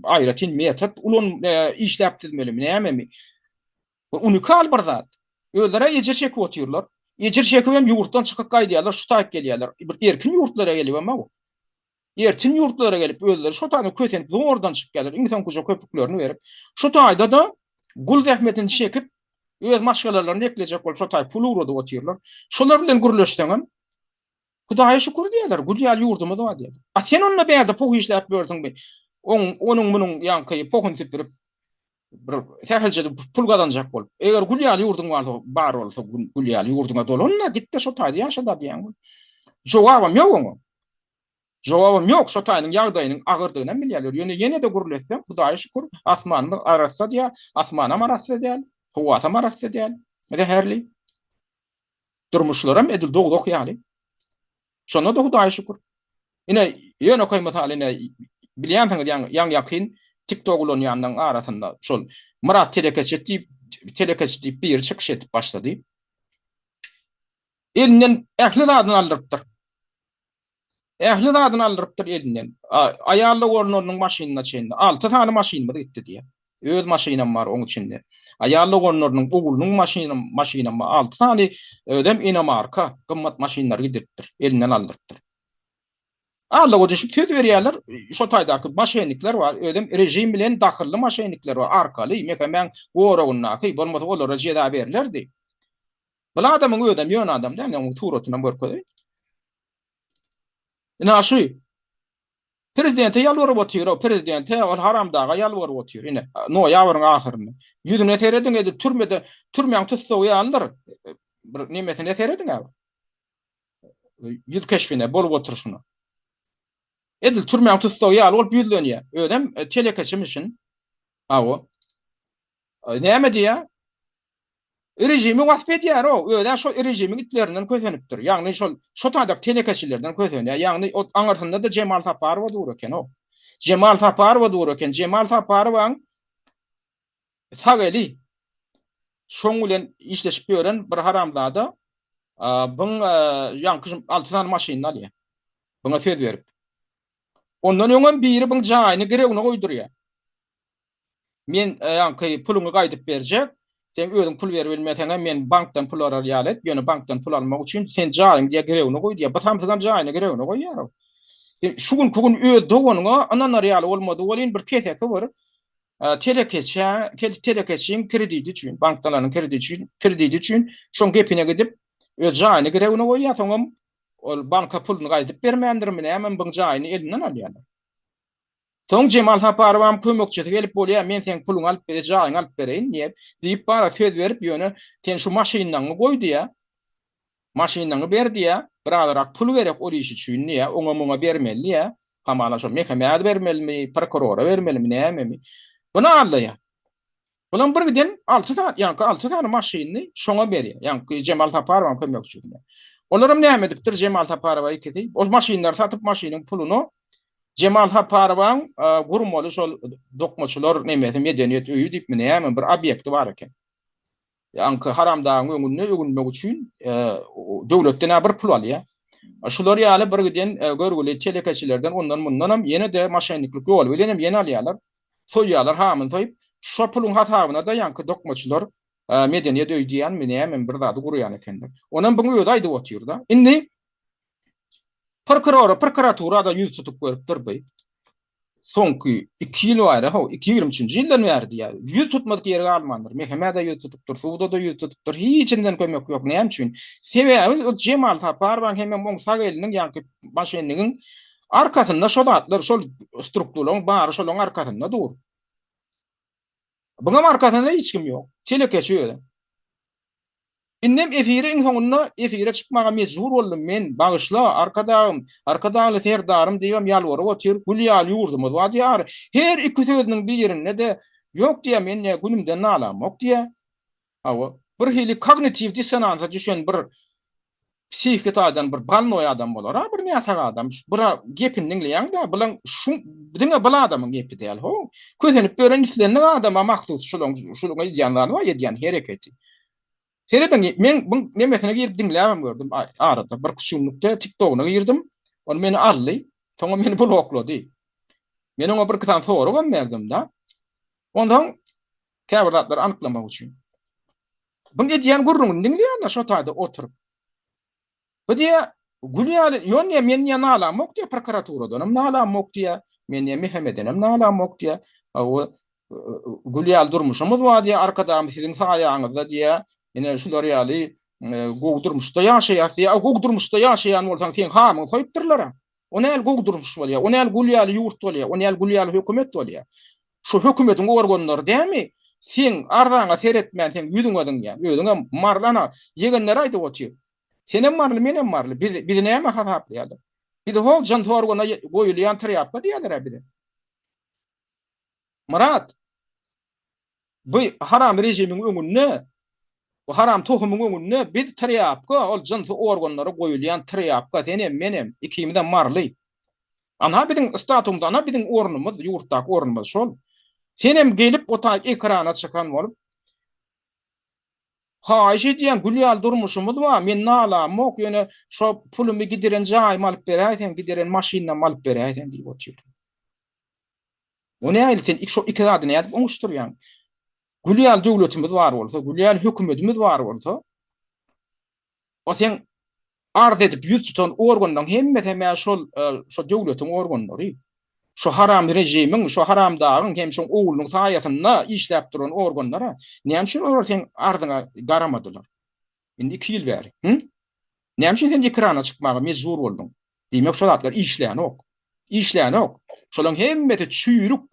aýratyn metod ulan işläp düzmelimi, nämemi? Bu unikal bir zat. Özleri ejir çekip otyrlar. Ejir çekip hem ýurtdan çykyp gaýdýarlar, şu taýyp gelýärler. Bir erkin ýurtlara gelip hem bu. Erkin ýurtlara gelip özleri şo taýdan kösenip zordan çykýarlar. Iň soňkuja köpüklerini berip. Şu taýda-da gul zähmetini çekip öz maşgalalaryny eklejek bolup şo taý pul ugradyp otyrlar. Şolar bilen gürleşseňem Hudaýa şükür diýerler, gül ýaly ýurdumyz bar diýerler. A sen onda bärde poh işläp ýörsüňmi? Oň, onuň munuň ýaňky pohuny süpürip bir sähelçe pul gazanjak bolup. Eger gül ýaly ýurduň barsa, bar bolsa gül ýaly ýurduňa dolan-da, git-de şo taýda ýaşa-da diýýän. Jogabam ýok oňa. Jogabam ýok, şo taýynyň ýagdaýynyň agyrdygynam bilýärler. Ýöne ýene-de gürletsem, Hudaýa şükür, asmanymyz arassa diýýär, asmanam arassa däl, howasam arassa däl, zäherli. Durmuşlaram edil dowzah ýaly. Şonda-da Hudaýa şükür. Ine, ýönekeý mysal ine, bilýänsiňiz ýaňy ýaňy-ýakyn TikTok ulanýanlaryň arasynda şol Myrat telekeçi diýip, telekeçi diýip biri çykyş edip başlady. Elinden ähli zadyny aldyrypdyr. Ähli zadyny aldyrypdyr elinden. Aýal doganlarynyň maşynyna çenli. Alty sany maşynymyz gitdi diýýär. Öz maşynam bar oň içinde. Aýal doganlarynyň, oglunyň maşyny, maşynam bar. Alty sany özem inomarka, gymmat maşynlary gidiripdir, elinden aldyrypdyr. Aldawa düşüp söz berýärler, şo taýdaky maşennikler bar, özem režim bilen dahylly maşennikler bar, arkaly, MHM-iň goragyndaky, bolmasa olara jeza berlerdi. Bul adamyň özem ýöne adam däl, men onuň suratynam görkezeýin. Ine şu prezidente ýalbaryp otyr, o prezidente, ol haramdaga ýalbaryp otyr. Ine, noýabryň ahyrynda. Ýüzüne serediň, edil türmede, türmäň tussagy ýalydyr. Bir nemesine serediň-ä. Ýüz keşbine, bolup oturyşyna. Edil türmäň tussagy ýaly bolup ýüzlenýär. Özem e, telekeçimişin. Hawa. Näme diýýär? Režimi wasp edýär-ow, öz-ä şo režimiň itlerinden kösenipdir. Ýagny şol şo taýdaky telekeçilerden kösenýär. Ýagny o aňyrsynda-da Jemal Saparowa dur eken-ow. Jemal Saparowa dur eken. Jemal Saparowaň sag eli şoň bilen işleşip ýören bir haramzada byň ýaňky alty sany maşynyny alýar. Buňa söz berip. Ondan öňem biri byň jaýyny girewine goýdurýar. Men ýaňky puluňy gaýdyp berjek, sen özüň pul berip bilmeseňem men bankdan pul arar ýaly et, ýöne bankdan pul almak üçin sen jaýyňy diýýär girewine goý diýýär. Bu samsygam jaýyny girewine goýýar-ow. Sen şu günki gün öz doganyňa ynanar ýaly bolmady welin bir keseki bir telekeçä, telekeçiň krediti üçin, bankdan alan krediti üçin, krediti üçin şoň gepine gidip öz jaýyny girewine goýýar, soňam ol banka puluny gaýdyp bermändirmi nämemi buň jaýyny elinden alýarlar. Soň Jemal Saparowam kömekçisi gelip bolýa men seň puluňy alyp bere jaýyňy alyp bereýin diýip, diýip bara söz berip ýöne sen şu maşynlaňy goý diýä. Maşynlaňy ber diýä, birazrak pul gerek ol iş üçin diýä, oňa muňa bermeli diýä. Hamala şo mehemä bermelimi, prokurora bermelimi, nämemi. Buny aldaýa. Bulam bir giden alty sany, ýaňky alty sany maşynyny şoňa berýär. Ýaňky Jemal Saparowyň kömekçisine. Olaram näme edipdir Jemal Saparowa ikisi? Ol maşynlary satyp maşynyň puluny Jemal Saparowaň gurmaly şol dokmaçylar nemesi medeniýet öýi diýipmi näme bir obýekti bar eken. Ýaňky haramdagyň öňünde öwünmek üçin döwletden-ä bir pul alýar. Şular ýaly bir giden görgüli telekeçilerden ondan-mundanam ýene-de moşenniklik ýoly bilenem ýene alýarlar. Soýýarlar hamyny soýup, şo puluň hasabyna-da ýaňky dokmaçylar medeniýet öýi diýýänmi nämemi bir zady gurýan ekenler. Onam buň özi aýdyp otyr-da. Indi prokurora, prokuratura-da ýüz tutup görüpdir bu. Soňky iki ýyl bäri, how, iki 23-nji ýyldan bäri diýýär. Ýüz tutmadyk ýeri galmandyr. MHM-de ýüz tutupdyr, suda-da ýüz tutupdyr. Hiçinden kömek ýok. Näme üçin? Sebäbi ol Jemal Saparowyň hemem oň sag eliniň ýaňky maşennigiň arkasynda şo zatlar, şol strukturalaryň bary şolaryň arkasynda dur. Buňam arkasynda hiç kim ýok. Telekeçi özi. Indem efire iň soňunda efire çykmaga mejbur boldum men, bagyşla, Arkadagym, Arkadagly Serdarym diýibem ýalbaryp otyr, gül ýaly ýurdumyz bar diýýär. Her iki sözüniň birinde-de ýok diýýär, men diýýär, günümden nalamok diýýär. Hawa, bir hili kognitiw dissonansa düşen bir psihiki taýdan bir bolnoý adam bolar-a, bir näsag adam. Bir gepini diňleýäň-dä, bulaň şu diňe bul adamyň gepi däl, how. Kösenip ýören islendik adama mahsus şulaň şulaň edýän zady bar, edýän hereketi. Serediň, men bu nemesine girip diňläbem gördüm arada. Bir günlükde TikTok-una girdim. Ol meni aldy, soňam meni bloklady. Men oňa bir iki sany soragam berdim-de. Onsoň käbir zatlary anyklamak üçin. Buň edýän gürrüňini diňleýän-de şo taýda oturyp. Bu diýýär, gül ýaly, ýok diýýär, men diýýär nalamok diýýär, prokuraturadanam nalamok diýýär, men diýýär MHM-denem nalamok diýýär. Hawa, gül ýaly durmuşymyz bar diýýär, Arkadagym siziň saýaňyzda diýýär, ine şular ýaly gowy durmuşda ýaşaýas diýýär. Gowy durmuşda ýaşaýan bolsaň, seň hamyňy soýupdyrlar-a. O näl gowy durmuş bolýar, o näl gül ýaly ýurt bolýar, o näl gül ýaly hökümet bolýar. Şu hökümetiň organlary dämi seň arzaňa seretmän seň ýüzüňe zyňýar. Özüňem maryly ana ýegenleri aýdyp otyr. Senem maryly menem maryly. Bizi bizi näme hasaplaýarlar. Bizi hol jyns organa goýulýan trýapka diýýärler-ä bize. Myrat bu haram režimiň öňünde bu haram tohumyň öňünde biz trýapka ol jynsy organlara goýulýan trýapka senem menem ikimizem maryly. Anha biziň statumyz, ana biziň ornumyz, ýurtdaky ornumyz şol. Senem gelip o taý ekrana çykan bolup, Haýyş edýän, gül ýaly durmuşymyz bar, men nalamok, ýöne şo pulumy gidiren jaýymy alyp beräýseň, gidiren maşynamy alyp beräýseň diýip otyr. O nähili sen şo iki zady nädip oňuşdyrýaň? Gül ýaly döwletimiz bar bolsa, gül ýaly hökümetimiz bar bolsa, O seň arz edip ýüz tutan organlaň hemmesem-ä şol şo döwletiň organlary. Şo haram režimiň, şo haramdagyň hem şoň oglunyň saýasynda işläp duran organlar-a. Näme üçin olar seň arzyňa garamadylar? Indi iki ýyl bäri. Hü? Näme üçin sen ekrana çykmaga mejbur bolduň? Diýmek şo zatlar işlänok. Işlänok. Şolaň hemmesi çüýrük.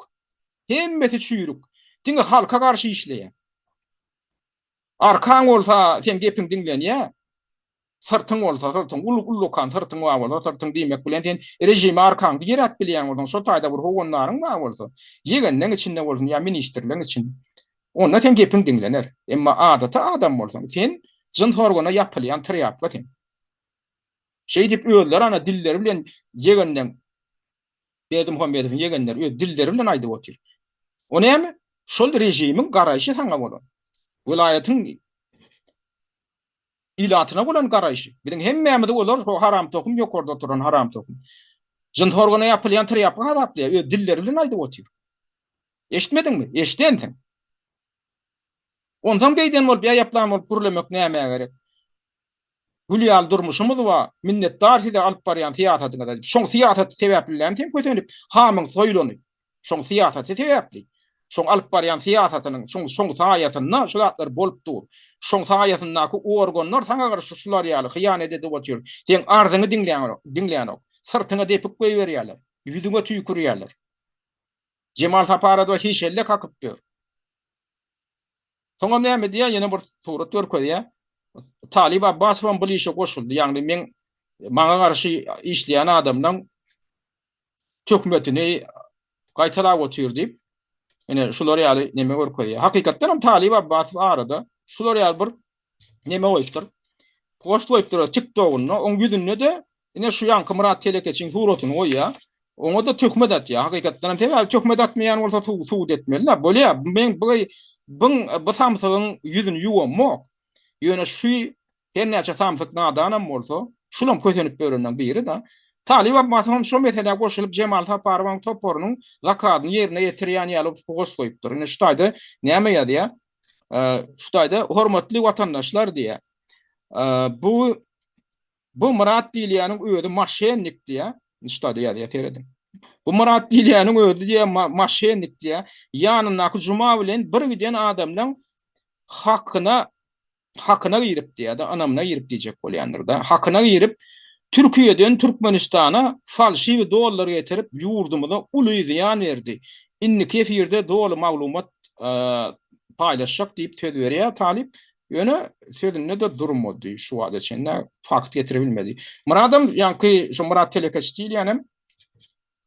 Hemmesi çüýrük. Diňe halka garşy işleýär. Arkaň bolsa seň gepiň diňlenýä. Syrtyň bolsa syrtyň, uly ullakan syrtyň bar bolsa syrtyň diýmek bilen sen režime arkaňdy geräp bilýän bolsaň, şo taýda bir howandaryň bar bolsa, ýegenleň içinde bolsun ýa ministrleň içinde, onda seň gepiň diňlener. Emma adaty adam bolsaň, sen jyns organa ýapylýan trýapka sen. Şeýdip özleri ana dilleri bilen ýegenleň Berdimuhamedowyň ýegenleri öz dilleri bilen aýdyp otyr. O näme? Şol režimiň garaýşy saňa bolan. Welaýatyň ilatyna bolan garaýşy. Biziň hemmämizi olar şo haram tohum ýokarda oturan haram tohum. Jyns organa ýapylýan trýapka hasaplaýar. Öz dilleri bilen aýdyp otyr. Eşitmediňmi? Eşidensiň. Onsoň beýden bolup ýaýaplan bolup gürlemek nämä gerek? Gül ýaly durmuşymyz bar, minnetdar size alyp barýan syýasatyňyza diýip. Şoň syýasaty sebäpli sen kösenip, hamyň soýlany. Şoň syýasaty sebäpli. Şoň alyp barýan syýasatynyň, şoň şoň saýasynda şu zatlar bolup dur. Şoň saýasyndaky organlar saňa garşy şular ýaly hyýanet edip otyr. Seň arzyňy diňlänok, diňlänok. Syrtyňa depik goýberýärler. Ýüzüňe tüýkürýärler. Jemal Saparowa hiç elle kakyp ýör. Soňam näme diýýär, ýene bir surat görkezýär. Talyp Abbasowam bul işe goşuldy. Ýagny meň maňa garşy işleýän adamlaň töhmetini gaýtalap otyr diýip, ine şular ýaly neme görkezýär. Hakykatdan hem Talyp Abbasow arada şular ýaly bir neme goýupdyr. Post goýupdyr TikTokynda. Oň ýüzünde-de Ine şu ýaňky Myrat telekeçiň suratyny goýýa. Oňa-da töhmet atýa. Hakykatdan hem sebäbi töhmet atmaýan bolsa subut etmeli-dä. Bolýa, men bu byň bu samsygyň ýüzüni ýuwamok. Ýöne şu her näçe samsyk nadanam bolsa, şulam kösenip ýörenleň biri-de. Talyp Abbasow hem şo meselä goşulyp Jemal Saparowyň toparynyň zakazyny ýerine ýetirýän ýaly post goýupdyr. Ine şu taýda näme ýazýa? Şu taýda hormatly watandaşlar diýýä. Bu Bu Myrat diýilýäniň özi maşennik diýýä. Ştada ýazýar serediň. Bu Myrat diýilýäniň özi diýýä maşennik diýýä. Ýanyndaky Juma bilen bir giden adamlaň hakyna hakyna girip diýýä-de, ynamyna girip diýjek bolýandyr-da. Hakyna girip Türkiýeden Türkmenistana falşiwi dollar getirip ýurdumyza uly zyýan berdi. Indiki efirde doly maglumat paýlaşjak diýip söz berýär talyp. Ýöne sözünde-de durmady şu wagta çenli fakt getirebilmedi. Myradam ýaňky şu Myrat telekeçi diýilýänem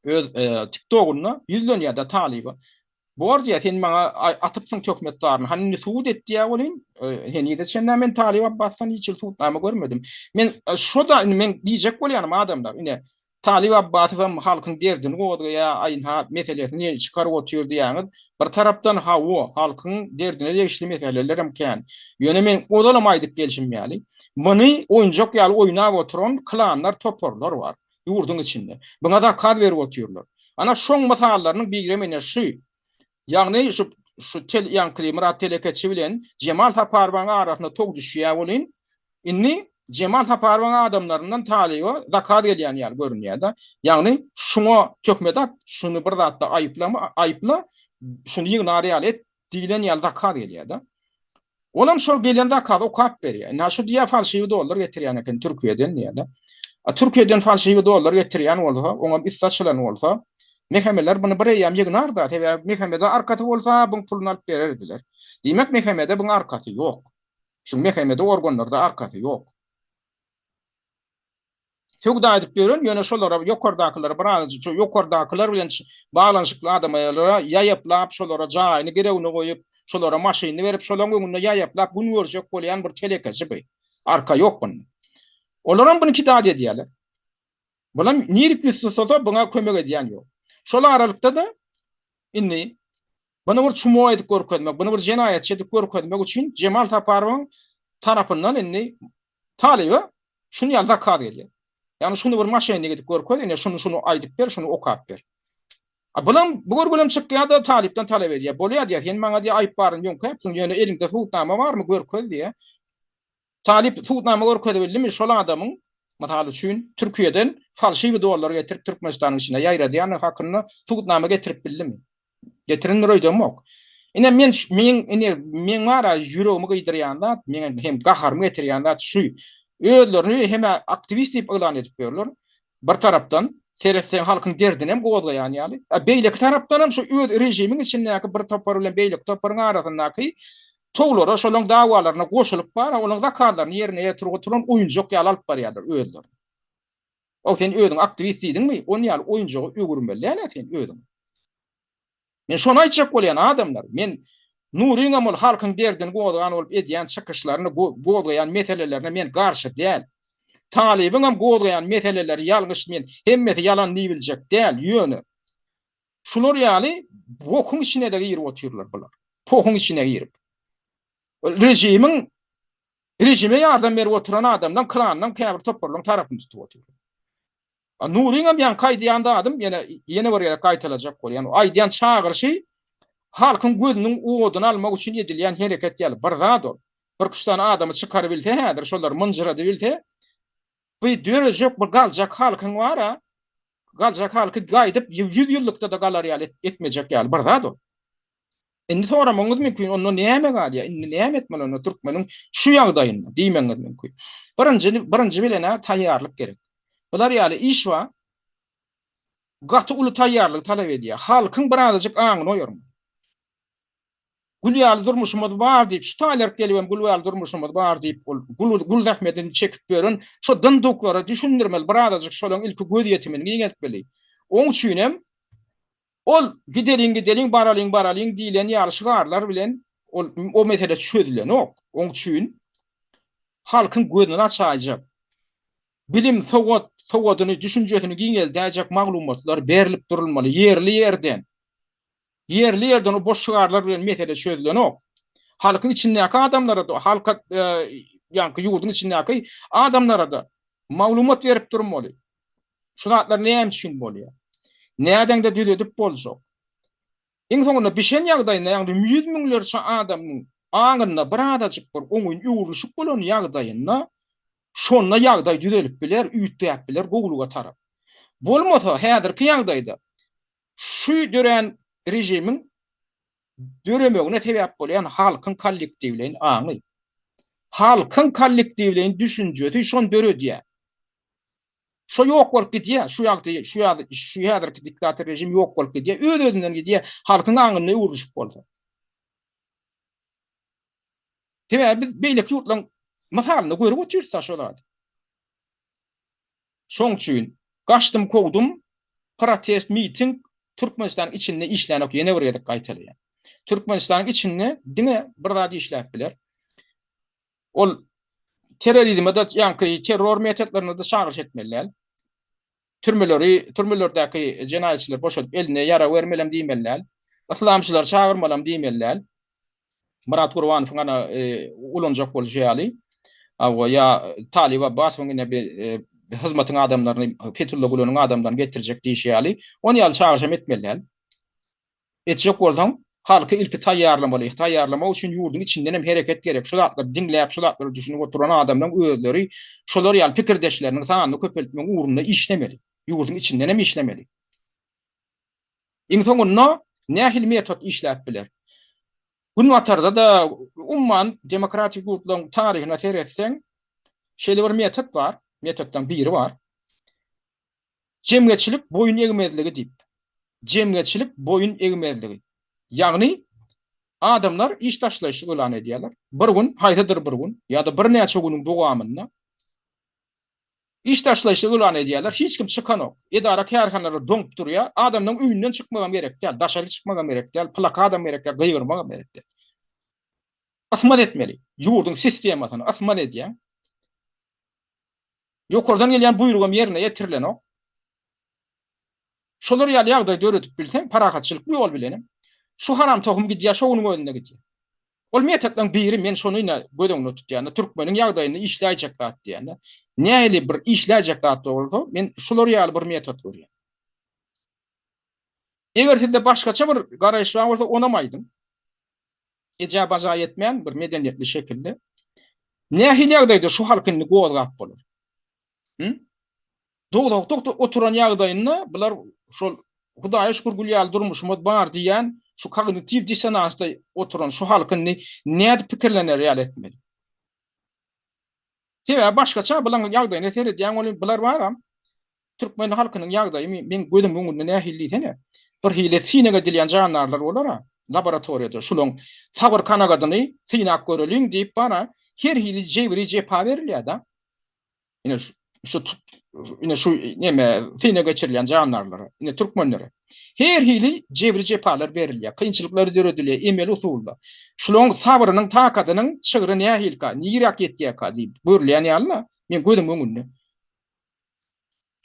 öz TikTogynda ýüzlenýär-de talyba. Bor diýýär, sen maňa atypsyň töhmet daryny. Hany indi subut et diýýär welin, henize çenli men Talyp Abbasdan hiç hili subutnama görmedim. Men şo-da indi men diýjek bolýanym adamlar, ine Talyp Abbasow hem halkyň derdini gozgaýar, aýynha meselesini çykaryp otyr diýýäňiz. Bir tarapdan hawa, halkyň derdine degişli meseleler hem kän. Ýöne men ozalam aýdyp gelşim ýaly, muny oýunjak ýaly oýnap oturan klanlar, toparlar bar ýurduň içinde. Buňa zakaz berip otyrlar. Ana şoň mysallarynyň birem ine şu. Ýagny şu şu tel ýaňky Myrat telekeçi bilen Jemal Saparowyň arasynda tow düşýär welin, indi Jemal Saparowyň adamlaryndan Talyba zakaz gelýän ýaly görünýär-de. Ýagny şuňa töhmet at, şuny bir zatda aýyplama, aýypla, şuny ýygnar ýaly et diýlen ýaly zakaz gelýär-de. Olam şol gelen zakazy okap berýär. Ynha şu diýýär falşiwi dollar getirýän eken Türkiýeden diýýär-de. A Türkiýeden falşiwi dollar getirýän bolsa, oňam üsti açylan bolsa, mehemeler muny bir eýýäm ýygnar-da, sebäbi mehemede arkasy bolsa, buň puluny alyp bererdiler. Diýmek mehemede buň arkasy ýok. Şuň mehemede organlarda arkasy ýok. Söwda edip ýören, ýöne şolara ýokardakylara birazajyk şo ýokardakylar bilen baglanyşykly adamlara ýaýaplap, şolara jaýyny girewine goýup, şolara maşynyny berip, şolaň öňünde ýaýaplap gün görjek bolýan bir telekeçi bu. Arka ýok bunda. Olaram buny kidat edýärler. Bulam nirik ýüz tutsa-da buňa kömek edýän ýok. Şol aralykda-da indi buny bir çumo edip görkezmek, buny bir jenaýatçy edip görkezmek üçin Jemal Saparowyň tarapyndan indi talyba şuny ýaly zakaz gelýär. Ýagny şuny bir maşennik edip görkez, ine şuny şuny aýdyp ber, şuny okap ber. A bulam bu görgülem çykýar-da talypdan talap edýär. Bolýar diýýär, sen maňa diýýär aýyp baryny ýöňkäpsiň, ýöne eliňde subutnama barmy görkez diýýär. Talyp subutnama görkezibildimi şol adamyň, mysal üçin, Türkiýeden falşiwi dollar getirip Türkmenistanyň içine ýaýradýandygy hakynda subutnama getirip bildimi? Getirendir öýdemok. Ine men meň ine meň bar-a ýüregimi gyýdyrýan zat, meň hem gaharymy getirýän zat şu. Özlerini hem-ä aktiwist diýip yglan edip ýörler. Bir tarapdan, seretseň halkyň derdini hem gozgaýan ýaly. A beýleki tarapdan hem şu öz režimiň içindäki bir topar bilen beýleki toparyň arasyndaky towlara, şolaryň dawalaryna goşulyp bar, olaryň zakazlaryny ýerine ýetirip oturan oýunjak ýaly alyp barýarlar özlerini. O sen özüň aktiwist diýdiňmi, on ýaly oýunjaga öwürmeli däl-ä sen özüňi. Men şony aýtjak bolýan adamlar, men Nuryňam ol halkyň derdini gozgan bolup edýän çykyşlaryny, gozgaýan meselelerine men garşy däl. Talybyňam gozgaýan meseleleri ýalňyş men hemmesi ýalan diýibiljek däl, ýöne şular ýaly bokuň içine-de girip otyrlar bular. Pohuň içine girip. Režimiň režime ýardam berip oturan adamlaň klanynyň käbir toparlaryň tarapyny tutup otyrlar. A Nuryňam ýaňky aýdýan zadym ýene ýene bir gezek gaýtalajak bolýan. O aýdýan çagyryşy halkyň gözüniň oduny almak üçin edilýän hereket ýaly bir zat ol. Birküç sany adamy çykarybilse häzir şolary mynjyradybilse bu dörejek bir galjak halkyň bar-a galjak halky gaýdyp ýüz ýyllykda-da galar ýaly etmejek ýaly bir zat ol. Indi soramagyňyz mümkin, onda näme galýar? Indi näme etmeli onda türkmeniň şu ýagdaýynda diýmegiňiz mümkin. Birinji, birinji bilen-ä taýýarlyk gerek. Bular ýaly iş bar. Gaty uly taýýarlygy talap edýär. Halkyň birazajyk aňyny oýarmaly. Gül ýaly durmuşymyz bar diýip, şu taýlaryk gelibem gül ýaly durmuşymyz bar diýip, ol gul, gul zähmetini çekip ýören şo dynduklara düşündirmeli, birazajyk şolaň ilki gözýetimini giňeltmeli. Oň üçinem Ol gideliň-gideliň, baralyň-baralyň diýlen ýaly şygarlar bilen ol o mesele çözülenok. Oň üçin halkyň gözüni açaýjak, bilim, sowat, sowadyny, düşünjesini giňeldäýjek maglumatlar berlip durulmaly ýerli-ýerden. Ýerli-ýerden o boş şygarlar bilen mesele çözülenok. Halkyň içindäki adamlara-da, halka, ýaňky ýurduň içindäki adamlara-da maglumat berip durmaly. Şu zatlar näme üçin bolýar? Nädeňde düzedip boljak? Iň soňunda bişen ýagdaýynda, ýagny ýüz müňlerçe adamyň aňynda birazajyk bir oňyn öwrülişik bolan ýagdaýynda şonda ýagdaý düzelip biler, üýtgäp biler gowulyga tarap. Bolmasa häzirki ýagdaýda şu dörän režimiň döremegine sebäp bolýan halkyň kollektiwleýin aňy. Halkyň kollektiwleýin düşünjesi şony döredýär. Şo ýok bolup gidýär, şu ýagty, şu ýa, şu häzirki diktator režim ýok bolup gidýär, öz-özünden gidýär, halkyň aňynda öwrülişik bolsa. Sebäbi biz beýleki ýurtlaryň mysalynda görüp otyrys-da şo zady. Şoň üçin gaçdym kowdum, protest, miting Türkmenistanyň içinde işlänok ýene bir gezek gaýtalaýan. Türkmenistanyň içinde diňe bir zat işläp biler. Ol terrorizme-de, ýaňky terror metodlaryna-da çagyryş etmeli däl. Türmeleri, türmelerdäki jenaýatçylary boşadyp, eline ýarag bermelem diýmeli däl. Yslamçylary çagyrmalam diýmeli däl. Myrat Gurbanowyň ana ulanjak bolşy ýaly, hawa, ýa Talyp Abbasowyň ine bir hyzmatyň adamlaryny, Fethulla Güleniň adamlaryny getirjek diýşi ýaly, ony ýaly çagyryşam etmeli däl. Etjek bolsaň, halky ilki taýýarlamaly. Taýýarlamak üçin ýurduň içinden hem hereket gerek. Şu zatlary diňläp, şu zatlara düşünip oturan adamlaryň özleri şolar ýaly pikirdeşleriniň sanyny köpeltmegiň ugrunda işlemeli. Ýurduň içinden hem işlemeli. Iň soňunda nähili metod işläp biler? Günbatarda-da umuman demokratik ýurtlaryň taryhyna seretseň, şeýle bir metod bar, metodlaryň biri bar. Jemgyýetçilik boýun egmezligi diýip. Jemgyýetçilik boýun egmezligi. Ýagny, adamlar iş taşlaýyş yglan edýärler. Bir gün, haýsydyr bir gün ýa-da birnäçe günüň dowamynda iş taşlaýyş yglan edýärler. Hiç kim çykanok. Edara-kärhanalar doňup durýar. Adamlaryň öýünden çykmagam gerek däl, daşary çykmagam gerek däl, plakadam gerek däl, gygyrmagam gerek däl. Ysmaz etmeli. Ýurduň sistemasyny ysmaz edýäň. Ýokardan gelýän buýrugam ýerine ýetirilenok. Şolar ýaly ýagdaý döredip bilseň, parahatçylykly ýol bilenem, şu haram tohum gidýär, şo günüň özünde gidýär. Ol metodlaryň biri, men şony ine göz öňünde tutýan-da, türkmeniň ýagdaýynda işläýjek zat diýýän-de. Nähili bir işläýjek zat bolsa, men şular ýaly bir metod görýän. Eger sizde başgaça bir garaýyş bar bolsa, onam aýdyň. Ejä baja ýetmän bir medeniýetli şekilde. Nähili ýagdaýda şu halky indi gozgap bolar? Hı? Dowzahda oturan ýagdaýynda bular şol Hudaýa şükür gül ýaly durmuşymyz bar diýýän şu kognitiw dissonansda oturan şu halky indi nädip pikirlener ýaly etmeli? Sebäbi başgaça bulaň ýagdaýyna seredýäň welin bular baram türkmen halkynyň ýagdaýy meň gözümiň öňünde nähili diýsene bir hili synag edilýän jandarlar bolar-a laboratoriýada şulaň sabyr kanagadyny synap göreliň diýip bara her hili jebri jepa berilýär-da. Ine şu ine şu neme synag geçirilýän jandarlara, ine türkmenlere her hili jebri jepalar berilýär, kynçylyklar döredilýär emeli usulda. Şularyň sabrynyň, takadynyň çygry nähilika, niräk ýetýärka diýip görülýän ýaly-la, meň gözümiň öňünde.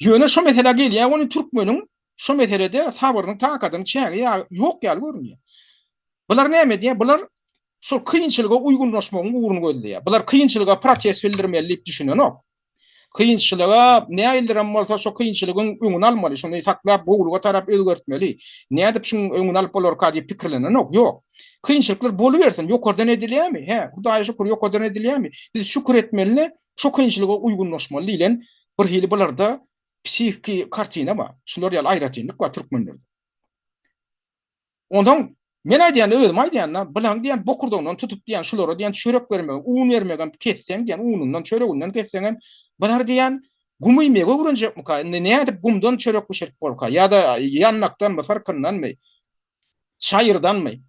Ýöne şo meselä gelýär welin türkmeniň şo meselede sabrynyň, takadynyň çägi ýok ýaly görünýär. Bular näme edýär? Bular şol kynçylyga uýgunlaşmagyň ugruny gözleýär. Bular kynçylyga protest bildirmeli diýip düşünenok. Kynçylyga nähilidirem bolsa şo kynçylygyň öňüni almaly, şony saklap gowulyga tarap özgertmeli. Nädip şuň öňüni alyp bolarka diýip pikirlenenok. Ýok. Kynçylyklar bolubersin. Ýokardan edilýärmi? Hä, Hudaýa şükür ýokardan edilýärmi? Biz şükür etmeli-de, şo kynçylyga uýgunlaşmaly diýlen bir hili bularda psihiki kartina bar. Şular ýaly aýratynlyk bar türkmenlerde. Onsoň men aýdýan, özüm aýdýan-da, bulaň diýen bokurdagyndan tutup diýen, şulara diýen çörek bermegi, un bermegem kesseň diýen, unundan, çöreginden kesseňem, bular diýen gum iýmegi öwrenjekmika? Indi nädip gumdan çörek bişirip borka? Ýa-da ýandakdanmy, syrkyndanmy, çaýyrdanmy,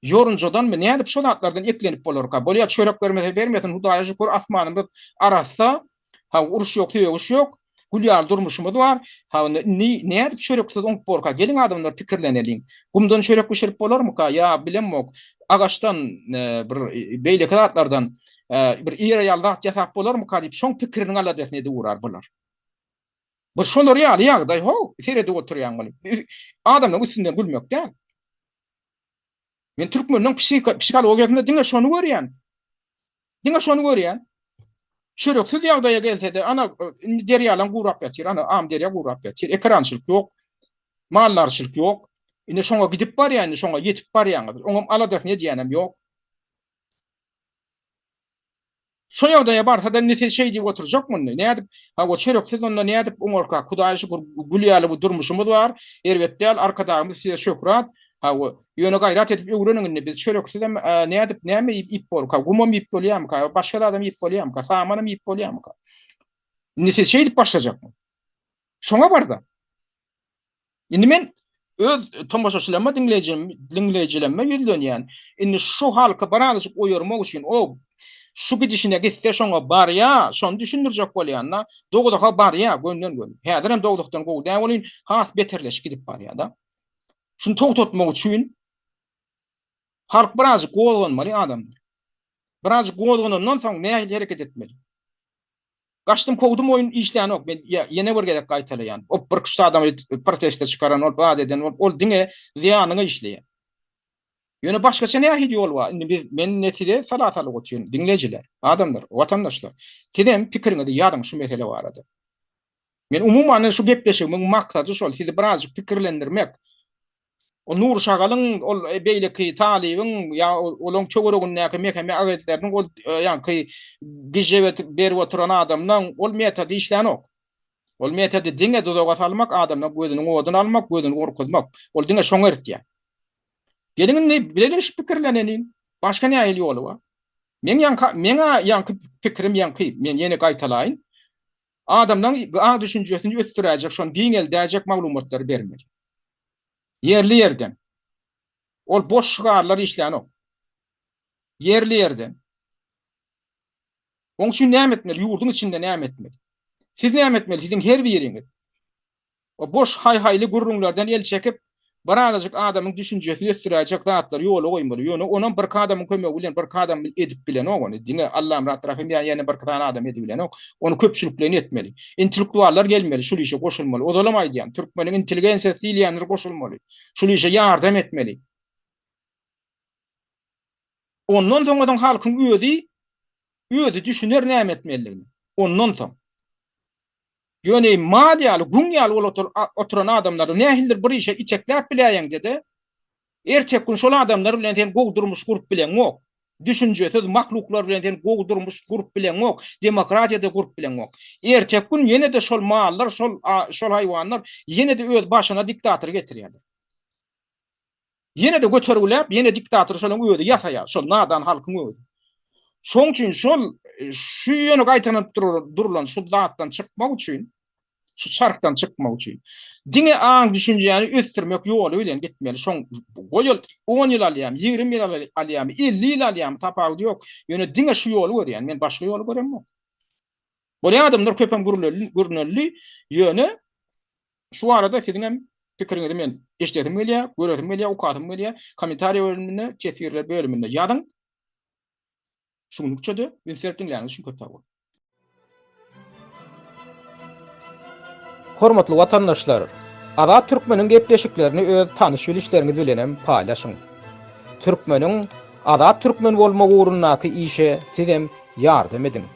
ýorunjadanmy, nädip şo zatlardan eklenip bolarka? Bolýa, çörek bermese bermesin, Hudaýa şükür, asmanymyz arassa, Hawa, uruş ýok, sögüş ýok. Gül ýaly durmuşymyz bar. Ha, onda indi nädip çöreksiz oňup borka? Geliň adamlar pikirleneliň. Gumdan çörek bişirip bolarmyka? Ýa bilemok, agaçdan, bir beýleki zatlardan bir ýere ýaly zat ýasap bolarmyka diýip, şoň pikiriniň aladasyny edip urar bular. Bir şolar ýaly ýagdaý how, seredip oturýaň muny. Adamlaryň üstünden gülmek däl. Men türkmeniň psihologiýasynda diňe şony görýän. Diňe şony görýän. Çöreksiz ýagdaýa gelse-de, ana, indi derýalaň gurap ýatyr, ana, Amyderýa gurap ýatyr. Ekerançylyk ýok, maldarçylyk ýok. Indi şoňa gidip barýan, indi şoňa ýetip barýaňyz. Oňam aladasyny edýänem ýok. Şo ýagdaýa barsa-da indi siz şeý diýip oturjakmy indi? Nädip, hawa, çöreksiz onda nädip oňarkak? Hudaýa şükür, gül ýaly bu durmuşymyz bar. Erbet däl, Arkadagymyz size şöhrat. Hawa, ýöne gaýrat edip öwreniň indi, biz çöreksizem nädip, näme iýip iýip borka, gumam iýip bolýarmyka, başga zadam iýip bolýarmyka, samanam iýip bolýarmyka? Indi siz şeýdip başlajakmy? Şoňa bar-da. Indi men öz tomaşaçylaryma, diňleýjilerime ýüzlenýän. Indi şu halky birazajyk oýarmak üçin, o şu gidişine gitse şoňa barýa, şony düşündirjek bolýan-da, dowzaha barýa gönden-göni. Häzirem dowzahdan gowy däl welin, has beterleşip gidip barýa-da. Şuny togtatmak üçin halk birazjyk gozganmaly adamlar. Birazjyk gozganandan soň nähili hereket etmeli? Gaçdym kowdum oýun işlänok. Men ýene bir gezek gaýtalaýan. O bir kişi adamy proteste çykaran ol zat eden ol, ol diňe zyýanyňa işleýär. Ýöne başgaça nähili ýol bar? Indi biz men ne size sala salyp otyryn, diňleýjiler, adamlar, watandaşlar. Sizem pikiriňizi ýazyň şu mesele barada. Men umuman şu gepleşigimiň maksady şol, sizi birazjyk pikirlendirmek. O Nury Şagalyň, ol beýleki talybyň ýa olaň töweregindäki meheme agentleriniň ol ýaňky gije berip oturan adamlaň ol metody işlänok. Ol metody diňe duzaga salmak, adamlaň gözüniň oduny almak, gözüni gorkuzmak. Ol diňe şoňa eritýär. Geliň indi bileleşip pikirleneliň. Başga nähili ýoly bar? Meň ýaňky, meň-ä ýaňky pikirim ýaňky, men ýene gaýtalaýyn. Adamlaryň aň-düşünjesini ösdüräýjek, şony giňeldäýjek maglumatlary bermeli. Ýerli-ýerden. Ol boş şygarlar işlänok. Ýerli-ýerden. Oň üçin näme etmeli? Ýurduň içinde näme etmeli? Siz näme etmeli? Siziň her biriňiz. O boş haý-haýly gürrüňlerden el çekip, Birazajyk adamyň düşünjesini ösdüräýjek zatlary ýola goýmaly. Ýöne onam birki adamyň kömegi bilen birki adam edip bilenok ony. Diňe Allamyrat Rahym ýa ýene birki sany adam edibilenok. Ony köpçülikleýin etmeli. Intellektuallar gelmeli, şul işe goşulmaly. Ozalam aýdýan, türkmeniň intelligensiýasy diýilýänler goşulmaly. Şul işe ýardam etmeli. Ondan soň ozaň halkyň özi özi düşüner näme etmelidigini. Ondan soň. Ýöne mal ýaly, güň ýaly bolup oturan adamlary nähilidir bir işe itekläp biläýeňde-de, erteki gün şol adamlar bilen sen gowy durmuş gurup bileňok. Düşünjesiz mahluklar bilen sen gowy durmuş gurup bileňok, demokratiýa-da gurup bileňok. Erteki gün ýene-de şol mallar, şol şol haýwanlar ýene-de öz başyna diktator getirýärler. Ýene-de götergiläp, ýene diktator şolaň özi ýasaýar, şol nadan halkyň özi. Şoň üçin şol şu ýöne gaýtalanyp durulan şu zatdan çykmak üçin, şu çarhdan çykmak üçin diňe aň-düşünjäni ösdürmek ýoly bilen gitmeli. Şoň goý ol on ýyl alýarmy, 20 ýyl alýarmy, 50 ýyl alýarmy tapawudy ýok. Ýöne diňe şu ýoly görýän, men başga ýoly göremok. Bolýan adamlar köpem gürneldi, ýöne Şu barada siziň hem pikiriňizi men eşidesim gelýär, göresim gelýär, okasym gelýär. Kommentariýa bölüminde, teswirler bölüminde ýazyň. Şu günlükçe-de üns berip diňläniňiz üçin köp sag boluň. Hormatly watandaşlar! Azat Türkmeniň gepleşiklerini öz tanyş-bilişleriňiz bilenem paýlaşyň. Türkmeniň Azat Türkmen bolmagy ugrundaky işe sizem ýardam ediň.